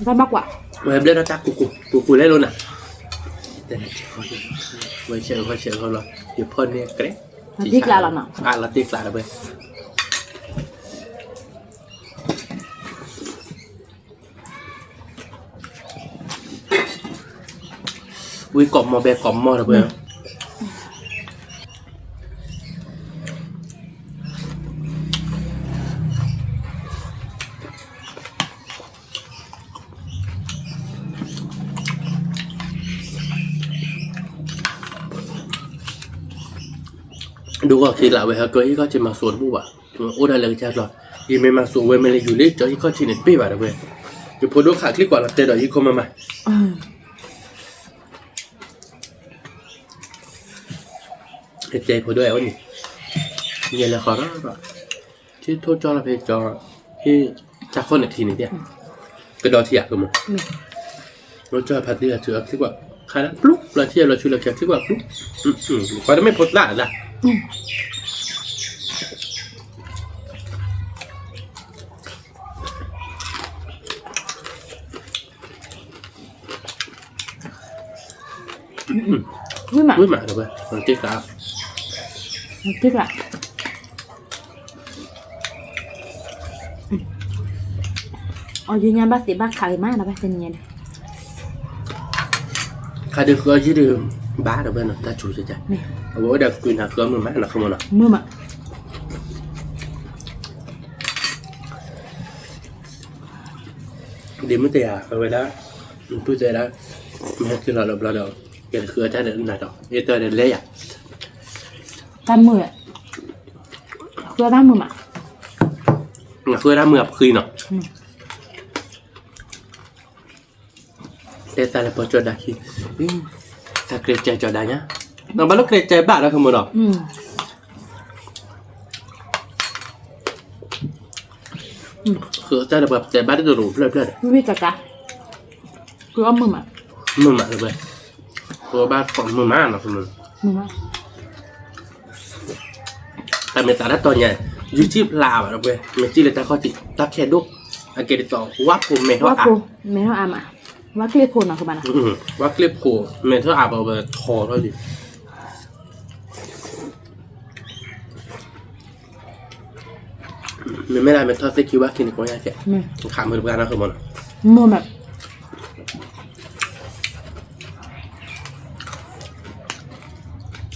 ဘၣ်ဘၣ်ကွၢ်, ဝဲဘျဲၣ်ထီၣ်တၢ်ကူကူ, ကူကူလဲၤလိာ်နၤ, ဝဲဆဲးဃီဆဲးဃီလီၤ, ယဖီၣ်န့ၢ်ကြဲး, လီၤတ့ၢ်ကျးလီၤနီၤ, လီၤတ့ၢ်ကျးလီၤဝဲ ဝံကိးမီၤဘဲကိးမီၤတပှဲၤ, ဒိဂီၢ်ခံလၢဝဲဟဲကၢဟံၣ်ခီၣ်ထံးမၤစိးတဘူၣ်ဘၣ်, အိၣ်ဒၣ်လၢကစၢ်ကျီ, ယမ့ၢ်မၤစိးဝဲမ့ၢ်လၢယူၤလၢကၠီဟံၣ်ခီၣ်ထံးန့ၣ်တပ့ၢ်ဘၣ်တပှဲၤ, ယဖိဒိၣ်ခးချံကွၢ်လီၤတဲဒီးဟံၣ်ခိၣ်မးမး တဲ ကတဲဖိဒိၣ်အဲၣ်အိၣ်န့ၣ်, ယလဲၤဃီၤထီၣ်, ထံထိၣ်ကၠီလီၤဖဲကၠီ, ဟ့ၣ်တၢ်ခိၣ်န့ၣ်ထံန့ၣ်, ကဒီထံဧါကမီၤ, လီၤကၠီဖးသံလီၤဆူအချံကွၢ်, ခါဒၣ်ပျူၤ လီၤထံလီၤဆူလီၤခံအချံကွၢ်ပျူၤ, ကွၢ်တမ့ၢ်ဖိသၣ်ဒၣ် ဝံၣ်မး, ဝံၣ်မးဒီးဝဲ, တ့ၢ်ကျါ, တ့ၢ်ကျါ, အီၤယညါဘၣ်သ့ၣ်ဘၣ်ခးဂ့ၤမးဒီးဝဲတနံၤညါန့ၣ်, ခါဒုးဃုအီၤယံၢ်ဒုး, ဘၣ်ဒီးဝဲနီၤ တၢ်ဆူးကဲကဲ, အဝဲအိၣ်ဒီးကွံာ်နၤဃုအီၤမုာ်မးနီၤ ဃုမီၤနီၤ, မုာ်မး ဒ်မ့ၢ်တယၤ အဝဲဒၣ်, ပုၢ်တဲဒၣ်, မ့ၢ်ဟဲက့ၤလီၤလၢဘျီဒီး, ကဲတဃုအတၢ်ဒီးနၤဒီး အ့ၣ်တၢ်ဒီးလဲၤယၤ, တၢ်မုာ်, ဃုအတၢ်မုာ်မး, ဃုအတၢ်မုာ်အဖှံနီၤ, တဲသးလၢပှၤကၠီဒါခံ, တၢ်ကြဲးကဲကၠီဒါညါ, ဘၣ်လၢကြဲးကဲဘၣ်ဒီးခမီၤဒီး ဃုတၢ်ဒီးပှၤတဲဘၣ်တဒိၣ်ဖျၢၣ်ဖျၢၣ်ဒီး, မုာ်မး, ဃုအီၤမုာ်မး, မုာ်မးလၢဝဲ, ဃုဘၣ်မုာ်မးနီၤ, တၢ်မ့ၢ်သးတၢ်တီၤညါ, ယူၤကံၣ်ဖျါဘၣ်ဒီးဝဲ မ့ၢ်ကံၣ်လၢတၢ်ခီၣ်ထံး တၢ်ခဲဒိၣ်, အကဲဒ်သိး ဝၣ်ဖိမဲာ်ထီၣ်အါ, မဲာ်ထီၣ်အါမး, ဝၣ်ကျ့ၣ်ဖိနီၤ ကဘၣ်နီၤ, ဝၣ်ကျ့ၣ်ဖိ, မဲာ်ထီၣ်အါဘၣ်ဝဲထီထီၣ်လံ မ့မ့ၢ်ဒၣ်မ့ၢ်ထီၣ်သ့ၣ်ခံဝၣ်ခံန့ၣ် ကိးညါကဲ, ခးမုာ်တပှၢ်နီၤ ဃုမီၤနီၤ, မုာ်မး,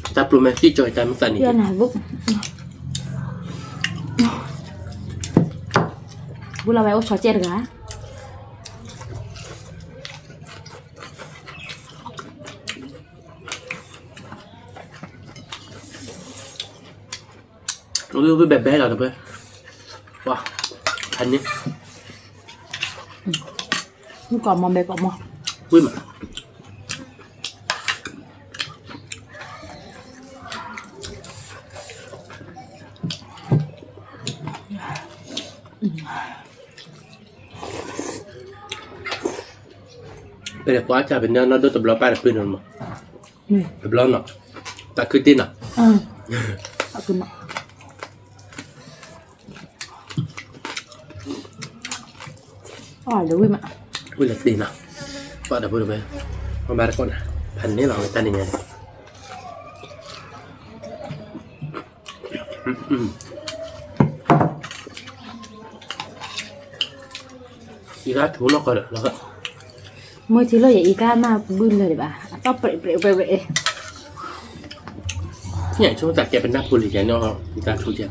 တၢ်ပျိမ့ၢ်သံၣ်ကၠီတၢ်မုာ်သးန့ၣ်, ဘူးလီၤဝဲအိၣ်ဆီကဲတဂၤ ဘဲဘဲလီၤတပၢၢ်, ဖးန့ၣ်, ကိးမီၤဘဲကိးမီၤ, ဝံၣ်မး, ပလဲၤကွၢ်တၢ်ပန့ၢ်နီၢ်ဒိၣ်တဘျီပၢ်တဖုန့ၣ်မး, တဘျီနီၤ, တၢ်ခုတ့ၢ်နီၤ, ဝံၣ်လၢသ့နီၤ, ပှၤဒီပုၢ်ဒီဝဲၢ်, ပဘၣ်တကိးနၤ, ဖးန့ၢ်လီၤဝဲတၢ်နံၤညါန့ၣ် အံၤကထူနီၢ်ကီၢ်ဒီး, မ့ၢ်ထံၣ်လီၤယအံၤကမၣ်ဘုလၢာ်ဒံးဘၣ်, အသီၣ်ပြဲးပြဲးပြဲးပြဲး, ဆိကမိၣ်သးကဲပနၢ်ဖိလံၤယၤန့ၣ်, အံၤကထူကဲ,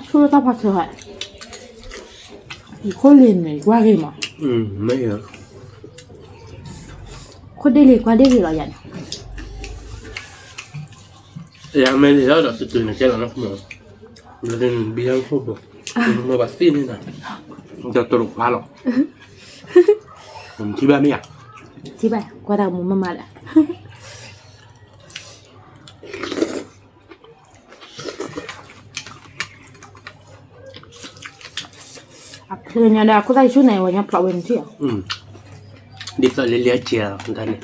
ဆူၣ်လၢတၢ်ဖးဆၢဟဲ, ယခိၣ်လ့ၤန့ၣ် ကွၢ်ဂ့ၤမး, ခိၣ်ဒ့လ့ၤကွၢ်ဒ့ဂ့ၤလီၤယၤန့ၣ်, ယမ့ၢ်လ့ၤလီၤဒီးတတုၤန့ၣ်ကဲလီၤနီၤ, ဘံယါခိၣ်ဘိ, မ့ၢ်ဘၣ်သ့ၣ်န့ၣ်နၤ, ဒီးတရူးခွါလီၤ, ထံၣ်ဘၣ်မ့ၢ်ဧါ, ထံၣ်ဘၣ် ကွၢ်တၢ်ကမူမးမးဒီး အဖျၢၣ်ညါဒီး အခိၣ်သၣ်ယဆူၣ်န့ၣ် ဝဲညါဖျိးဝဲန့ၣ်ထံၣ်, ဒ်သိးလံလံအစ့လီၤ, လံလံ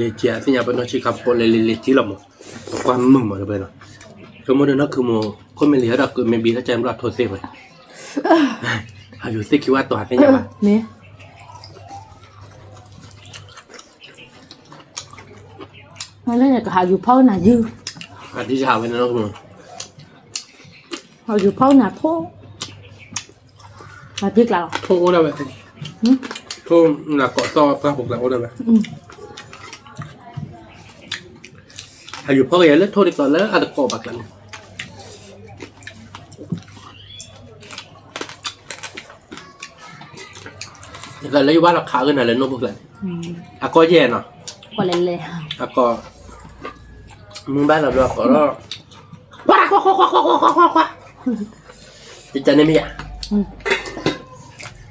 အစ့ အသ့ၣ်ညါပနီၢ်ဆံးခါဖိလၢလံလံစ့လီၤမး, ပကွၢ်မုာ်မးတပၢၢ်နီၤ, ဆိကမိၣ်ဒီးနီၢ်ခုမး, ခိၣ်မ့ၢ်လံၤဟဲဒီးကုးမ့ၢ်ဘံထီၣ်ကဲဘျီထိသ့ဝဲ, ဟးယူၤသ့ၣ်ခံဝၣ်တီၤသ့ၣ်ညါဘၣ် ကဟးယူၤဖီနၤယုၢ်, အဒံကဟးဝဲန့ၣ်လီၤ, ဟးယူၤဖီနၤထိ, အဒံကျါလီၤ, ထိအိၣ်ဒၣ်ဝဲ, ထိနၤကိးသီၣ်ပှၢ်ပူၤကျါအိၣ်ဒၣ်ဝဲ, ဟးယူၤဖီကယဲၢ်လၢထိဒ်သိးလၢအတကိးဘၣ်ကျါန့ၣ် ဒ်သိးလၢယဝၢ်လီၤခးဂ့ၤနၤလၢနိၣ်ဖိကျါန့ၣ်, အကီၢ်ယဲၢ်နီၤ, အကီၢ်, မုၢ်ဘၣ်လီၤဘျီအကီၢ်လီၤ, ကွၢ်, ကွၢ်, ကွၢ်, ယတၢ်န့ၣ်မ့ၢ်ယၤ,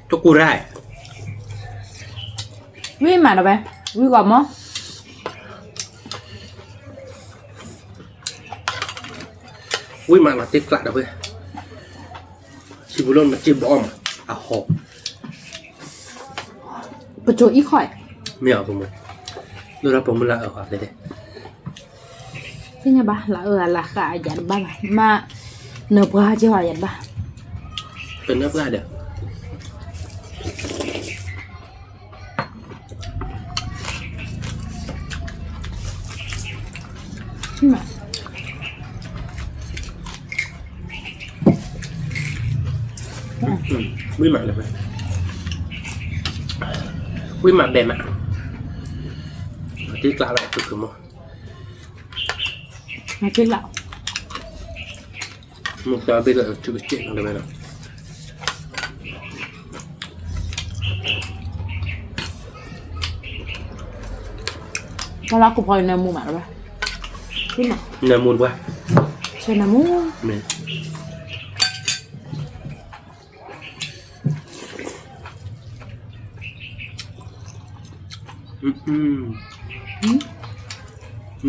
တကူရၢ်, ဝံၣ်မးဒီးဝဲ, ဝံၣ်ဂီၤမီၢ်, ဝံၣ်မးလီၤတ့ၢ်ကျးဒီးဝဲ, ထံဖိလီၤမ့ၢ်တ့ၢ်ဘီအီၣ်မး, အဟီ, ပကၠိအံၤခီ, မ့ၢ်အီၤဖိမုၣ်, ဒိၣ်ဒၣ်ပိာ်မုၣ်လၢအအၢဃီဖဲလဲၣ်, သ့ၣ်ညါဘၣ် လၢအအၢအလၢဃာ်အယၤတဘၣ်ဘၣ်, မ့ၢ်နၢၤပှၤကဲအီၤယၤတဘၣ်, ပနၢၤပှၤဒီး ဝံၣ်မးလၢ, ဝံၣ်မးဘဲမး, တ့ၢ်ကျးလီၤ သုကမီၢ်, တ့ၢ်ကျး မ့ၢ်သးဘ့ၣ်လၢအထုကစဲးနီတမံၤနီၤ, တၢ်လၢကိးဖီအံၤနၢမူမးလၢၤဘၣ်, နၢမူတပှၢ်, ဆဲနၢမူ, မ့ၢ်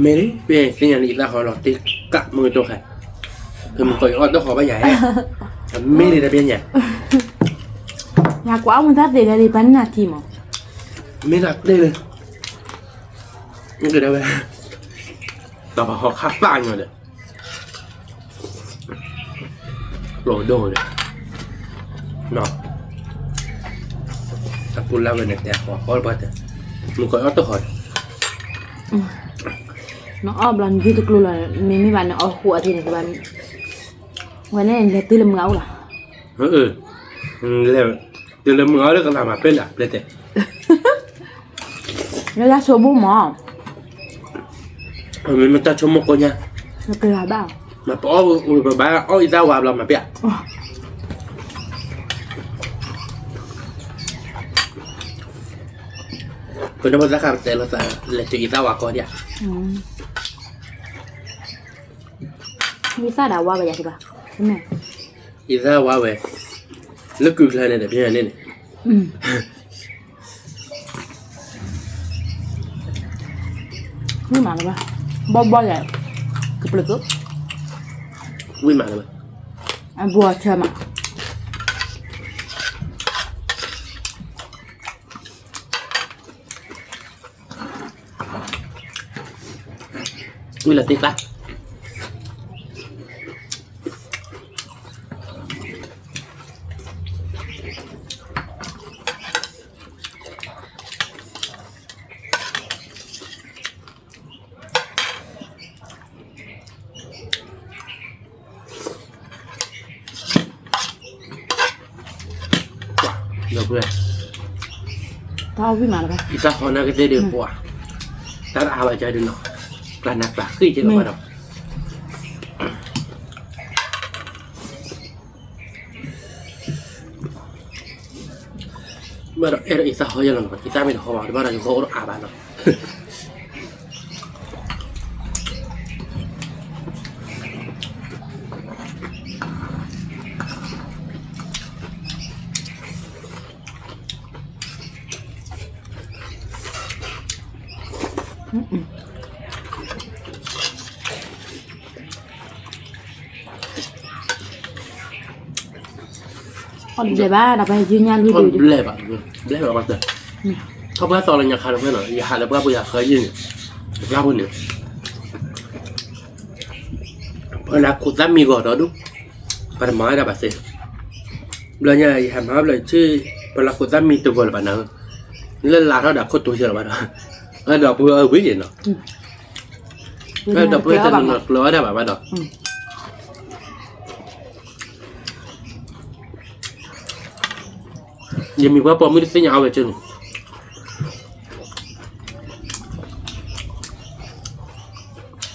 မ့ၢ်လံ ပသ့ၣ်ညါလံအသၣ်ဟီလီၤတ့ၢ်ကးမုၢ်တိၢ်ခါ, ပမုၢ်ကီၢ်အီၣ်တၢ်ဟီဘၣ်ယၤ, မ့ၢ်လံတပျဲညါ, ယကွၢ်မုၢ်သၣ်သ့လဲၣ်လံ ပှၤနၢ်ထံမး, မ့ၢ်လၢကျဲလံ, ကဒၣ်ဝဲ, တၢ်ပဟီခါသၣ်ညီဒီး ပျီဒိၣ်ဒီး အပူၤလၢဝဲန့ၣ်တဲဟီၣ်ပှၤတဲ, မုၢ်ကီၢ်အီၣ်တၢ်ဟီဒီး, နအီၣ်ဘျီနဒုတကျိၤလီၤ, မ့မ့ၢ်ဘၣ်နအီၣ်ဃိအထံန့ၣ် ဝဲန့ၣ်လဲၤတုၤလၢမုၢ်အအိၣ်လီၤ, တုၤလၢမုၢ်အအိၣ်လၢကလၤမၤပဲၢ်လၢပျဲတဲ လၢယဆိကမိၣ်မး, မ့ၢ်မ့ၢ်တၢ်ဆိကမိၣ်ကိးညါ, မ့ၢ်ပအီၣ်ဝံၤပဘၣ်အီၣ်အံသၣ်ဝါဘျီမၤပျဲ, ပဒီဖိသၣ်ခါပတဲလိာ်သး လဲၤတုၤအံသၣ်ဝါကီဒံးဧါ, မ့ၢ်သၣ်ဒၣ်ဝါဘၣ်ယၤတဘၣ်, အံသၣ်ဝါဝဲ, လၢကုၢ်ကျါန့ၣ်ဒီး ပညါန့ၣ်န့ၣ် ဝံၣ်မးလၢၤဘၣ်, ဘီဘီလဲၣ်, ကပျၢၤက, ဝံၣ်မးလၢၤဘၣ်, အဘိအဆၢမး, ဝံၣ်လၢတ့ၢ်ကျါ ဒီပုၢ်ဝဲၢ်, တၢ်အီၣ်ဝံၣ်မးလၢၤဘၣ်, အံသၣ်ဟီနၤကသ့ၣ်ဒုးပှၤ, တၢ်တအါဘၣ်ကဒုးနီၤ, ကျါနၤကျါဃံၣ်က့ၤလီၤဘၣ်ဒီး ဘၣ်ဒီးအဲၣ်ဒိးအံသၣ်ဟီယဲလီၤနီၤ, အံသၣ်မ့ၢ်တဟီဘၣ် တဘၣ်ဒီးယဃီအိၣ်တအါဘၣ်နီၤ. အီၣ်တဘျဲၣ်ဘၣ် ဒီးပဟဲယုၢ်ညၣ်လွံၢ်ဒုး, အီၣ်တဘျဲၣ်ဘၣ်, ဘျဲၣ်ဘၣ်ဘၣ်တၢ်, ထီၣ်ပှၢ်သီလၢညါခါတဖျၢၣ်နီၤ, ယဟးလၢပှၢ်ပူၤယၤဃၢယုၢ်န့ၣ်, ပှၢ်ပူၤန့ၣ် ပှၤလၢခိၣ်သၣ်မံဂီၤဒီးဒူၣ်, ပှၤတမၤဝဲဒၣ်ဘၣ်သ့, ဘျီညါယဟဲမၤဘျီဆ့, ပှၤလၢခိၣ်သၣ်မံတဂီၤလၢၤဘၣ်နၤ, လၢလၢထီၣ်ဒီးခိၣ်တိစၢၤလၢၤဘၣ်ဒီး, ဒီးပှၤအဝံၣ်ယဲနီၤ, ဒီးပှၤတနီၤနီၤကျၢၤဝဲဒၣ်ဘၣ်ဘၣ်ဒီး ယမ့ၢ်ပှၤပိာ်မုၣ်တသ့ၣ်ညါအီၣ်ဝဲကၢန့ၣ်,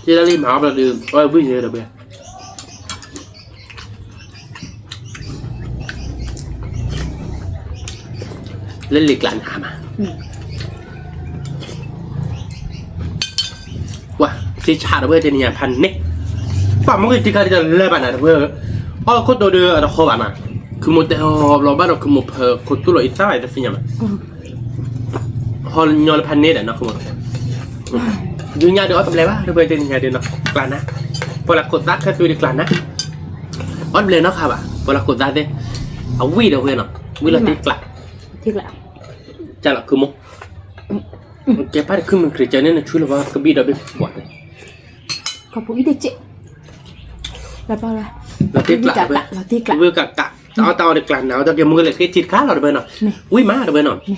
က့ဒၣ်လံမၤအီၣ်ဘျီဒီး အီၣ်ဝံၣ်န့ၣ်ဒီးဘဲ, လၢလံာ်ကျါန့ၣ်မး ပှၤ စ့ဆးတဝဲတနံၤညါဖးန့ၣ်, ပှၤမ့ၢ်ဂ့ၤတံၢ်ခါဒ်တလၢဘၣ်နၤတဝဲ, အီၣ်ခိၣ်တိဒီးအတဟီဘၣ်နၤ, ခုမိၢ်တဲဟီဘျီဘၣ်ဒီး ခုမိၢ်ဖၢခိၣ်တိလီၤအံသၣ်ဘၣ်တသ့ၣ်ညါမး, ဟီညီလၢဖးန့ၣ်ဒီးနီၤ, ဒုးညါဒီးအီၣ်တဘျဲၣ်ဘၣ် တဘျဲၣ်တညါဒီးနီၤ ကျးနါ, ပှၤလၢခိးသးခဲသွံဒီးကျးနါ, အီၣ်တဘျဲၣ်နီၤခါဘၣ် ပှၤလၢခိးသးသ့ၣ်, အဝံၣ်ဒီးဝဲနီၤ ဝံၣ်လီၤတ့ကျး, ကလီၤခုမိၢ်, ကဲပၢ်တခုမုၢ်ကြၢးကၢန့ၣ် နဆူလီၤဘၣ်ကဘံၣ်ဒီးဘ့ၣ်ပှၤန့ၣ်, လီၤတ့ကျးဝဲ, ဝံၣ်ကးကး တၢ်အီၣ်တၢ်အီဒီးကျးနါအီၣ်တၢ်ကဲမုၢ်လၢဃ့ထံတခါလီၤတဘျဲၣ်နီၤ, ဝံၣ်မးတဘျဲၣ်နီၤ,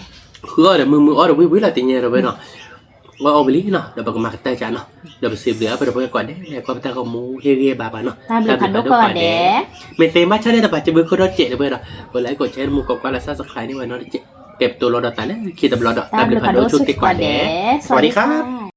ဃုအီၣ်ဒီးမုၢ်မုၢ်အီၣ်ဒီးဝံၣ်ဝံၣ်လီၤတ့ညါတဘျဲၣ်နီၤ, အီၣ်အီၣ်ဝံၤလံနီၤ ဒီးပကမၤကတၢၢ်ကနီၤ, ဒီးပစံးဘျုးအါပှဲၤဒီးပှၤကိးဂၤဒဲး ကွၢ်ပတၢ်ဂီၤမူဟ့ၣ်ဂံၢ်ဘါပှၤနီၤ, တၢ်ဘျုးဖးဒိၣ်ကိးဂၤဒဲး, မ့ၢ်သ့မ့ၢ်ဘၣ်ဆၣ်န့ၣ်တပာ်စၢၤဘုခိၣ်ဒီးစဲးတဘျဲၣ်ဒီး ပှၤလၢအကိးဆဲတမူကိးကွၢ်လၢ subscribe န့ၢ်ဝဲနီၤတကဲး, ကဲပတိၤလီၤဒီးသးလၢခံတဘျီဒီး တၢ်ဘျုးဖးဒိၣ်ဆိၣ်ဂ့ၤကိးဂၤဒဲး, စဝၤဒံခါ